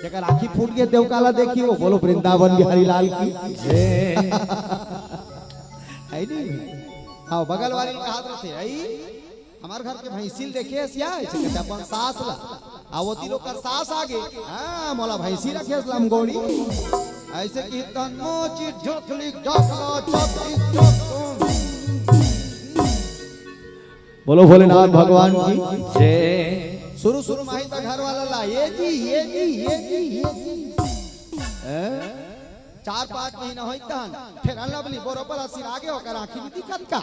जेकर आँखी फूट गए, देव काला देखी वो, बोलो वृंदावन बिहारी लाल की। जय। है नहीं? हाँ, बगल वाली कहत रथे, "आई, हमर घर के भैंसी ल देखे हस या?" ऐसे कहते अपन सास ला। आ ओती लोग कर सास आगे, "हाँ, मोला भैंसी रखे हस लमगोड़ी।" ऐसे कि तन मोची झोकली डोकला चपली चोकम। बोलो भोलेनाथ भगवान की जय। शुरू शुरू माही त घर वाला ला, "ये जी, ये जी, ये जी, ये जी।" हैं? चार पाँच महीना होई तहन, फिर अनलबली बरोबर असिर आगे ओकर आँखी में दिखत का।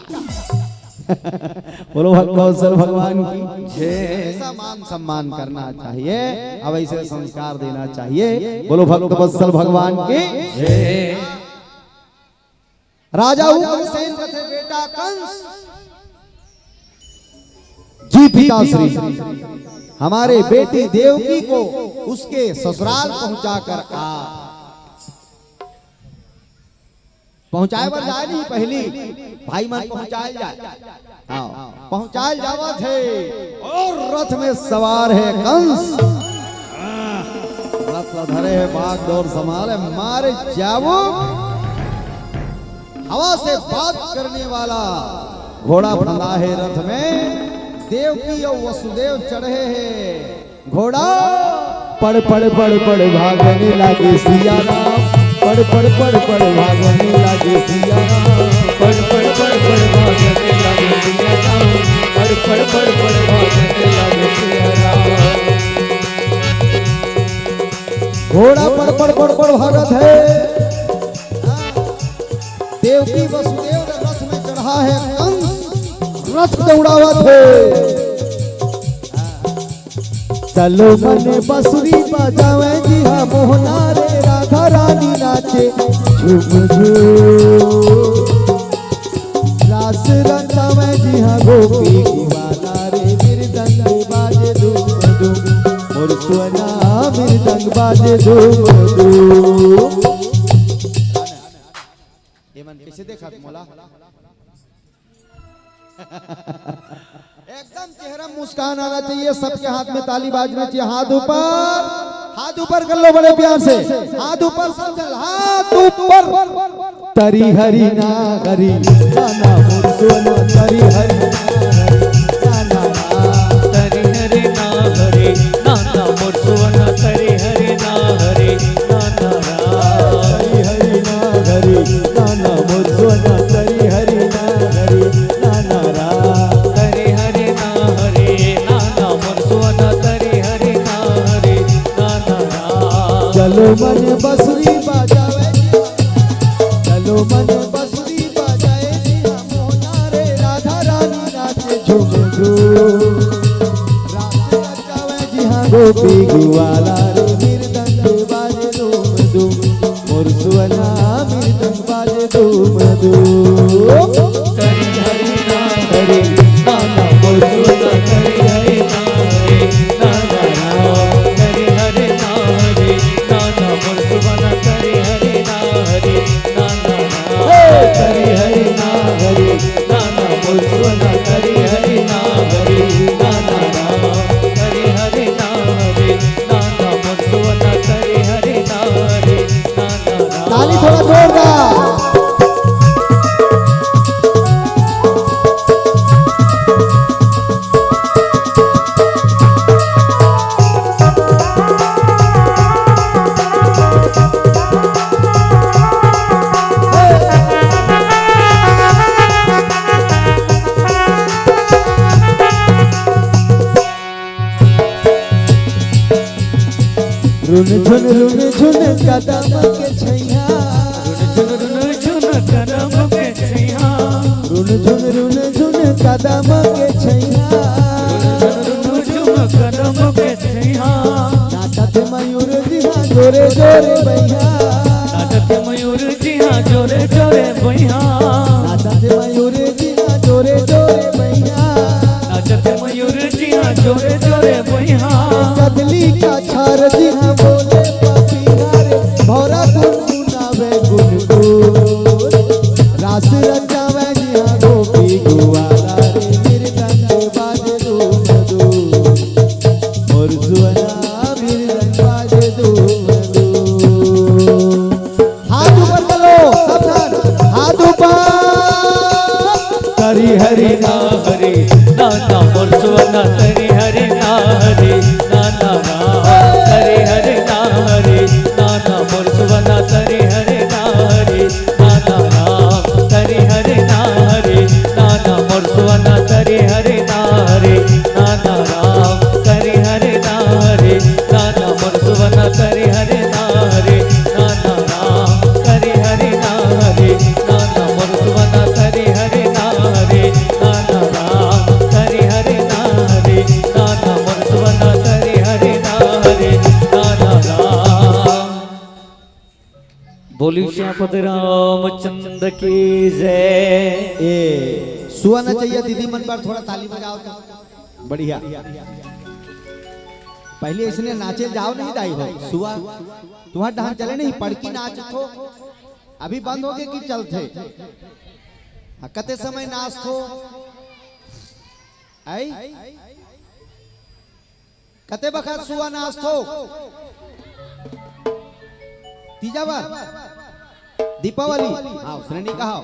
बोलो भक्त वत्सल भगवान की जय। ऐसा मान सम्मान करना चाहिए, अब ऐसे संस्कार देना चाहिए। बोलो भक्त वत्सल भगवान की जय। राजा उग्रसेन कथे बेटा कंस, जी पिताश्री, हमारे बेटी देवकी को उसके ससुराल पहुंचाकर आ। पहुंचाए बर जाए नहीं, पहली भाई मन पहुंचाए जाए। हाँ, पहुंचाए जावत है और रथ में सवार है कंस। रथ ला धरे है बागडोर संभाले, मारे जावो। हवा से बात करने वाला घोड़ा फंदा है रथ में, देवकी और वसुदेव चढ़े हैं। घोड़ा पड़ पड़ पड़ पड़ भागने लगे सिया राम। पड़ पड़ पड़ पड़ भागने लागे सिया राम। पड़ पड़ पड़ पड़ भागने लागे सिया राम। पड़ पड़ पड़ पड़ भागने लागे सिया राम। घोड़ा पड़ पड़ पड़ पड़ भागत हे। देवकी वसुदेव के रथ में चढ़ा हे कंस, रथ दौड़ावत हे। चलो मन बंसुरी बजावे जी हाँ मोहना रे, राधा रानी नाचे झूम झूम। रास रचावे जी हाँ गोपी ग्वाला रे, मृदंग बाजे धूम धूम। मोर सुअना मृदंग बाजे धूम धूम। ये मन कैसे देखा मोला? एकदम चेहरा मुस्कान आना चाहिए, सबके हाथ में ताली बाजना चाहिए। हाथ ऊपर, हाथ ऊपर कर लो बड़े प्यार से, हाथ ऊपर सब जल, हाथ ऊपर। तरी हरी ना हरी, ना ना मोर सोना, तरी हरी ना हरी, ना ना ना। तरी हरी ना हरी, ना ना मोर सोना, तरी हरी ना हरी, ना ना ना। तरी हरी ना हरी, ना ना मोर सोना, तरी हरी ना हरी, ना ना ना। तरी हरी ना हरी, ना ना मोर सोना, तरी हरी ना हरी, ना ना ना। चलो मन बंसुरी बजावे, चलो मन बंसुरी बजाए जी हाँ मोहना रे, राधा रानी नाचे झूम झूम। रास रचावे जी हाँ गोपी ग्वाला रे, मृदंग बाजे धूम धूम। मोर सुअना मृदंग बाजे धूम धूम। हरी हरी ना हरी, ना ना मोर सुअना, हरी हरी ना हरी, ना ना ना। हरी हरी ना हरी, ना ना मोर सुअना, हरी हरी ना हरी, ना ना ना। हरी हरी ना हरी, ना ना मोर सुअना, हरी हरी ना हरी, ना ना ना। हरी हरी ना हरी, ना ना मोर सुअना, हरी हरी ना हरी, ना ना ना। ताली थोड़ा जोरदार। रुन झुन रुन झुन कदम के छैया। रुन झुन रुन झुन कदम के छैया। रुन झुन रुन झुन कदम के छैया। रुन झुन रुन झुन कदम के छैया। नाचत मयूर जी हाँ जोरे जोरे बइहा। नाचत मयूर जी हाँ जोरे जोरे बइहा। नाचत मयूर जी हाँ जोरे जोरे बइहा। नाचत मयूर जी हाँ जोरे जोरे बइहा। कदली का छार जी हाँ बोले पपिहा रे, भौरा गुनगुनावे गुनगुन। रास रचावे जी हाँ गोपी ग्वाला रे, मृदंग बाजे धूम धूम। मोर सुअना मृदंग बाजे धूम धूम। हाथ ऊपर करो, सब झन, हाथ ऊपर। तरी हरी ना हरी, ना ना मोर सुअना, तरी हरी ना हरी, ना ना ना। तरी हरी ना हरी, ना ना मोर सुअना, तरी हरी ना हरी, ना ना ना। तरी हरी ना हरी, ना ना मोर सुअना, तरी हरी ना हरी, ना ना ना। तरी हरी ना हरी, ना ना मोर सुअना, तरी हरी ना हरी, ना ना ना। तरी हरी ना हरी, ना ना मोर सुअना, तरी हरी ना हरी, ना ना ना। तरी हरी ना हरी, ना ना मोर सुअना, तरी हरी ना हरी, ना ना ना। बोली श्यामपति रामचंद्र की जय। ए, सुआ नचइया दीदी मन बर थोड़ा ताली बजाओ तो। बढ़िया। पहले इसने नाचे जाओ नहीं दाई हो। सुआ, तुम्हार डहान चले नहीं, पड़की नाच थो। अभी बंद हो गए कि चलथे? हाँ, कते समय नाच थो? आई? कते बखत सुआ नाचथो? तीजा बर? दीपावली? हाँ, उसने नहीं कहा।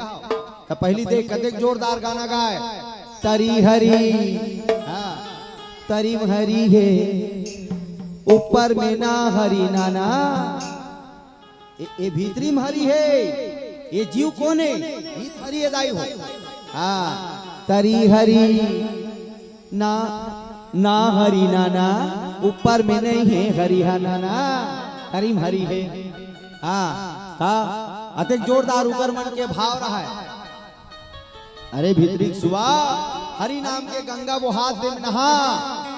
तो पहली देख, कतेक जोरदार गाना गाए। तरी हरी, हाँ, तरी में हरी हे, ऊपर में ना हरी नाना। ए, ए भीतरी म हरी हे। ए जीव कोन हे? भीत हरी हे दाई हो। हाँ, तरी हरी ना, ना हरी ना ना, ऊपर में नहीं हे हरी हा ना ना, तरी म हरी हे। हाँ, का अतेक जोरदार उकर मन के भाव रहय। अरे भीतरी सुआ, हरि नाम के गंगा बोहात दे में नहा,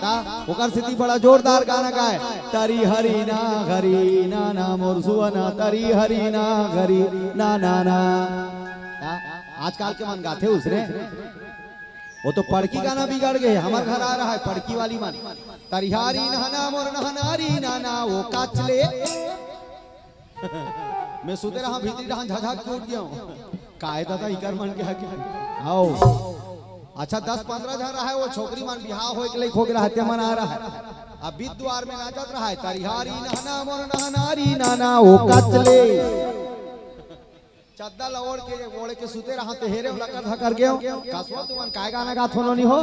ता ओकर सेती बड़ा जोरदार गाना गाय, तरी हरि ना हरि ना ना मोर सुअना, तरी हरि ना हरि ना ना ना। ता आजकल के मन गाथे उसने, वो तो पड़की गाना बिगड़ गए, हमर घर आ रहा है पड़की वाली मन, तरिहारी नहना मोर नहनारी ना ना वो काचले। मैं सुते रहा भीतरी डहान झझक के उठ गया हूँ। काय दादा इकर मन के हकी। आओ। अच्छा दस पंद्रह झन रहा है वो छोकरी मन बिहाव होए के लइक हो गया रहते मन आ रहा है। अब बीत द्वार में नाचत रहा है तरिहारी नहना मोर नहनारी नाना ओ कचले। चद्दा ला ओढ़ के ओढ़ के सुते रहा ते हेरे लकर धकर गयो। कसवा तुमन काय गाना गात हो नोनी हो।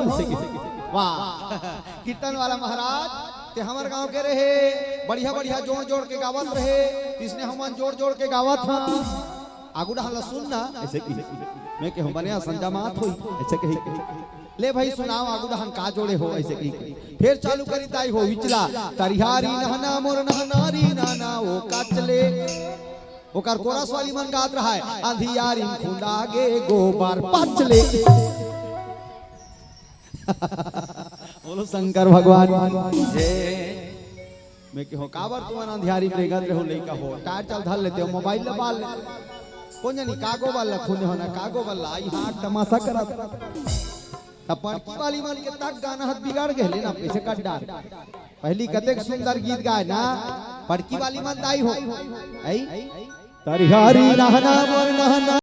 वाह। कीर्तन वाला महाराज ते हमर गांव के रहे, बढ़िया बढ़िया जोड़ जोड़ के गावत रहे, इसने हमन जोड़ जोड़ के गावत हां। आगू डहर ला सुन ना, ऐसे की मैं के हम बने संजा मात होई, ऐसे कही। ले भाई सुनाओ आगू डहर का जोड़े हो, ऐसे की फिर चालू करी ताई हो विचला। तरिहारी नहना मोर नहनारी नाना ओ काचले। ओकर कोरस वाली मन गात रहा है, अंधियारी खुंदा गे गोबर पाचले। बोलो शंकर भगवान की जय। मैं कहो काबर तुमन अंधियारी में रेंगत रहो लइका हो, टायर चल धर लेते हो, मोबाइल ला बाल लेते हो। कोन जानी कागो वाला खुंदे हो ना कागो वाला आई हाथ तमाशा करत। तब पड़की वाली मन के तक गाना हाथ बिगाड़ गए लेना पैसे काट डार। पहली कतेक सुंदर गीत गाए ना। पड़की वाली मन दाई हो। आई तरिहारी नहना मोर नहना।